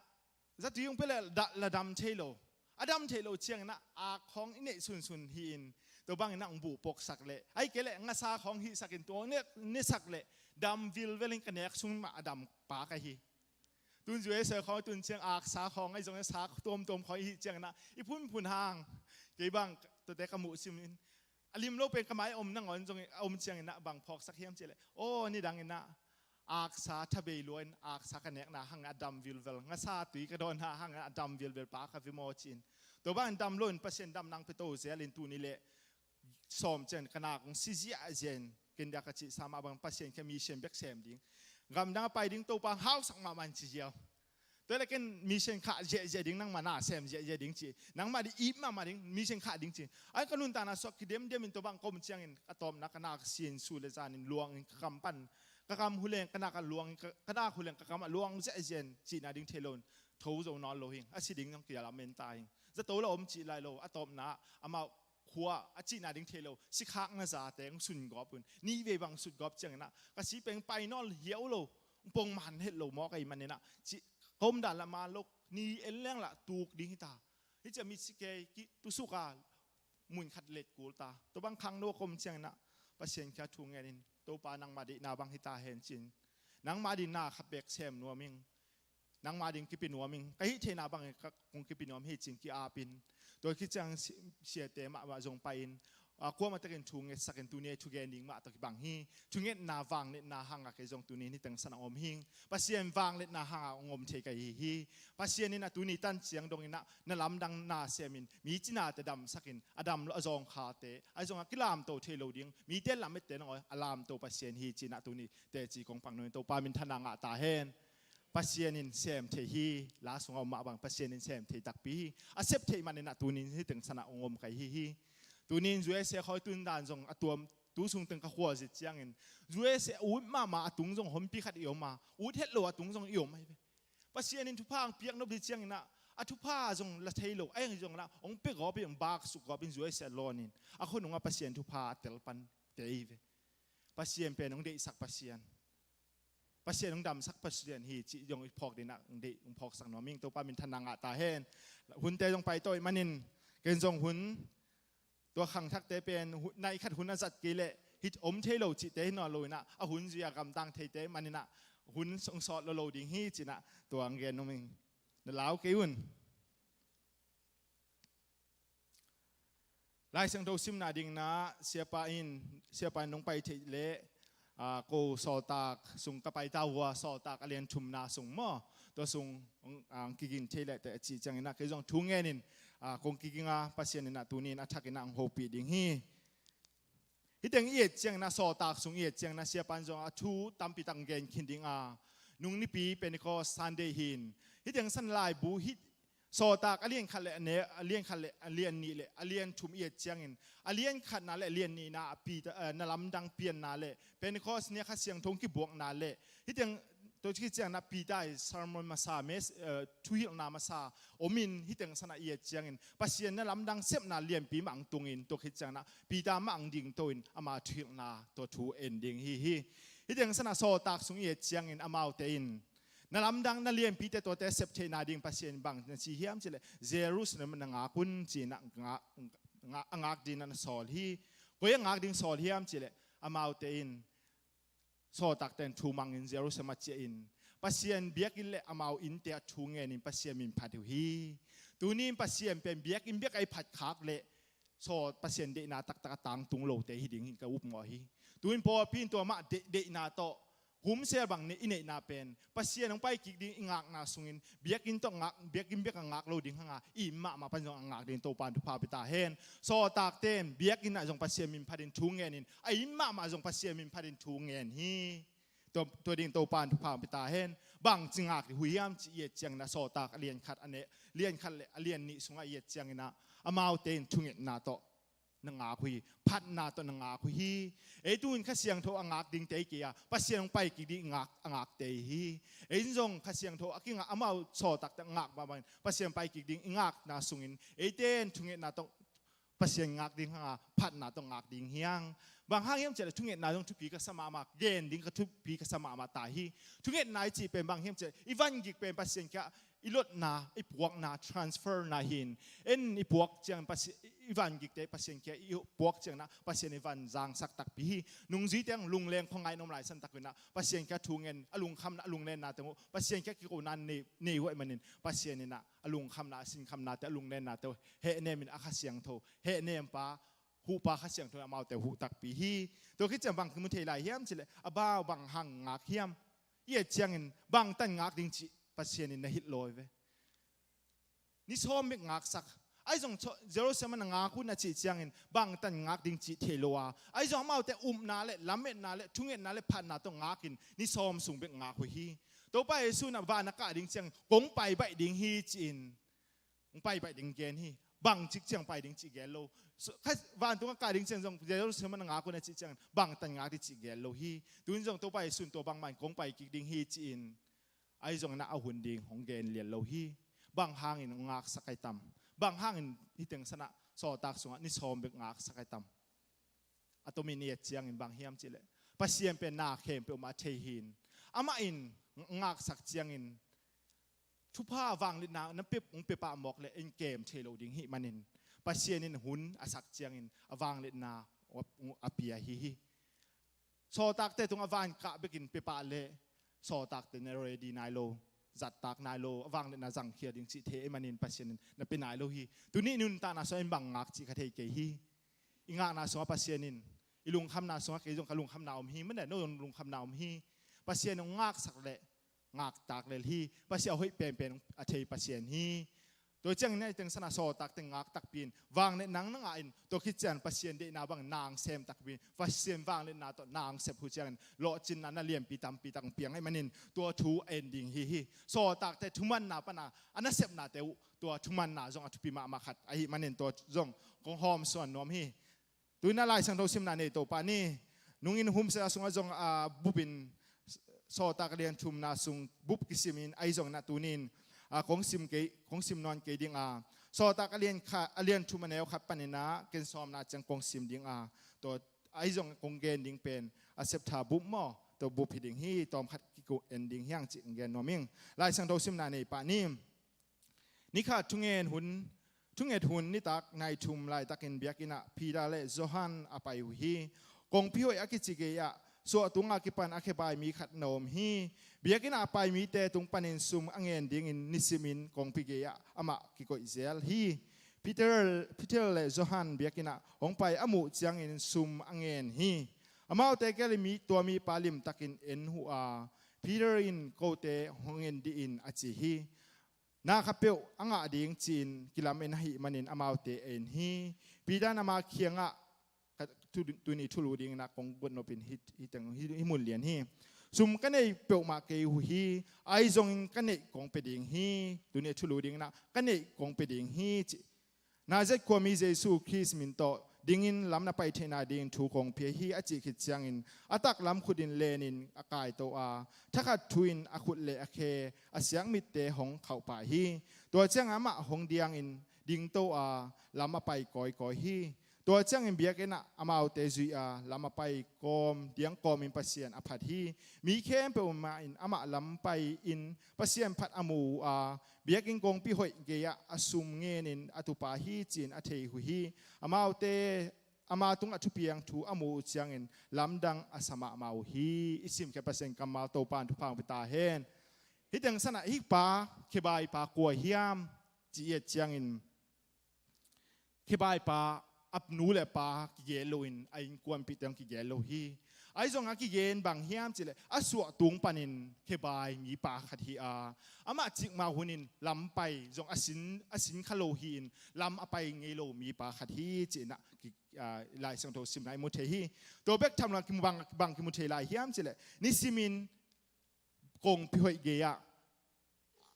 zatui hong pia leh la dam thei lo. A dam theih loh ciangin ah ak khawng i neih sunsun hi-in, tua bangin ah hong buhpoksak leh, ahih kei leh ngasa khawng hihsak in tua hong ne, nesak leh dam vilvel in ka nek sung mah a dam pa ka hi. Tun U S A khawng tun ciang aksa khawng ahi zong sa tuamtuam khawng i hih ciangin ah i phunphun hang. Kei bang tuate ka muh sim in a lim lo pen ka mai om nangawn zong a om ciangin ah bang phawksak hiam cih leh, aw, nidangin ah aksa thabei lua in aksa ka nekna hangin a dam vilvel, ngasa tui ka dawnna hangin a dam vilvel pa ka vi maw ci-in. Tua bangin dam lo in Pasian dam nang pia to zel in tuni leh sawm ciang ka nak hong si ziahziah in, ken dia ka cih sa mah bang Pasian khe mission bek sem ding, gamdang a pai ding Topa hong hausak mahmah in ci ziau. Tua leh ken mission khah ziahziah ding, nangmah na sem ziahziah ding ci, nangmah ding it mahmah ding, mission khah ding ci. Ai ka nuntakna suak kidemdem in tua bang ka om ciangin a tawpna ka nak sin su le zan in luang in ka kam pan, ka kam huleng ka nak a luang in ka, ka nak huleng ka kam a luang ziahziah in cihna ding thei lo in tho zo nawn lo hing, a si ding zong kilamen ta hing. Zato la om cih lai lo, a tawpna amau khua a cihna ding thei lo, sikhakna zate hong sungawp un, nihvei bang sungawp ciangin ah ka si peng pai nawn hiau lo, hong pongman het lo mawk ahih manin ah cih ka om dan lah man lo, ni en leng lah tuk ding hi ta. Hih ciah mi si kei ki tusuk a mun khat let kul ta. Tua bang khangno ka om ciangin ah Pasian khia thu ngen in, Topa nangmah deihna bang hi ta hen ci-in, nangmah ding na khat bek sem nuam ing, nangmah ding kipi nuam ing, ka hih theihna bangin ka kong kipi nuam hi ci-in ki-ap in. Tua khit ciang si-, siate mahmah zong pai in, a, kuamah takin thu ngetsak in tuni a thugen ding mah tawh kibang hi. Thungetna vangliatna hangah kei zong tuni in hih teng san a om hing. Pasian vangliatna hangah hong om thei ka hi hi. Pasian in a tuni tan ciang dongin ah na lamdang na sem in mi cinate damsak in, a dam lo a zawngkhate ahi zongah kilamto thei lo ding, mite lam ette nangawn a lamto Pasian hi ci-in ah tuni teci kong pak nuam in Topa minthanna ngah ta hen. Pasian in sem thei hi. La sungah om mah bang Pasian in sem thei takpi hi. A sep theih manin ah tuni in hih teng san ah hong om ka hi hi. Tuni in U S A khawi tun dan zong a tuam, tu sung teng ka khualzin ciangin U S A ut mahmah a tung zong honpi khat i om a, ut het lo a tung zong i om ahi ve. Pasian in thupha hong piak nop ding ciangin ah a thupha zong la thei lo, ahi zong lah hong pia gawp in, hong baksuk gawp in U S A lawn in a khua nungah Pasian thupha a tel pante hi ve. Pasian pen hong deihsak Pasian, Pasian hong damsak Pasian hi cih zong i phawk ding ah hong deih, hong phawksak nuam ing. Topa minthanna ngah ta hen. Hunte zong pai to ahih manin ken zong hun, tua khangthakte pen hu-, nai khat hun a zat kei leh hih om thei lo cihte hi nawn lo in ah, a hun zui a gamtang theite ahih manin ah hun hong sawt lo lo ding hi ci-in ah tua hong gen nuam ing. Na lau kei un. Lai Siangtho simna ding in ah siapa in, siapa in nong pai theih leh, aa, ko Sawltak sung ka pai ta uh a, Sawltak a lian thumna sung maw, tua sung, aa, kiging thei leh teh a cih ciangin ah kei zong thu ngen in, aa, kong kiging a, Pasian in ah tuni in a thak in ah hong hopih ding hi. Hih teng i et ciangin ah, Sawltak sung i et ciangin ah siapa in zong a thu tampi tak hong gen khin ding a, nung nipi Pentecost Sunday hi in, hih teng san laibu hih Sawltak a lian khat le a ne-, a lian khat le a lian nih le a lian thum i et ciangin, a lian khatna le a lian nihna a Peter, eh, na lamdang pianna le Pentecost ni a Kha Siangtho hong kibuakna le hih teng, tua khit ciangin ah Peter i sermon masa, mes-, eh, thuhilhna masa om in, hih teng san ah i et ciangin Pasian na lamdang sepna lianpi mah hong tung in, tua khit ciangin ah Peter mah hong dingto in ama thuhilhna tua thu en ding hi hi. Hih teng san ah Sawltak sung i et ciangin amaute in na lamdang na lianpite tuate sep theihna ding Pasian bang na ci hiam cih leh, Jerusalem na ngak un ci-in ah ngak, ngak, a ngak ding na sawl hi. Koi a ngak ding sawl hiam cih leh, amaute in Sawltakte in thu mang in Jerusalem ah ciah in Pasian biakinn le amau innte ah thu ngen in Pasian min phat uh hi. Tuni in Pasian pen biakinn bek a i phat khak leh Saw Pasian deihna taktak a tangtung lote hi ding hi ka upmawh hi. Tu in pawlpi in tua mah deih, deihna tawh humsel bang ne i neihna pen Pasian hong pai kik ding i ngakna sungin biakinn tawh ngak, biakinn bek a ngak lo ding hanga, i inn mahmah pan zong a ngak ding Topa in thupha pia ta hen. Sawltakte in biakinn ah zong Pasian min phat in thu ngen in, a inn mahmah zong Pasian min phat in thu ngen hi. Tua, tua ding Topa in thupha pia ta hen. Bangci ngak ding uh hiam ci i et ciangin ah Sawltak a lian khat a ne, lian khat le a lian nih sungah i et ciangin ah amaute in thungetna tawh na ngak uh hi, phatna tawh na ngak uh hi. Ei tu in Kha Siangtho a ngak dingte hi kei a, Pasian hong pai kik ding i ngak, a ngakte hi. Ei in zong Kha Siangtho a kingak, amau Sawltakte a ngak mahmah in Pasian pai kik ding i ngakna sungin eite in thungetna tawh Pasian ngak ding hanga, phatna tawh ngak ding hi hang. Bang hang hiam cih leh thungetna zong thupi ka sa mahmah, gen ding ka thupi ka sa mahmah ta hi. Thungetna i cih pen bang hiam cih leh i van gik pen Pasian kiang i lotna, i puakna, transferna hi in. En i puak ciang Pasi-, i vangikte Pasian kia i puak ciangin ah Pasian i van zangsak takpi hi. Nungzuite hong lungleng khuangai in om lai san tak un ah Pasian kia thu ngen, a lungkhamna, a lunglennate uh Pasian kia kikona nei, nei uh ahih manin Pasian in ah a lungkhamna, a sinkhamnate, a lunglennate uh hehnem in a Kha Siangtho hehnempa, huhpa Kha Siangtho in amaute huh takpi hi. Tua khit ciang bang kimu thei lai hiam cih leh, a bau bang hang ngak hiam? I et ciangin bangtan ngak ding cih Pasian in na hilh lo hi ve. Ni sawm bek ngaksak. Ahi zong Jerusalem ah na ngak un a cih ciangin bangtan ngak ding cih thei lo a, ahi zong amaute upna le lametna le thungetna le phatna tawh ngak in ni sawm sung bek ngak uh hi. Topa Jesu in ah van a kah ding ciangin kong pai baih ding hi ci-in, kong pai baih ding gen hi. Bang cik ciang pai ding cih gen lo. Vantung a kah ding ciang zong Jerusalem ah na ngak un a cih ciangin bangtan ngak ding cih gen lo hi. Tu in zong Topa Jesu in tua bangmah in kong pai kik ding hi ci-in, ahi zongin ah a hun ding hong gen lian lo hi. Bang hangin ngaksak ahi tam? Bang hangin hih teng san ah sawltak sungah ni sawm bek ngaksak ahi tam? A tomin i et ciangin bang hiam cih leh, Pasian pen na khempeuh mah a thei hi in, amah in ngaksak ciangin thupha vangliatna na pia, hong pia pah mawk leh en kem thei lo ding hi manin, Pasian in hun a sak ciangin a vangliatna a pia hi hi. Sawltakte tung a van kah bekin pia pah leh sawltakte na ready nai lo, zattak nai lo, a vangliatna zangkhia ding cih thei ahih manin Pasian in na pia nai lo hi. Tuni nuntakna sungah in bang ngak cih kha thei kei hi. I ngakna sungah Pasian in, i lungkhamna sungah kei zong ka lungkhamna om hi, mane no zong lungkhamna om hi. Pasian in hong ngaksak leh ngaktak lel hi. Pasian a hoih penpen a thei Pasian hi. Tua ciangin ah hih teng san ah sawltakte ngak takpi in vangliatna na ngah in, tua khit ciang Pasian deihna bangin na hong sem takpi in, Pasian vangliatna tawh na hong sep uh ciangin lawhcinna na lianpi tampi tak hong piang ahih manin tua thu en ding hi hi. Sawltakte thumanna pan a, a nasepnate uh tua thumanna zong a thupi mahmah khat ahih manin tua zong kong hawmsuan nuam hi. Tu in ah Lai Siangtho simna nei to pah ni. Nungin humsia sungah zong a bupin Sawltak a lian thumna sung bup kisim in, ahi zongin ah tuni in a kong sim kei, kong sim nawn kei ding a, Sawltak a lian kha, a lian thum a neu khat panin ah ken sawmna ciang kong sim ding a, tua ahi zong kong gen ding pen a septha bup maw, tua bup hi ding hi. Tawm khat kiko en ding hiang cih kong gen nuam ing. Lai Siangtho simna nei pah ni. Ni khat thungen hun, thunget hun nitak nai thum laitakin biakinn ah Peter le Johan a pai uh hi. Kongpi hoih a kici gei-ah suahtunga kipan a khebai mi khat na om hi. Biakinn ah a pai mite tung panin sum a ngen dingin nisimin kongpi gei-ah amah kikoih zel hi. Peter, Peter le Johan biakinn ah hong pai a muh ciangin sum a ngen hi. Amaute kialin mi, tua mipa limtakin en uh a, Peter in, "Kote hong en dih in," a ci hi. Na khat peuh a ngah ding ci-in kilamen ahih manin amaute a en hi. Peter in ama kiangah, ka, tu, tuni thulu dingin ah kong guan nopin hih, hih teng, hih, hih mun lian hi. Sum ka nei peuhmah kei uh hi, ahi zongin ka neih kong pia ding hi. Tuni thulu dingin ah ka neih kong pia ding hi, ci. Nazareth khuami Jesu Khrist min tawh dingin lam na pai theihna dingin thu kong pia hi, a cih khit ciangin a taklam khutin lenin a kaito a, thakhat thu-in a khut le a khe, a siakmitte hong khauh pah hi. Tua ciangin amah hong diangin dingto a, lam a pai kawikawi hi. Tua ciangin biakinn ah amaute zuih a, lam a pai kawm, diang kawmin Pasian a phat hi. Mi khempeuh mah in amah lam pai-in Pasian phat a mu uh a, biakinn kongpi hoih gei-ah a sum ngenin a tupa hi ci-in a thei uh hi. Amaute, ama tungah thupiang thu a mu uh ciangin lamdang a sa mahmah uh hi. I simkhiat Pasian kammal Topa in thupha hong pia ta hen. Hih teng san ah hih pa, khebai pa kua hiam ci i et ciangin, khebai pa, a nu le pa kigen loin a innkuanpihte hong kigen lo hi. Ahi zong a kigen bang hiam cih leh, a suahtung panin khebai mipa khat hi a, amah cikmah hunin lam pai zong a sin, a sin kha lo hi-in lam a pai ngei lo mipa khat hi ci-in ah ki, a, Lai Siangtho simna i mu thei hi. Tua bek tham lo-in kimu bang, bang kimu thei lai hiam cih leh, nisimin kongpi hoih gei-ah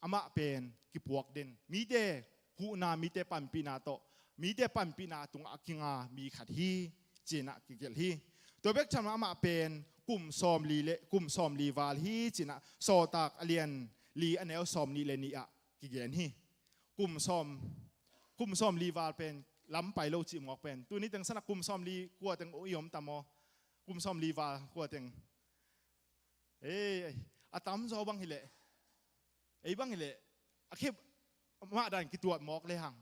amah pen kipuak den, mite huhna, mite panpihna tawh, mite panpihna tungah a kinga mi khat hi ci-in ah kigelh hi. Tua bek tham lo-in amah pen kum sawmli le, kum sawmli val hi ci-in ah Sawltak a lian li a neu sawmnih le nih ah kigen hi. Kum sawm, kum sawmli val pen lam pai lo cih mawk pen. Tuni teng san ah kum sawmli kua teng i om tam aw? Kum sawmli val kua teng? Ei, a tamzaw bang hileh, ei bang hileh, a khep mah dan kituat mawk le hang.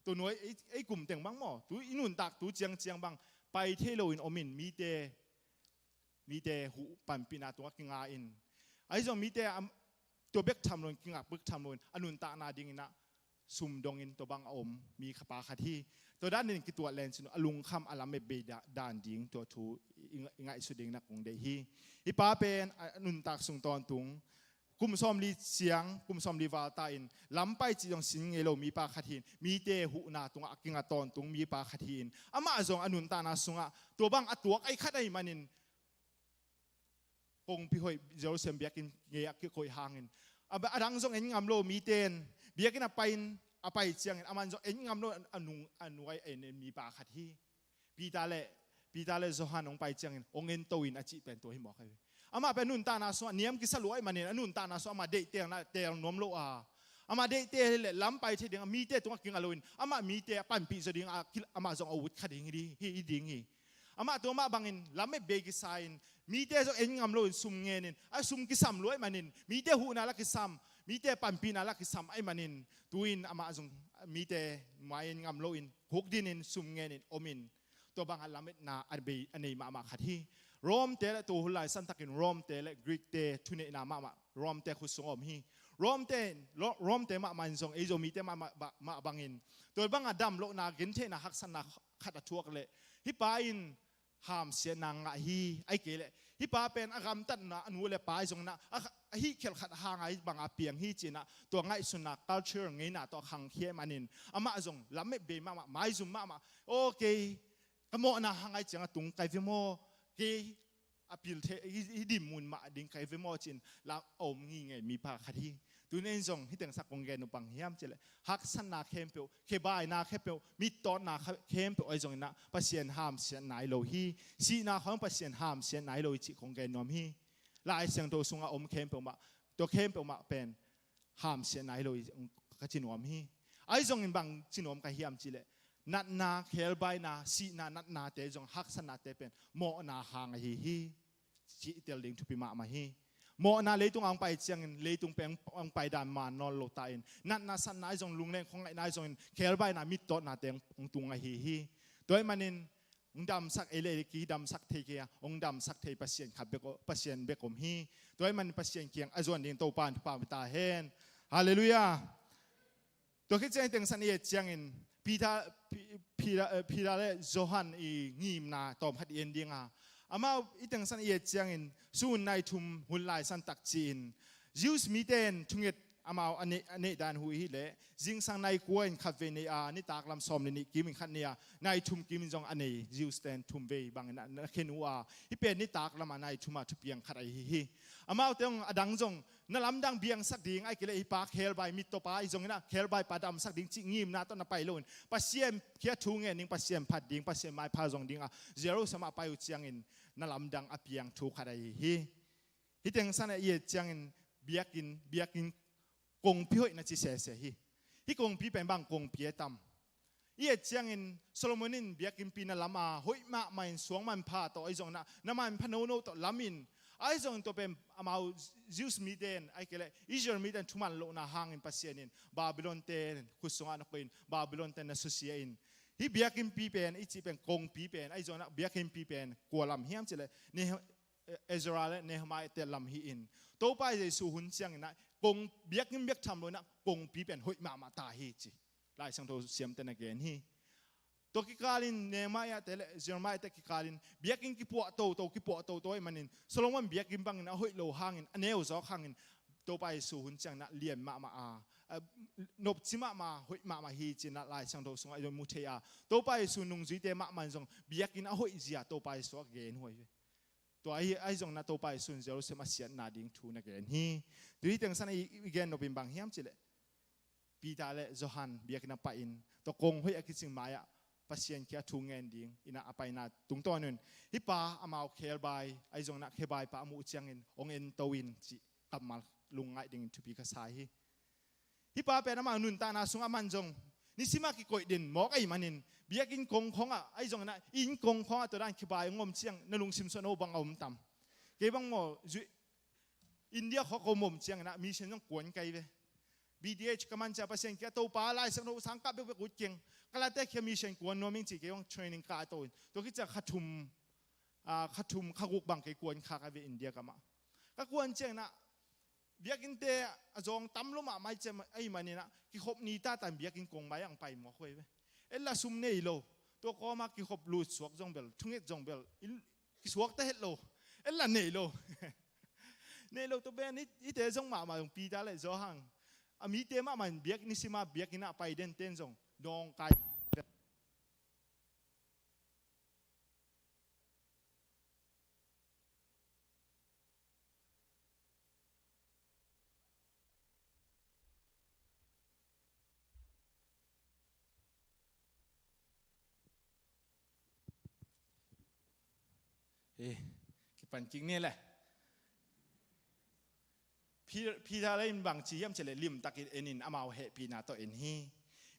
Tua nuai ei, ei kum teng bang maw, tu i nuntak tu ciangciang bang pai thei loin om in, mite, mite huh panpihna tungah kinga in. Ahi zong mite a, tua bek tham loin, kingak bek tham loin a nuntakna dingin ah sum dongin tua bang a om mi kha pa khat hi. Tua dan in kituat len cin a lungkham a lam ep bei da-, dan ding tua thu i, i ngaihsut dingin ah kong deih hi. Hih pa pen a, a nuntak sung tawntung kum sawmli ciang, kum sawmli val ta in lam pai cih zong sin ngei lo mipa khat hi in, mite huhna tungah a kinga tawntung mipa khat hi in, amah zong a nuntakna sungah tua bang a tuak ahi khat ahih manin kongpi hoih Jerusalem biakinn gei-ah kikoih hangin a, a dang zong en ngam lo, mite in biakinn a pai in, a pai ciangin aman zong en ngam lo, a nung, a nuai a en mipa khat hi. Peter le, Peter le Johan hong pai ciangin hong ento in a cih pen tua hi mawk ahi ve. Amah pen a nuntakna sungah niam kisa lua ahih manin a nuntakna sungah amah deih teelna teel nuam lo a, amah deih teel hi leh lam pai thei ding a, mite tungah kinga loin amah mite a panpih zaw ding a, ki-, amah zong a ut kha ding hi, hi, hi ding hi. Amah tua mah bangin lam ep bei kisa in, mite zong en ngam loin sum ngen in, a sum kisam lua ahih manin, mite huhna la kisam, mite panpihna la kisam ahih manin, tu-in amah zong mite mai en ngam loin hukdin in sum ngen in om in, tua bangah lametna a bei, a nei mahmah khat hi. Rom te le, tua hun lai santakin Rom te le Greek te thuneihna mahmah Rom te khut sung a om hi. Rom te, Ro-, Rom te mahmah in zong ei Zomite mahmah ba-, mah bangin tua bangah damlohna, gentheihna, haksatna khat a thuak leh hih pa in hamsiatna ngah hi. Ahih kei leh hih pa pen a gamtatna a nu le pa ahi zongin ah a, a hih khelh khat hanga hih banga piang hi ci-in ah tua ngaihsutna, culture ngeina tawh a khangkhia ahih manin amah zong lam ep bei mahmah, maizum mahmah. Aw, kei ka mawhna hang ahi ciangah tung kai ve maw? Kei a pil thei, hih, hih dim mun mah ding kai ve maw? Ci-in lam a om ngingei mipa khat hi. Tuni in zong hih teng sang kong gen nop bang hiam cih leh haksatna khempeuh, khebaina khempeuh, mittawtna kha-, khempeuh ahi zongin ah Pasian hamsiat nai lo hi. Sihna khawng Pasian hamsiat nai lo hi cih kong gen nuam hi. Lai Siangtho sungah om khempeuh mah, tua khempeuh mah pen hamsiat nai lo hi ka ci nuam hi. Ahi zongin bang ci nuam ka hiam cih leh natna, khelbaina, sihna, natnate zong, haksatnate pen mawhna hang ahi hi. Cih i tel ding thupi mahmah hi. Mawhna leitung a hong pai ciangin leitung pen hong pai dan man nawn lo ta in, natna satna ahi zong, lungleng khuangaihna ahi zongin, khelbaina, mittawtnate hong tung ahi hi. Tua ahih manin hong damsak, ei le ei kidamsak thei kei a, hong damsak thei Pasian khat bek om, Pasian bek om hi. Tua ahih manin Pasian kiang a zuan ding Topa in thupha pia ta hen. Halleluiah. Tua khit ciang hih teng san i et ciangin Peter, Pi-, Peter, eh, Peter le Johan i ngimna tawm khat i en ding a, amau hih teng san i et ciangin sun nai thum hun lai santak ci-in Jews mite in thunget amau a neih, a neih dan uh hi leh zingsang nai kua in khat vei nei a, nitak lam sawm le nih kim in khat nei a, nai thum kim in zong a nei, Jews te in thum vei bangin a na khen uh a, hih pen nitak lamah nai thum a thupiang khat ahi hi. Amaute zong a dang zong na lamdang biangsak ding, ahih kei leh hih pa khelbai, mittawpa ahi zongin ah khelbai pa damsak ding cih ngimna tawh na pai loin Pasian kiang thu ngen ding, Pasian phat ding, Pasian maipha zong ding a Jerusalem ah pai uh ciangin na lamdang a piang thu khat ahi hi. Hih teng san a i et ciangin biakinn, biakinn kongpi hoih na ci sese hi. Hih kongpi pen bang kongpi e tam? I et ciangin Solomon in biakinnpi na lam a, hoih mahmah in suang manpha tawh ahi zongin ah na manpha nono tawh lam in, ahi zongin tua pen amau Jews mite in, ahih kei leh Israel mite in thuman lohna hangin Pasian in Babylon te khut sungah na koih in, Babylon te na susia in, hih biakinnpi pen i cih pen kongpi pen, ahi zongin ah biakinnpi pen kua lam hiam cih leh Neh-, Ezra le Nehemiah te lam hi in, Topa Jesu hun ciangin ah kong, biakinn bek tham loin ah kongpi pen hoih mahmah ta hi ci Lai Siangtho siamte na gen hi. Tua kikalin Nehemiah te le Jeremiah te kikalin biakinn kipuah toto, kipuah toto ahih manin Solomon biakinn bangin a hoih lo hangin, a neu zawk hangin Topa Jesu hun ciangin ah lian mahmah a, a, nopci mahmah, hoih mahmah hi ci-in ah Lai Siangtho sungah i mu thei a, Topa Jesu nungzuite mahmah in zong biakinn a hoih zia Topa Jesu a gen huai ve. Tua ahi, ahi zongin ah Topa Jesu in Jerusalem a siatna ding thu na gen hi. Tua hih teng san i, i gen nop in bang hiam cih leh Peter le Johan biakinn a pai in tua kong hoih a kicing mai-ah Pasian kiang thu ngen ding in ah a paina tungtawn un hih pa amau khelbai, ahi zongin ah khebaipa a muh ciangin hong ento in cih kammal lungngaih dingin thupi ka sa hi. Hih pa pen amah nuntakna sungah aman zong nisim a kikoih den mawk ahih manin biakinn kong khawngah, ahi zongin ah inn kong khawngah tua dan kibai hong om ciang na lungsim sungah no bang a om tam? Kei bang maw, zui-, India khawng ka om om ciangin ah mission zong kuan kai ve. B D H ka man ciang Pasian kiang, Topa, Lai Siangtho sang kah bekbek ut keng. Ka late khia mission kuan nuam ing ci, kei hong training kah to in. Tua khit ciang kha thum, ah, kha thum, kha guk bang kei kuan khak a ve India gam ah. Ka kuan ciang in ah, biakinnte a zawng tam lo mahmah ahih ciang, ahih manin ah, kikhop ni tatan biakinn kong mai ah hong pai mawk uh hi ve. En la sum nei lo. Tua kawm ah kikhop lut suak zong bel, thunget zong bel, i, kisuak ta het lo. En la nei lo. Nei lo, tua pen hih, hihte zong mahmah zong, Peter le Johan. A mite mahmah in biakinn i sim a, biakinn ah pai den ten zong dawngkai. Eh, kipan kik ni le. Pi-, Peter le in bang ci hiam cih leh limtakin en in, amau hehpihna tawh en hi.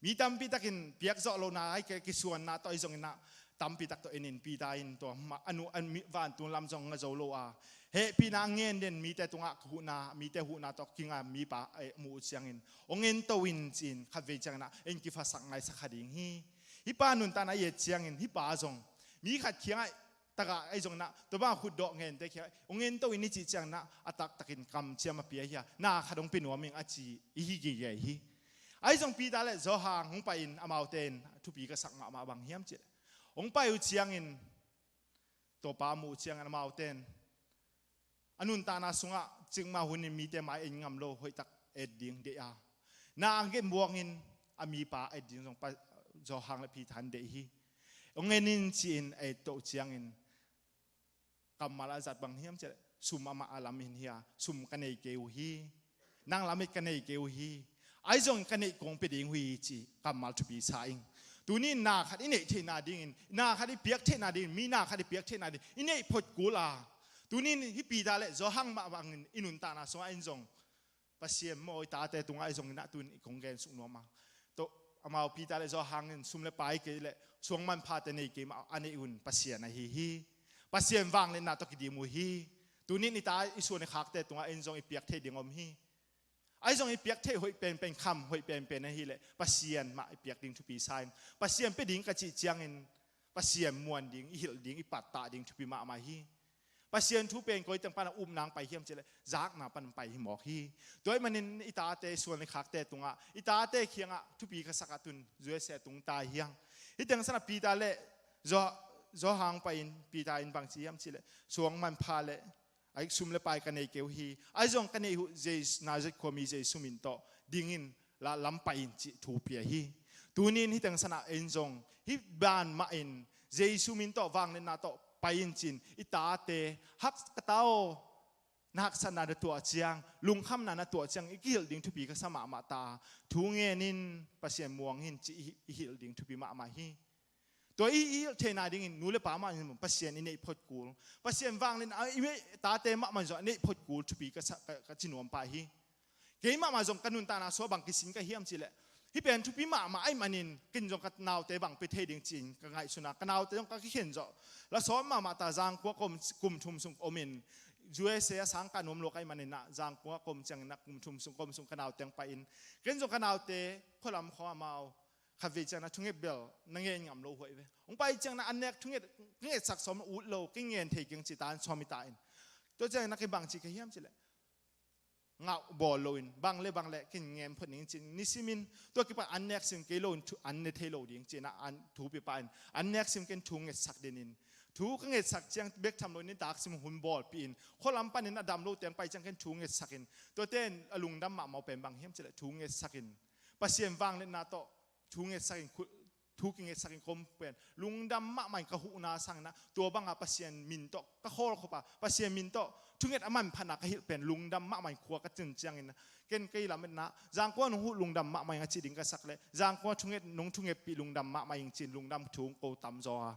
Mi tampi takin piakzawh lohna, ahih kei leh kisuanna tawh ahi zongin ah, tampi tak tawh en in, Peter in tua mah, a nu, a mi, vantung lam zong nga zo lo a, hehpihna ngen den, mite tungah huhna, mite huhna tawh kinga mipa, eh, mu uh ciangin, hong ento in ci-in, khatvei ciangin ah en kiphasak, ngaisak kha ding hi. Hih pa nuntakna i et ciangin, hih pa zong mi khat kiangah, takah ahi zongin ah, tua bang khutdawh ngente kiangah, hong ento in i cih ciangin ah, a taktakin kamciam a pia hi a, na khat hong pia nuam ing a ci i hi gige hi. Ahi zong Peter le Johan hong pai in, amaute in thupi ka sak mahmah bang hiam cih leh, hong pai uh ciangin, Topa mu uh ciangin amaute in a nuntakna sungah cikmah hunin mite mai en ngam lo, hoihtak et ding deih a, na a gen buangin a mipa et ding zong pa, Johan le Peter in deih hi. Hong en in ci-in a et toh ciangin, kammal a zat bang hiam cih leh, sum amah a lam in hi a, sum ka nei kei uh hi. Nang lam et ka nei kei uh hi. Ahi zongin ka neih kong pia ding uh hi ci, kammal thupi sa ing. Tuni in na khat i neih theihna dingin, na khat i piak theihna dingin, mi na khat i piak theihna dingin i neih phot kul a, tuni in hih Peter le Johan mah bangin i nuntakna sungah en zong, Pasian maw, i tate tungah ahi zongin ah, tun i kong gen suk nuam a, tua, amau Peter le Johan in sum le pai kei leh suang manphate nei kei mah a neih un Pasian ahi hi. Pasian vangliatna tawh kidim uh hi. Tuni in i ta, i suan i khakte tungah en zong i piak theih ding om hi. Ahi zong i piak theih hoih penpen, kham hoih penpen ahih leh Pasian mah i piak ding thupi sa ing. Pasian pia ding ka cih ciangin, Pasian muan ding, i hilh ding, i pattah ding thupi mahmah hi. Pasian thu pen koi teng pan a upna hong pai hiam cih leh, zakna pan hong pai hi mawk hi. Tua ahih manin i tate, suan le khakte tungah, i tate kiangah thupi ka sak a, tun U S A tung ta hi hang. Hih teng san a Peter le Jo-, Johan pai in, Peter in bang ci hiam cih leh, suang manpha le, ahi, sum le pai ka nei kei uh hi. Ahi zong ka neih uh Jesu, Nazareth khuami Jesu min tawh ding in, la lam pai in cih thu pia hi. Tuni in hih teng san ah en zong, hih ban mah in Jesu min tawh, vangliatna tawh pai in ci-in, i tate, hak ka ta aw, na haksatna na tuah ciang, lungkhamna na tuah ciang, i kihilh ding thupi ka sa mahmah ta. Thu ngen in, Pasian muang in cih i, i hilh ding thupi mahmah hi. Tua i, i hilh theihna dingin nu le pa mah in Pasian i neih phot kul, Pasian vangliatna, i tate mahmah in zong a neih phot kul thupi ka sa, ka, ka ci nuam pah hi. Kei mahmah zong ka nuntakna sungah bang kisin ka hiam cih leh, hih pen thupi mahmah ahih manin, ken zong ka naute bang pia thei ding ci-in ka ngaihsun a, ka naute zong ka kikhen zawh. La sawt mahmah ta, Zangkua kum, kum thum sung om in, U S A a sang kah nuam lo ka hih manin ah, Zangkua kum ciangin ah, kum thum sung, kum sung ka naute hong pai in, ken zong ka naute khualam khawng amau khatvei ciangin ah thunget bel na ngen ngam lo uh hi ve. Hong pai ciangin ah an nek thunget, ka ngetsak sawm ut lo, ka ngen thei keng ci ta, an sawm hi ta in. Tua ciangin ah kei bang ci ka hiam cih leh, ngah bawl loin, bang le bang le ken ngen phot ning ci-in, nisimin tua kipan an nek sim kei loin thu, an ne thei lo ding ci-in ah, an thu pia pah in, an nek sim ken thu ngetsak den in. Thu ka ngetsak ciang bek tham loin nitak sim hun bawlpih in, khualam panin a dam lo teng pai ciang ken thu ngetsak in. Tuate in a lungdam mahmah uh pen bang hiam cih leh thu ngetsak in, Pasian vangliatna tawh thu ngetsak in, khu-, thu kingetsak in ka om pen lungdam mahmah in, ka huhna sangin ah, tua banga Pasian min tawh ka khawlkhop a, Pasian min tawh thunget a manphatna ka hilh pen lungdam mahmah in, khua ka tun ciangin ah, ken kei lametna, Zangkua nong huh lungdam mahmah ing a ci ding ka sak leh, Zangkua thunget, nong thungetpih lungdam mahmah ing ci-in lungdam thu hong ko tamzaw a.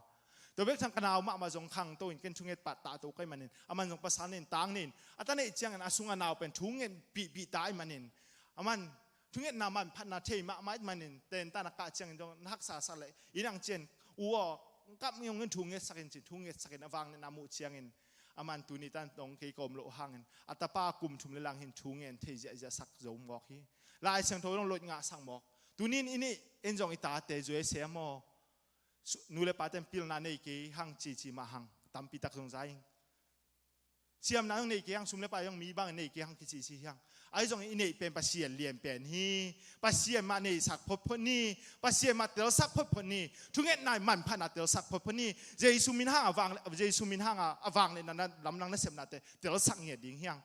Tua bek tham ka nau mahmah zong khangto in, ken thunget pattah to ka hih manin, aman zong pasal nen, tang nen, a ta neih ciangin a sung a nau pen thungetpihpih ta ahih manin, aman thungetna manphatna thei mahmah ahih manin, tenta na kah ciangin zong na haksa sak leh, inn ang ciang, u aw, kap ngiungin thu ngetsak in ci-in, thu ngetsak in a vangliatna muh ciangin, aman tuni tan dong kei ka om loh hangin, a tapa kum thum le lang hin thu ngen thei ziahziah sak zo mawk hi. Lai Siangtho zong lot ngahsak mawk. Tunin i nih in zong i tate zuai sem aw. Nu le pate in pilna nei kei hang cici mah hang tampi tak zong za ing. Siamna zong nei kei hang, sum le pai zong mi bang nei kei hang kicici hi hang. Ahi zong i neih pen Pasian lian pen hi. Pasian mah neisak photphot ni. Pasian mah telsak photphot ni. Thungetna i manphatna telsak photphot ni. Jesu min hang a vang, Jesu min hang a, a vangliatna na lamdang nasepnate telsak ngiat ding hi hang.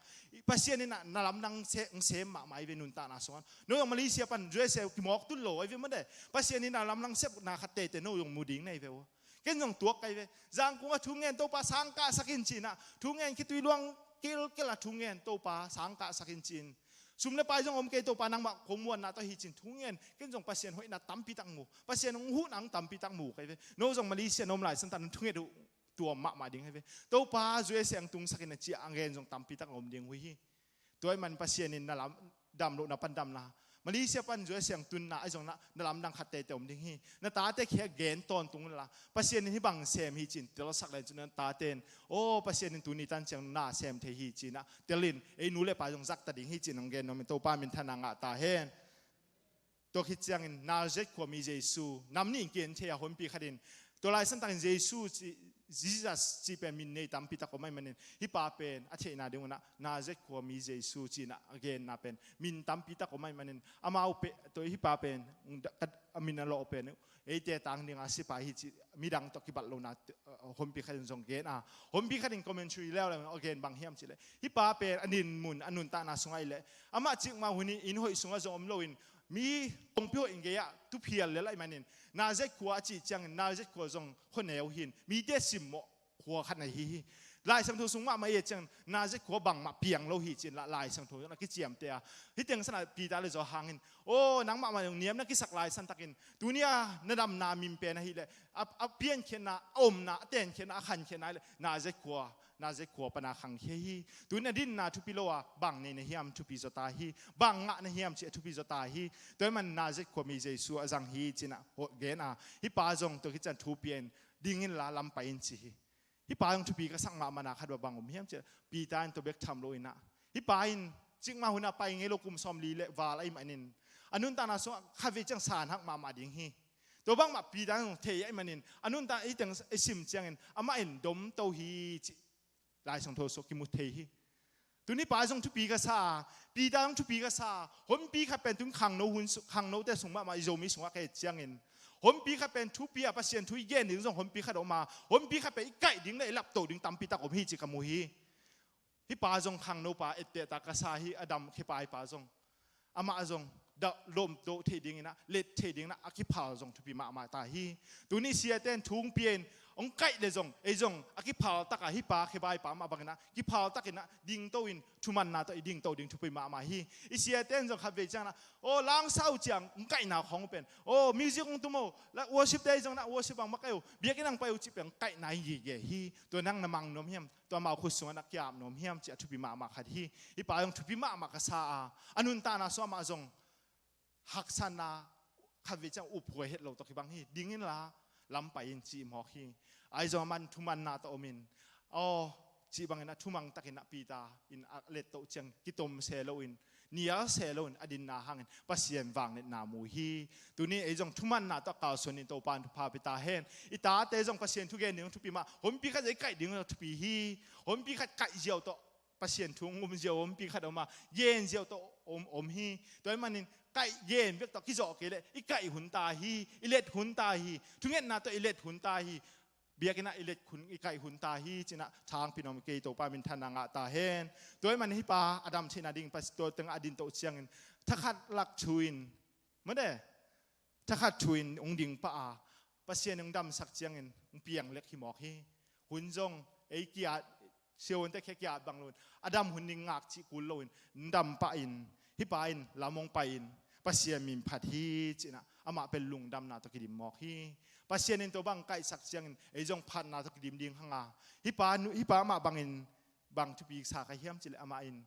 Pasian in na, na lamdang se, sem mahmah hi ve nuntakna sungah. No zong Malaysia pan U S A kimawk tun lo ahi ve mawk de. Pasian in na lamdang sepna khat tete no zong mu ding na hi ve uh. Ken zong tuak kai ve. Zangkung a thungen Topa sangkahsak in ci-in ah, thungen khitui luang kilkel a thungen Topa sangkahsak in ci-in. Sum le pai zong om kei Topa nangmah kong muanna tawh hi ci-in thungen. Ken zong Pasian hoihna tampi tak mu. Pasian hong huhna hong tampi tak mu kai ve. No zong Malaysia na om lai santak na thunget uh tuam mahmah ding hi ve. Topa U S A hong tungsak in a ci a gen zong tampi tak om ding uh hi. Tua ahih man Pasian in na lam, dam lohna pan damna, Malaysia pan U S A hong tunna ahi zong na, na lamdang khat tete om ding hi. Na tate kiang gen tawntung inla, Pasian in hih bang sem hi ci-in telsak len cun na tate in, aw Pasian in tuni tan ciang na sem thei hi ci-in ah tel in, ei nu le pa zong zak ta ding hi ci-in hong gen nuam in Topa minthanna ngah ta hen. Tua khit ciangin Nazareth khuami Jesu nam nih in ki-en thei a, honpi khat in tua lai santakin Jesu ci, Jesus cih pen min nei tampi tak om ahih manin hih pa pen a theihna ding un ah Nazareth khuami Jesu ci-in ah a genna pen min tampi tak om ahih manin amau pen, tua hih pa pen a min a lawh pen eite tang dinga sipai hi cih midang tawh kibat lohna, uh, honpi khat in zong gen a, honpi khat in commentary leuleu a gen bang hiam cih leh hih pa pen a dinmun a nuntakna sungah ih leh amah cikmah hun hi inn hoih sungah zong om loin mi kongpi hoih in gei-ah tu phial lel ahih manin Nazareth khua a cih ciangin Nazareth khua zong khuaneu hi-in mite simmawh khua khat na hi hi. Lai Siangtho sung mahmah i et ciangin Nazareth khua bangmah piang lo hi ci-in lah Lai Siangtho zong a kiciamteh a. Hih teng sanah Peter le Johan in, aw nangmah mah zong niam na kisak lai santakin tuni a na damna min pen ahih leh a, a piankhiatna, a omna, a tenkhiatna, a khankhiatna ahih leh Nazareth khua, Nazareth khua pana khangkhia hi. Tuni a dinna thupi lo a bang nei na hiam thupi zaw ta hi. Bang ngah na hiam cih a thupi zaw ta hi. Tua ahih man Nazareth khuami Jesu a zang hi ci-in ah gen a. Hih pa zong tua khit ciang thu pia in ding inla lam pai in ci hi. Hih pa zong thupi ka sak mahmahna khat bang om hiam cih leh Peter in tua bek tham lo in ah hih pa in cikmah hun ah pai ngei lo kum sawmli le val ahih manin a nuntakna sungah khatvei ciang sanhak mahmah ding hi. Tua bangmah Peter in zong thei ahih manin a nuntak i teng i sim ciangin amah in domto hi cih Lai Siangtho sung kimu thei hi. Tuni pa zong thupi ka sa a, Peter zong thupi ka sa a, honpi khat pen tun khangno hun su-, khangnote sung mahmah i Zomi sungah ka et ciangin honpi khat pen thupi a Pasian thu i gen ding zong honpi khat om a, honpi khat pen i kaih ding le i laptoh ding tampi tak om hi ci ka mu hi. Hih pa zong khangnopa etteh ta ka sa hi, a dam khepaipa zong. Amah zong dah lawmtoh thei dingin ah, let thei dingin ah, a kiphal zong thupi mahmah ta hi. Tuni siate in thu hong pia in hong kaih le zong, ei zong a kiphal takah hih pa khepaipa mah bangin ah kiphal takin ah dingto in thumanna tawh i dingto ding thupi mahmah hi. I siate in zong khatvei ciangin ah, aw langsau ciang hong kaihna khawng pen, aw music hong tum aw, worship te zong na worship bang makaih uh, biakinn ang pai uh cih pen hong kaihna hi gige hi. Tua nang na mang nuam hiam? Tua amau khut sungah na kiap nuam hiam cih a thupi mahmah khat hi. Hih pa zong thupi mahmah ka sa a, a nuntakna sungah amah zong haksatna khatvei ciang uphuai het lo tawh kibang hi. Ding inla lam pai in cih mawk hi. Ahi zong amah in thumanna tawh om in, aw cih bangin a thumang takin ah Peter in a lettoh ciang kitom se loin, nial se loin a dinna hangin Pasian vangliatna mu hi. Tuni ei zong thumanna tawh a kalsuan in Topa in thupha pia ta hen. I tate zong Pasian thu gen ding thupi mah, honpi khat i kaih ding thupi hi. Honpi khat kaih ziau tawh Pasian thu hong um ziau, honpi khat om a gen ziau tawh om, om hi. Tua ahih manin kaih gen bek tawh kizawh kei leh i kaih hun ta hi, i let hun ta hi. Thungetna tawh i let hun ta hi. Biakinn ah i let hun, i kaih hun ta hi ci-in ah thangpi nuam kei, Topa minthanna ngah ta hen. Tua ahih manin hih pa a dam theihna ding Pasian tua tengah a dingto ciangin thakhat lak thu in, mawk de, thakhat thu in hong ding pah a, Pasian in hong damsak ciangin hong piang lek hi mawk hi. Hun zong ei kiat, siavuante khia kiat bang loin a dam hun ding ngak cih kul loin hong dam pah in, hih pa in lam hong pai in Pasian min phat hi ci-in ah amah pen lungdamna tawh kidim mawk hi. Pasian in tua bang kaihsak ciangin ei zong phatna tawh kidim ding hang a, hih pa, hih pa amah bangin bang thupi sa ka hiam cih leh amah in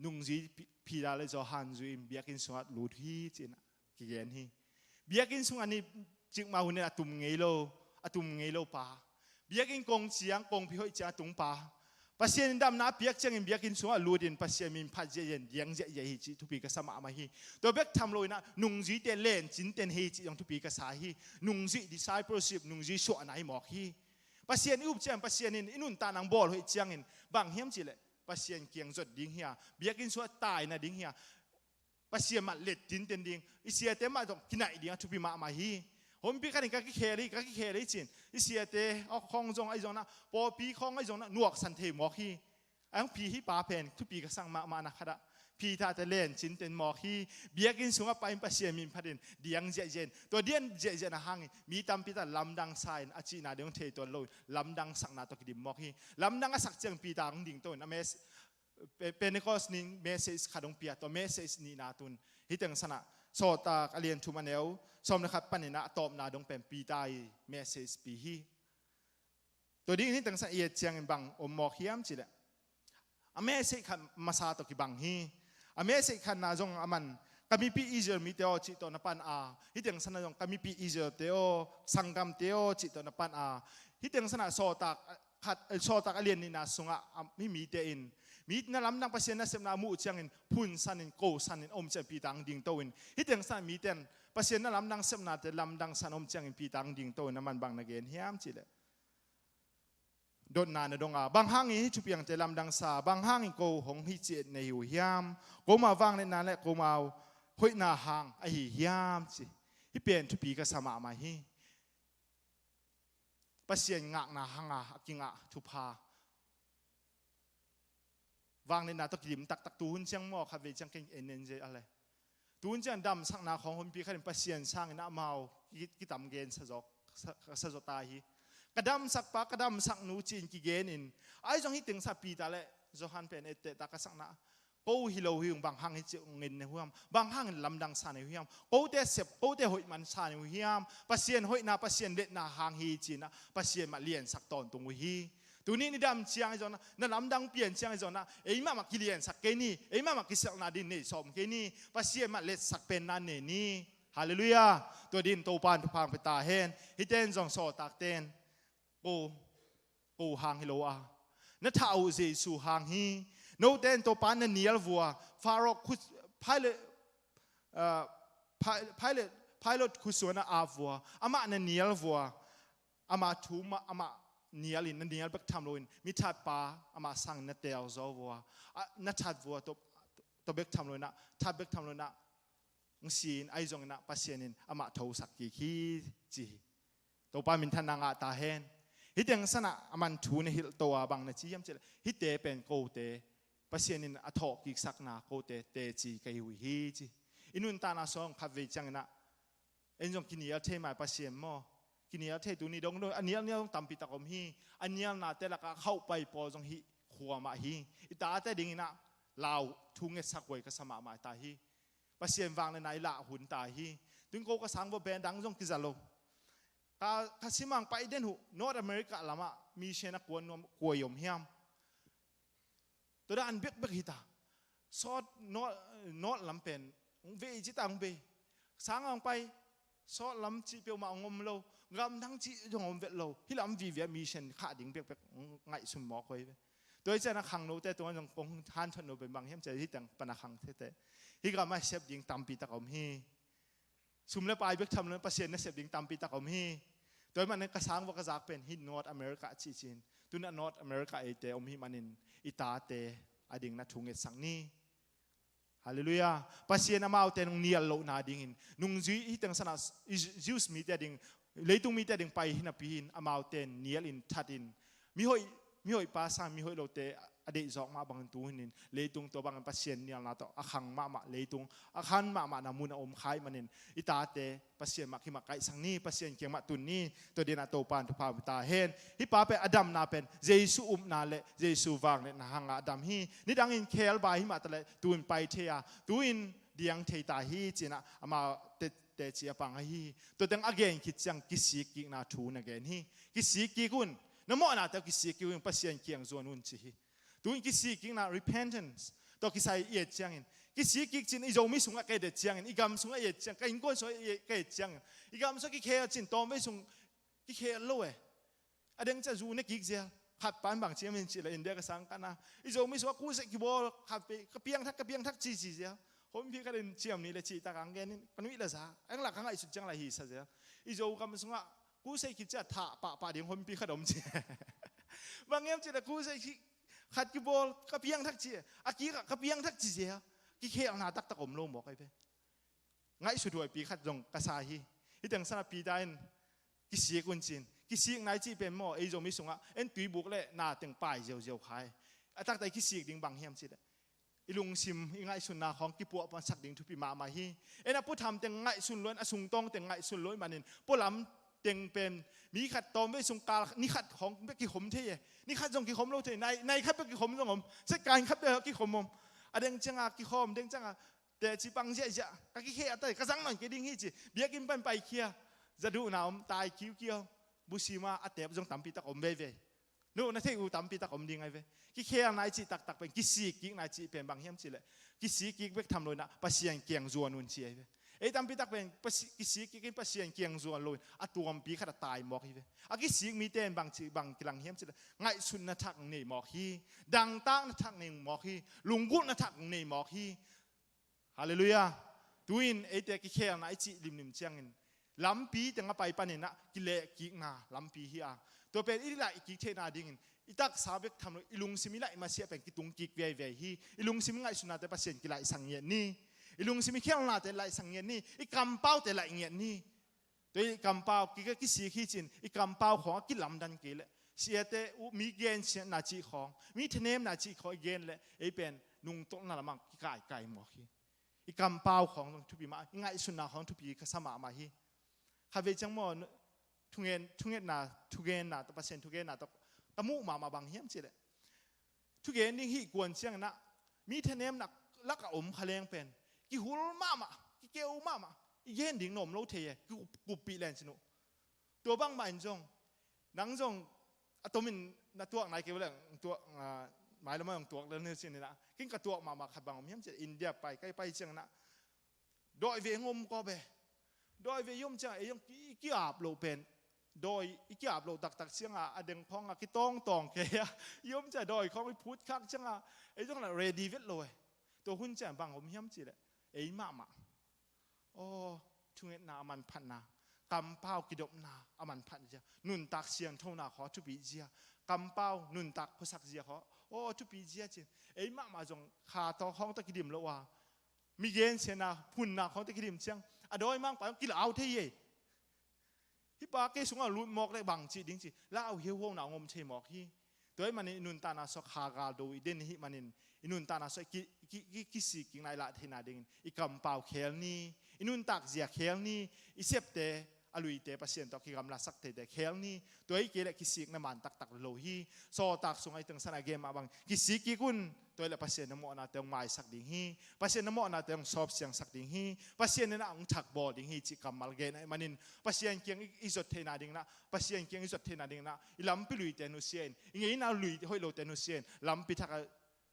nungzui Pi-, Peter le Johan zui in biakinn sungah lut hi ci-in ah kigen hi. Biakinn sungah ni cikmah hun in a tum ngei lo, a tum ngei lo pa. Biakinn kong ciang, kongpi hoih ciang a tung pa. Pasian in damna a piak ciangin biakinn sungah lutin Pasian min phat ziahziah in diang ziahziah hi cih thupi ka sa mahmah hi. Tua bek tham loinah nungzuite lencin ten hi cih zong thupi ka sa hi. Nungzuih, discipleship, nungzui suahna hi mawk hi. Pasian i up ciangin Pasian in i nuntak nang bawl hoih ciangin bang hiam cihleh Pasian kiang zot ding hi a, biakinn sungah tai nading hi a, Pasian mah let tinten ding, i siate mah zong kinaih ding a thupi mahmah hi. Humpi khatin ka kikhel hi, ka kikhel hi cin i siate khawng zong ahi zongna, pawlpi khawng ahi zongna nuaksan thei mawk hi. A hong phi hi pa pen thupi ka sang mahmahna khatah phi thate lencin ten mawk hi. Biakinn sungah pain Pasian min phatin diang ziahziah in, tua diang ziahziahna hangin mi tampi tak lamdang sa in a cihna ding hong thei tuan loin lamdang sakna tawh kidim mawk hi. Lamdang a sak ciang Peter hong dingto in a mes Pe- Pentecost ni message khat hong pia, tua message nihna tun hih teng sanah Sawltak a lian thum a neu sawm le khat paninah a tawpna dong pen Peter i message pi hi. Tua dingin hih teng sanah i et ciangin bang om mawk hiam cihleh a message khat masa tawh kibang hi. A message khatna zong a man ka mipi Israel mite aw cih tawh na pan a, hih teng sanah zong ka mipi Israel te aw, sanggamte aw cih tawh na pan a, hih teng sanah Sawltak khat, eh, Sawltak a lian nihna sungah, ah, mi mite in mi na lamdang Pasian nasepna a muh ciangin phunsanin, kosanin om ciang Peter hong dingto in, hih teng sanah mite in Pasian na lamdang sepnate lamdang san om ciangin Peter hong dingto in a man bang na gen hiam cihleh dotna na dong a, bang hangin hih thupiangte lamdang sa, bang hangin ko hong hih ciat na hi uh hiam? Koma vangliatna le koma hoihna hang ahi hiam ci. Hih pen thupi ka sa mahmah hi. Pasian ngakna hanga a kingah thupha, vangliatna tawh kidim taktak tuhun ciang maw, khatvei ciang ken en en zel a le. Tuhun ciang damsakna khawng hunpi khatin Pasian sangin amau ki- kitam gen sa zawk, sa- sa zaw ta hi. Ka damsak pa, ka damsak nu ci-in kigen in, ahi zong hih teng sa Peter le Johan pen etteh ta ka sakna, ko hi lo hi ung, bang hang hi ci ung in ne huam, bang hangin lamdang sa ne huam, kote sep, kote hoih man sa ne huam, Pasian hoihna, Pasian letna hang hi cinah Pasian mah liansak tawntung uh hi. Tuni ni dam ciang i zonna, na lamdang pian ciang i zonna, ei mahmah kiliansak kei ni, ei mahmah kiselna din nei sawm kei ni, Pasian mah letsak penna nei ni. Halleluiah. Tua din Topan thupha pia ta hen. Hihte in zong Sawltakte in ko, ko hang hi lo a, na thah uh Jesu hang hi. Note in Topa na nial vua, Pharaoh khut, Pilate, ah, Pi- Pilate, Pilate khut suana a vua, amah na nial vua, ama thu mah amah nial in, na nial bek tham loin mi thatpa amah sangin na tel zaw vua, ah, na that vua tua, tua bek tham loinah, that bek tham loinah hong si in, ahi zonginah Pasian in amah thosak kik hi ci hi. Topa minthanna ngah ta hen. Hih teng sanah a man thu na hilh to a bang na ci hiam cihleh hihte pen kote, Pasian in a thawh kiksakna kote teci ka hi uh hi ci. I nuntakna sawng khatvei cianginah en zong kinial thei mai Pasian maw? Kinial thei tuni dong dong a nial nial zong tampi tak om hi. A nialnate lakah khauhpai pawl zong hih khuamah hi. I tate dinginah lau thu ngetsak huai ka sa mahmah ta hi. Pasian vangliatna i lah hun ta hi. Tun ko ka sang vua pen dang zong kiza lo. Ka, ka simang pai den uh North America lamah mission a kuan nuam kuai om hiam? Tua dan bekbek hita. Sawt North, North lam pen hong vei cita hong vei. Sang hong pai Sawt lam cih peuhmah hong om lo. Gamdang cih zong hong om vet lo. Hih lam vivia mission khah ding bekbek hong ngaihsun mawk huai ve. Tua hi cianah khangnote tungah zong kong hanthot no pen bang hiam ciah hih teng pana khang thete. Hih gamah sep ding tampi tak om hi. Sum le pai bek tham lo Pasian na sep ding tampi tak om hi. Tua hi manin ka sang vua ka zak pen hih North America cih cin. Tunah North America eite om hi manin i tate a ding na thu ngetsak ni. Halleluiah. Pasian amaute nung nial lohna dingin nungzui hih teng sanah i Jews mite a ding, leitung mite a ding pai hinapi hin amaute nial in that in mihoih, mihoih pa sang mihoih lote a deih zawk mah bangin tu hinin leitung tua bangin Pasian nialna tawh a khang mahmah leitung, a khan mahmahna mun a om khai manin i tate Pasian mah kimah kaihsak ni, Pasian kiang mah tun ni. Tua dinah Topan thupha ta hen. Hih pa pen a damna pen Jesu upna le Jesu vangliatna hangah a dam hi. Nidangin khel bai hi mah taleh tuin pai thei a, tuin diang thei ta hi cinah ama te- teci a pang ahi hi. Tua teng a gen khit ciang kisik kikna thu na gen hi. Kisik kik un. Na mawhnate kisik kik un, Pasian kiang zuan un ci hi. Tuin kisik kikna repentance tawh kisai i et ciangin, kisik kik cin i Zomi sungah ka et ciangin, i gam sungah i et ciang, ka innkuan sungah i et- ka et ciangin, i gam sungah kikhel cin tawmvei sung kikhel lo e. A deng ciah zu ne kik zel. Khat pan bang ciam in cih leh India ka sang khatna, i Zomi sungah crusade kibawl khat peuh, ka piangthak, ka piangthak cici zia. Humpi khat in ciam ni le cih tak ang gen in, ka nuih le za, ang lak ka ngaihsut ciang la hi sa zia. I Zogam sungah crusade kici a thah pahpah ding humpi khat om ci. Bang hiam cih leh crusade ki, khat kibawl, ka piangthak ci, a kikah ka piangthak ci zia. Kikhelna taktak om lo mawk ai ve. Ngaihsut huaipi khat zong ka sa hi. Hih teng sana Peter in kisik un cin. Kisik nai cih pen maw, ei Zomi sungah en tuibuk le na teng pai ziauziau khai. A taktak kisik ding bang hiam cih leh, i lungsim, i ngaihsutna khawng kipuahpuahsak ding thupi mahmah hi. En a puttham teng ngaihsun lo in, a sungtawng teng ngaihsun lo i manin, pualam teng pen mi khat tawmvei sung kal ni khat khawng bek kikhom thei e. Ni khat zong kikhom lo thei, nai, nai khat bek kikhom zong om. Setkai khat bek kikhom om. A deng cianga kikhawm, deng cianga teci pang ziahziah, ka kikhe a tai, ka zang nawn kei ding hi ci. Biakinn pan paikhia, za duhna om, tai kiukiau, busima a tep zong tampi tak om veivei. Nu, na theih uh tampi tak om ding ai ve. Kikhelna i cih taktak pen, kisik kikna i cih pen bang hiam cih leh, kisik kik bek tham lo in ah Pasian kiang zuan un ci ai ve. Ei tampi tak pen pasi-, kisik kik in Pasian kiang zuan lo in a tuampi khat a tai mawk hi ve. A kisik mite in bang ci, bang kilang hiam cih leh, ngaihsutna thak nei mawk hi. Dangtakna thak nei mawk hi. Lunggulhna thak nei mawk hi. Halleluiah. Tu-in eite kikhelna i cih limlim ciangin lampi teng a pai panin ah kilehkikna lampi hi a, tua pen i laihkik theihna dingin i taksa bek tham lo, i lungsim i laih masiah pen kitungkik viaivia hi. I lungsim i ngaihsutnate Pasian kilaihsak ngiat ni. I lungsim i khelnate laihsak ngiat ni. I kampaute laih ngiat ni. Tua i kampau, ki, kisik hi cin, i kampau khawng a kilamdan kei leh, siate uh, mi gensiatna cih khawng, mi thanemna cih khawng i gen leh, ei pen nungtolhna lamah kikaikai mawk hi. I kampau khawng zong thupi mah, i ngaihsutna khawng thupi ka sa mahmah hi. Khatvei ciang maw, thungen, thungetna, thugenna tawh, Pasian thugenna tawh ka muh mahmah bang hiam cih leh, thugen ding hih kuan ciangin ah, mi thanemna lakah om kha leng pen, kihul mahmah, kikeu mahmah, i gen ding na om lo thei e, kikup, kuppih len cin uh. Tua bangmah in zong, nang zong a tomin na tuak nai kei uh leh, tuak, ah, mailam ah zong tuak lel ni cin in ah, ken ka tuak mahmah khat bang om hiam cih leh, India pai, kai pai ciangin ah, dawi ve hong om kawp e. Dawi ve i om ciangah ei zong ki, i ki-ap loh pen, dawi i ki-ap loh taktak ciangah a deng khawngah kitawngtawng kei a, i om ciangah dawi khawng i phutkhak ciangah ei zong lah ready vet lo e. Tua hun ciangah bang om hiam cih leh, ei mahmah, aw, thungetna a manphatna, kampau kidopna a manphat zia, nuntak siangthona khaw a thupih zia, kampau nuntak khuasak zia khaw, aw, a thupih zia cin, ei mahmah zong kha tawh khawng tawh kidim lo a, mi gensiatna, phunna khawng tawh kidim ciang, a dawimangpa zong kilau thei e. Hih pa kei sungah lut mawk leh bang cih ding ci, lau hiauhuauna hong om thei mawk hi. Tua ahih manin i nuntakna sungah kha gal do i den ahih manin, i nuntakna sungah ki, ki, ki, kisik kikna i lah theihna dingin i kampau khel ni, i nuntak zia khel ni, i septe, a luite Pasian tawh kigamlasak theite khel ni. Tua hi kei leh kisikna man taktak lo hi. Sawltak sungah i teng sana gen mah bang, kisik kik un, tua hi leh Pasian na mawhnate hong maisak ding hi. Pasian na mawhnate hong sawp siangsak ding hi. Pasian in ah hong thakbawl ding hi cih kammal gen ahih manin, Pasian kiang i, i zot theihna dingin ah, Pasian kiang i zot theihna dingin ah, i lampi luite nusia in, i ngeina lui hoih lote nusia in, lampi thak a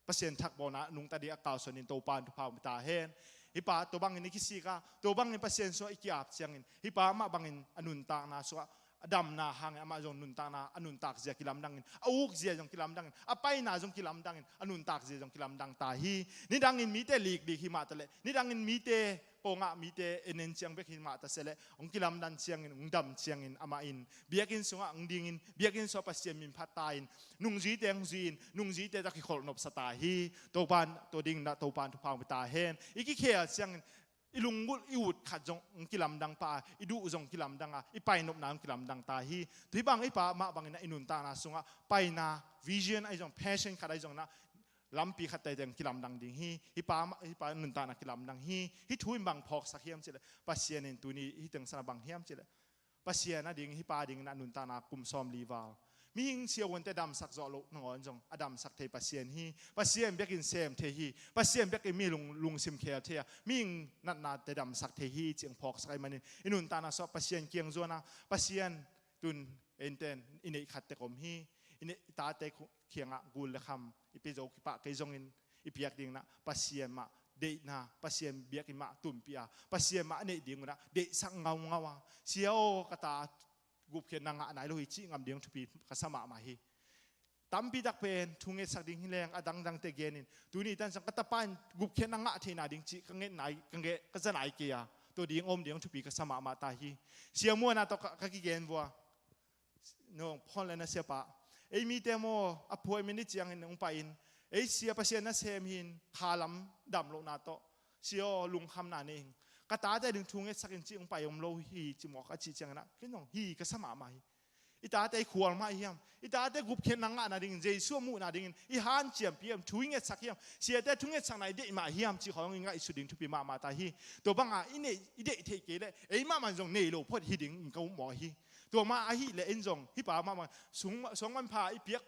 Pasian thakbawlna nungta ding a kalsuan in Topa in thupha hong pia ta hen. Hih pa tua bangin i kisik a, tua bangin Pasian sungah i ki-ap ciangin, hih pa mah bangin a nuntakna sungah a damna hangin amah zong nuntakna, a nuntak zia kilamdangin, a uk zia zong kilamdangin, a paina zong kilamdangin, a nuntak zia zong kilamdang ta hi. Nidangin mite liklik hi mah ta leh, nidangin mite kongah mite en en ciang bek hi mah ta se leh, hong kilamdan ciangin, hong dam ciangin amah in biakinn sungah hong dingin, biakinn sungah Pasian min phat ta in, nungzuite hong zui in, nungzuite tawh kikholh nopsa ta hi. Topa in tua dingin ah Topa in thupha hong pia ta hen. I kikhel ciangin i lunggulh, i ut khat zong hong kilamdang pah a, i duh zong kilamdang a, i painopna zong kilamdang ta hi. Tua hih bang hih pa mah bangin ah i nuntakna sungah paina, vision ahi zong, passion khat ahi zongin ah lampi khat teitei hong kilamdang ding hi. Hih pa mah, hih pa nuntakna kilamdang hi. Hih thu in bang phawksak hiam cih leh, Pasian in tuni hih teng sana bang hiam cih leh, Pasian a ding, hih pa dingin ah nuntakna kum sawmli val, mihing siavuante damsak zawh loh nangawn zong a damsak thei Pasian hi. Pasian biakinn sem thei hi. Pasian biakinn mi lung, lungsim khel thei a, mihing natnate damsak thei hi cih hong phawksak ahih manin, i nuntakna sungah Pasian kiang zuan a, Pasian, tun eite in i neih khat tek om hi. I neih, i tate khu-, kiangah gul le kham i pia zo kipah kei zongin, i piak dingin ah Pasian mah deihna, Pasian biakinn mah tunpih a, Pasian mah a neih ding un ah deihsak ngaungau a, sia aw, ka ta gupkhiatna ngah nai lo hi cih ngam ding thupi ka sa mahmah hi. tampi tak pen thu ngetsak ding hi leng a dangdangte genin, tuni tan sang ka tapa in gupkhiatna ngah theihna ding cih ka ngetna, ka nget, ka za nai kei a, tua ding om ding thupi ka sa mahmah ta hi. Sia Muana tawh ka, ka kigen vua. No, Paul le na siapa. Ei mite maw, appointment ni ciangin hong pai in, ei sia Pasian nasem hi in, kha lam dam lohna tawh, sia aw, lungkhamna nei ing. Ka tate ding thu ngetsak in ci, hong pai om lo hi, ci mawk a cih ciangin ah, kei zong hi ka sa mahmah hi. I tate i khual mah hiam? I tate gupkhiatna ngahna dingin, Jesu a muhna dingin i hanciampi hiam, thu i ngetsak hiam? Siate thu ngetsakna i deih mah hiam, cih khawng i ngaihsut ding thupi mahmah ta hi. Tua banga i neih, i deih theih kei leh ei mahmah in zong nei lo phot hi ding in ka um mawk hi. Tua mah ahih leh in zong hih pa mahmah sung, suang manpha i piak,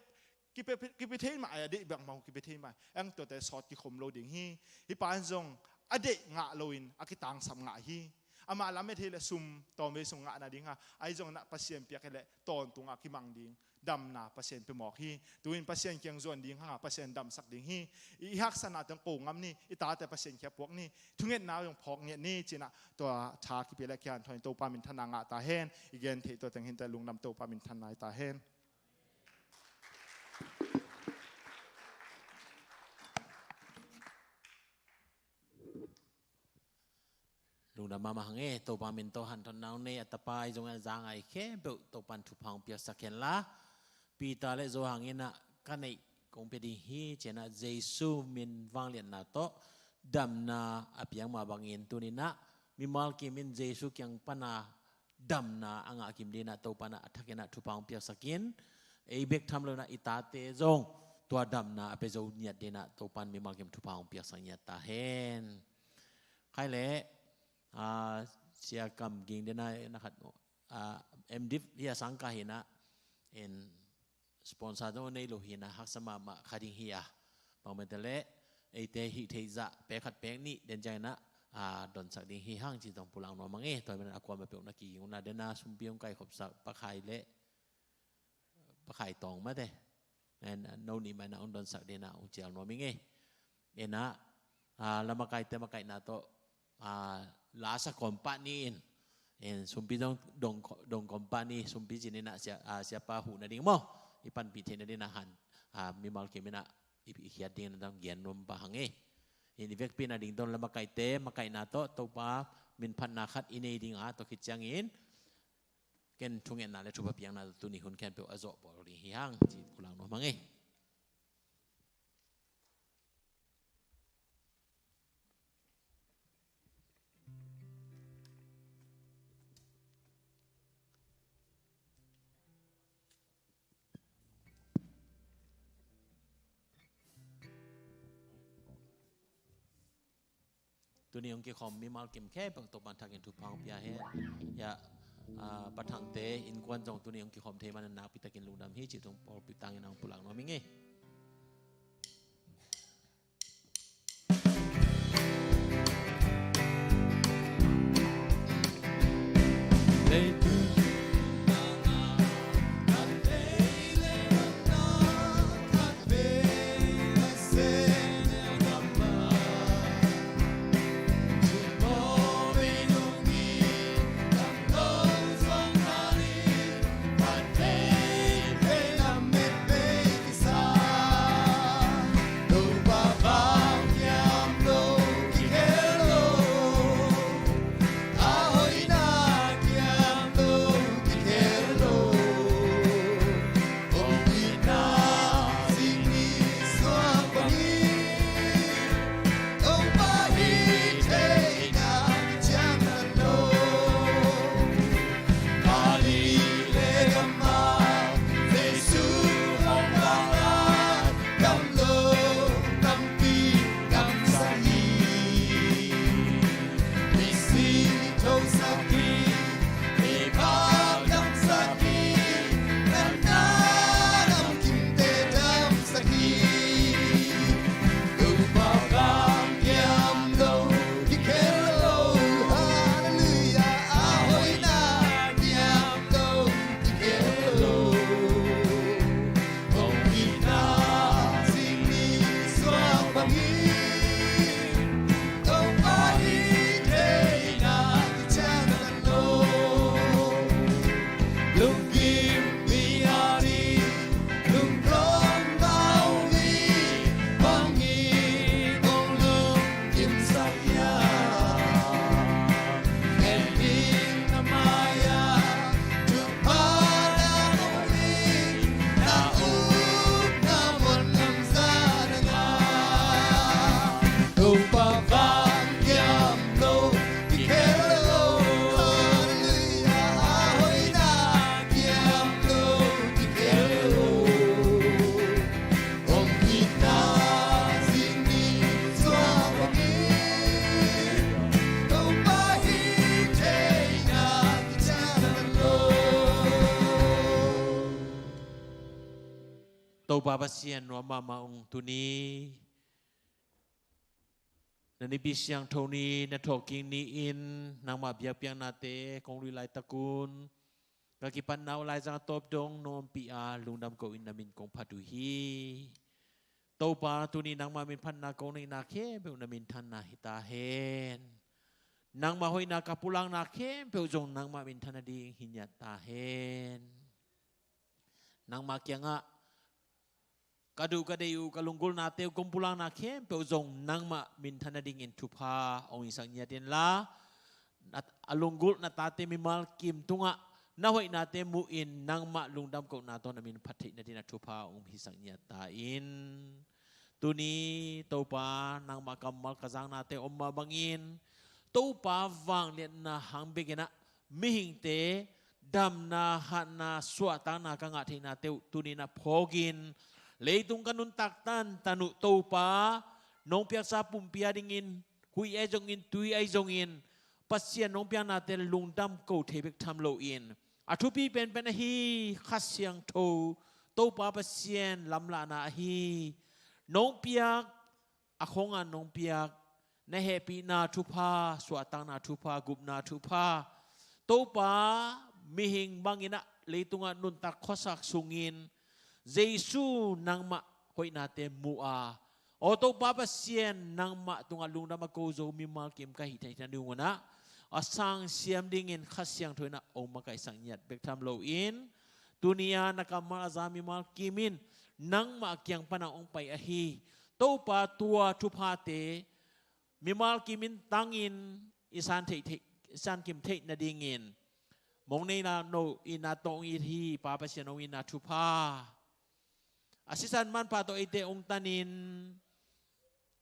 kipe, kipe thei mah a, deih bek mah uh kipe thei mah. Eng tuate sawt kikhom lo ding hi. Hih pa in zong a deih ngah loin a kitangsap ngah hi. Amah lam et hi leh sum tawmvei sung ngah nading a, ahi zongin ah Pasian piak hi leh tawntung a kimang ding damna Pasian pia mawk hi. Tu-in Pasian kiang zuan ding hang a, Pasian damsak ding hi. I, i haksatna teng ko ngam ni, i tate Pasian kiang puak ni, thungetna zong phawk ngiat ni, ci-in ah tua tha kipia le kihanthawn in Topa minthanna ngah ta hen. I gen theih tua teng hi in teh, lungdam, Topa minthanna hi ta hen. Lungdam mahmah hang e, Topa min tawh hanthawnna nei a tapa ahi zongin a za ngai khempeuh Topa'n thupha hong piaksak hen la. Peter le Johan in ah ka neih kong pia ding hi, ci-in ah Jesu min vangliatna tawh damna a piak mah bangin tuni-in ah mimal kim in Jesu kiang pan a damna a ngah kim dingin ah Topa'n ah a thakin ah thupha hong piaksak in, ei bek tham lo-in ah i tate zong tua damna a pia zo ngiat dingin ah Topa'n mimal kim thupha hong piaksak ngiat ta hen. Khai leh, ah, Sia Kam Ging dingin ah na khat, ah, M Div hi a, sangkah hi-in ah, in sponsor zong nei lo hi-in ah haksa mahmah kha ding hi a. Bang mah te leh eite hih theih zah pek khat pek nih den ciangin ah, ah, donsak ding hi hang ci zong pulak nuam hang e. Tua ahih manin a kuamah peuh na kiging un ah, den a sumpi hong kaikhopsak Pa Khai le Pa Khai Tawng mah te, en, no nih mah in ah hong donsak dingin ah hong cial nuam ing e. In ah, ah, lamakaite makaihna tawh, ah, la sa kawm pah ni in, in sumpi dong, dong, dong kawm pah ni, sumpi ci-in ah sia, ah, siapa huh nading maw, i panpih theih nadingin ah han, ah, mimal kim in ah i, i khiat dingin ah dong gen nuam pah hang e. In i vekpi-in ah ding tawh lamakaite makaihna tawh Topa min phatna khat i nei ding a, tua khit ciangin ken thungetna le thupha piakna tuni hun khempeuh a zawh bawl ding hi hang ci pulak nuam hang e. Tuni hong kikhawm mimal kim khempeuh Topa'n thakin thupha hong pia hen. Ya, ah, Pa Thangte innkuan zong tuni hong kikhawm thei manin nakpi takin lungdam hi cih tung pawlpi tangin hong pulak nuam ing e. Topa Pasian nuam mahmah ung, tuni na Nipi Siangtho ni, na thawhkik ni-in nangmah biakpiaknate kong lui laitakun ka kipatna uh laizang a tawp dong na ompih a, lungdam ko-in na min kong phat uh hi. Topa, tuni nangmah minphatna kong neihna khempeuh na minthanna hi ta hen. Nangmah hoihna ka pulakna khempeuh zong nangmah minthan nading hi ngiat ta hen. Nangmah kiangah ka duh ka deih uh, ka lunggulhnate uh, kong pulakna khempeuh zong nangmah minthan nadingin thupha hong hisak ngiat inla, na, a lunggulh na tate mimal kim tungah na hoihnate muhin nangmah lungdam kohna tawh na min phat theih nadingin a thupha hong hisak ngiat ta in. Tuni Topa, nangmah kammal ka zaknate om mah bangin, Topa vangliatna hang bekin ah mihingte damna, hatna, suahtakna ka ngah theihnate uh tuni-in ah phawkin, leitung ka nuntak tantan uh Topa, nong piaksa pumpi a dingin huih ahi zongin, tui ahi zongin, Pasian nong piaknate lungdam ko thei bek tham loin, a thupi penpen ahi Kha Siangtho, Topa Pasian lamlahna ahi, nong piak, a khongah nong piak, na hehpihna thupha, suahtakna thupha, gupna thupha, Topa, mihing bangin ah leitungah nuntak khuasak sungin Jesu nangmah hoihnate mu a, aw Topa Pasian, nangmah tungah lungdam a ko zo mimal kim ka hih theih nading un ah, a sangsiam dingin Kha Siangtho in ah hong makaihsak ngiat bek tham loin, tuni-a na kammal a za mimal kim in nangmah kiang pan a hong pai ahi Topa, tua thuphate mimal kim in tangin i san theih, theih, i san kim theih nadingin, mong neihna no itna tawh hong it hi Pa Pasian, hong itna thupha, a sisan manpha tawh eite hong tanin,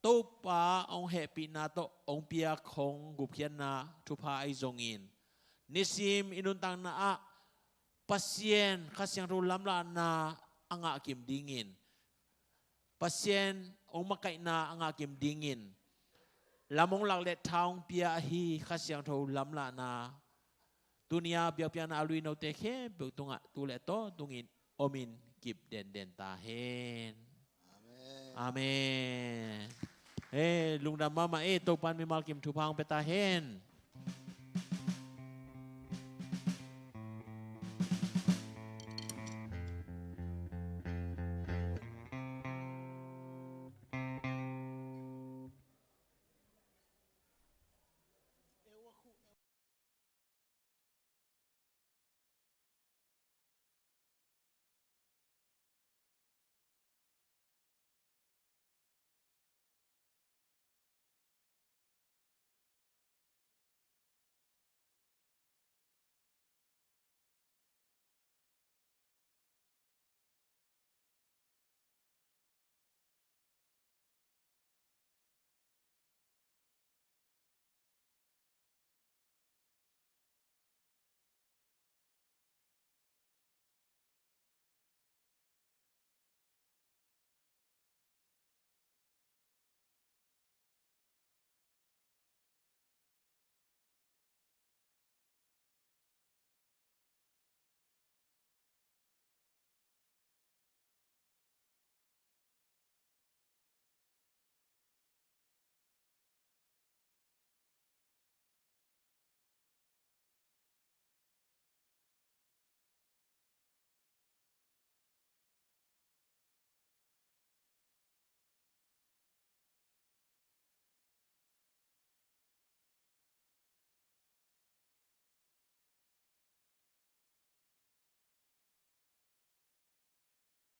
Topa hong hehpihna tawh hong piak, hong gupkhiatna thupha ahi zongin, nisim i nuntakna ah Pasian Kha Siangtho lamlahna a ngah kim dingin, Pasian hong makaihna a ngah kim dingin, lam hong lak le tha hong pia ahi Kha Siangtho lamlahna, tuni-a biakpiakna a lui note khempeuh tungah tu le tawntungin omin kip denden ta hen. Amen. Amen. He, lungdam mahmah e, Topa'n mimal kim thupha hong pia ta hen.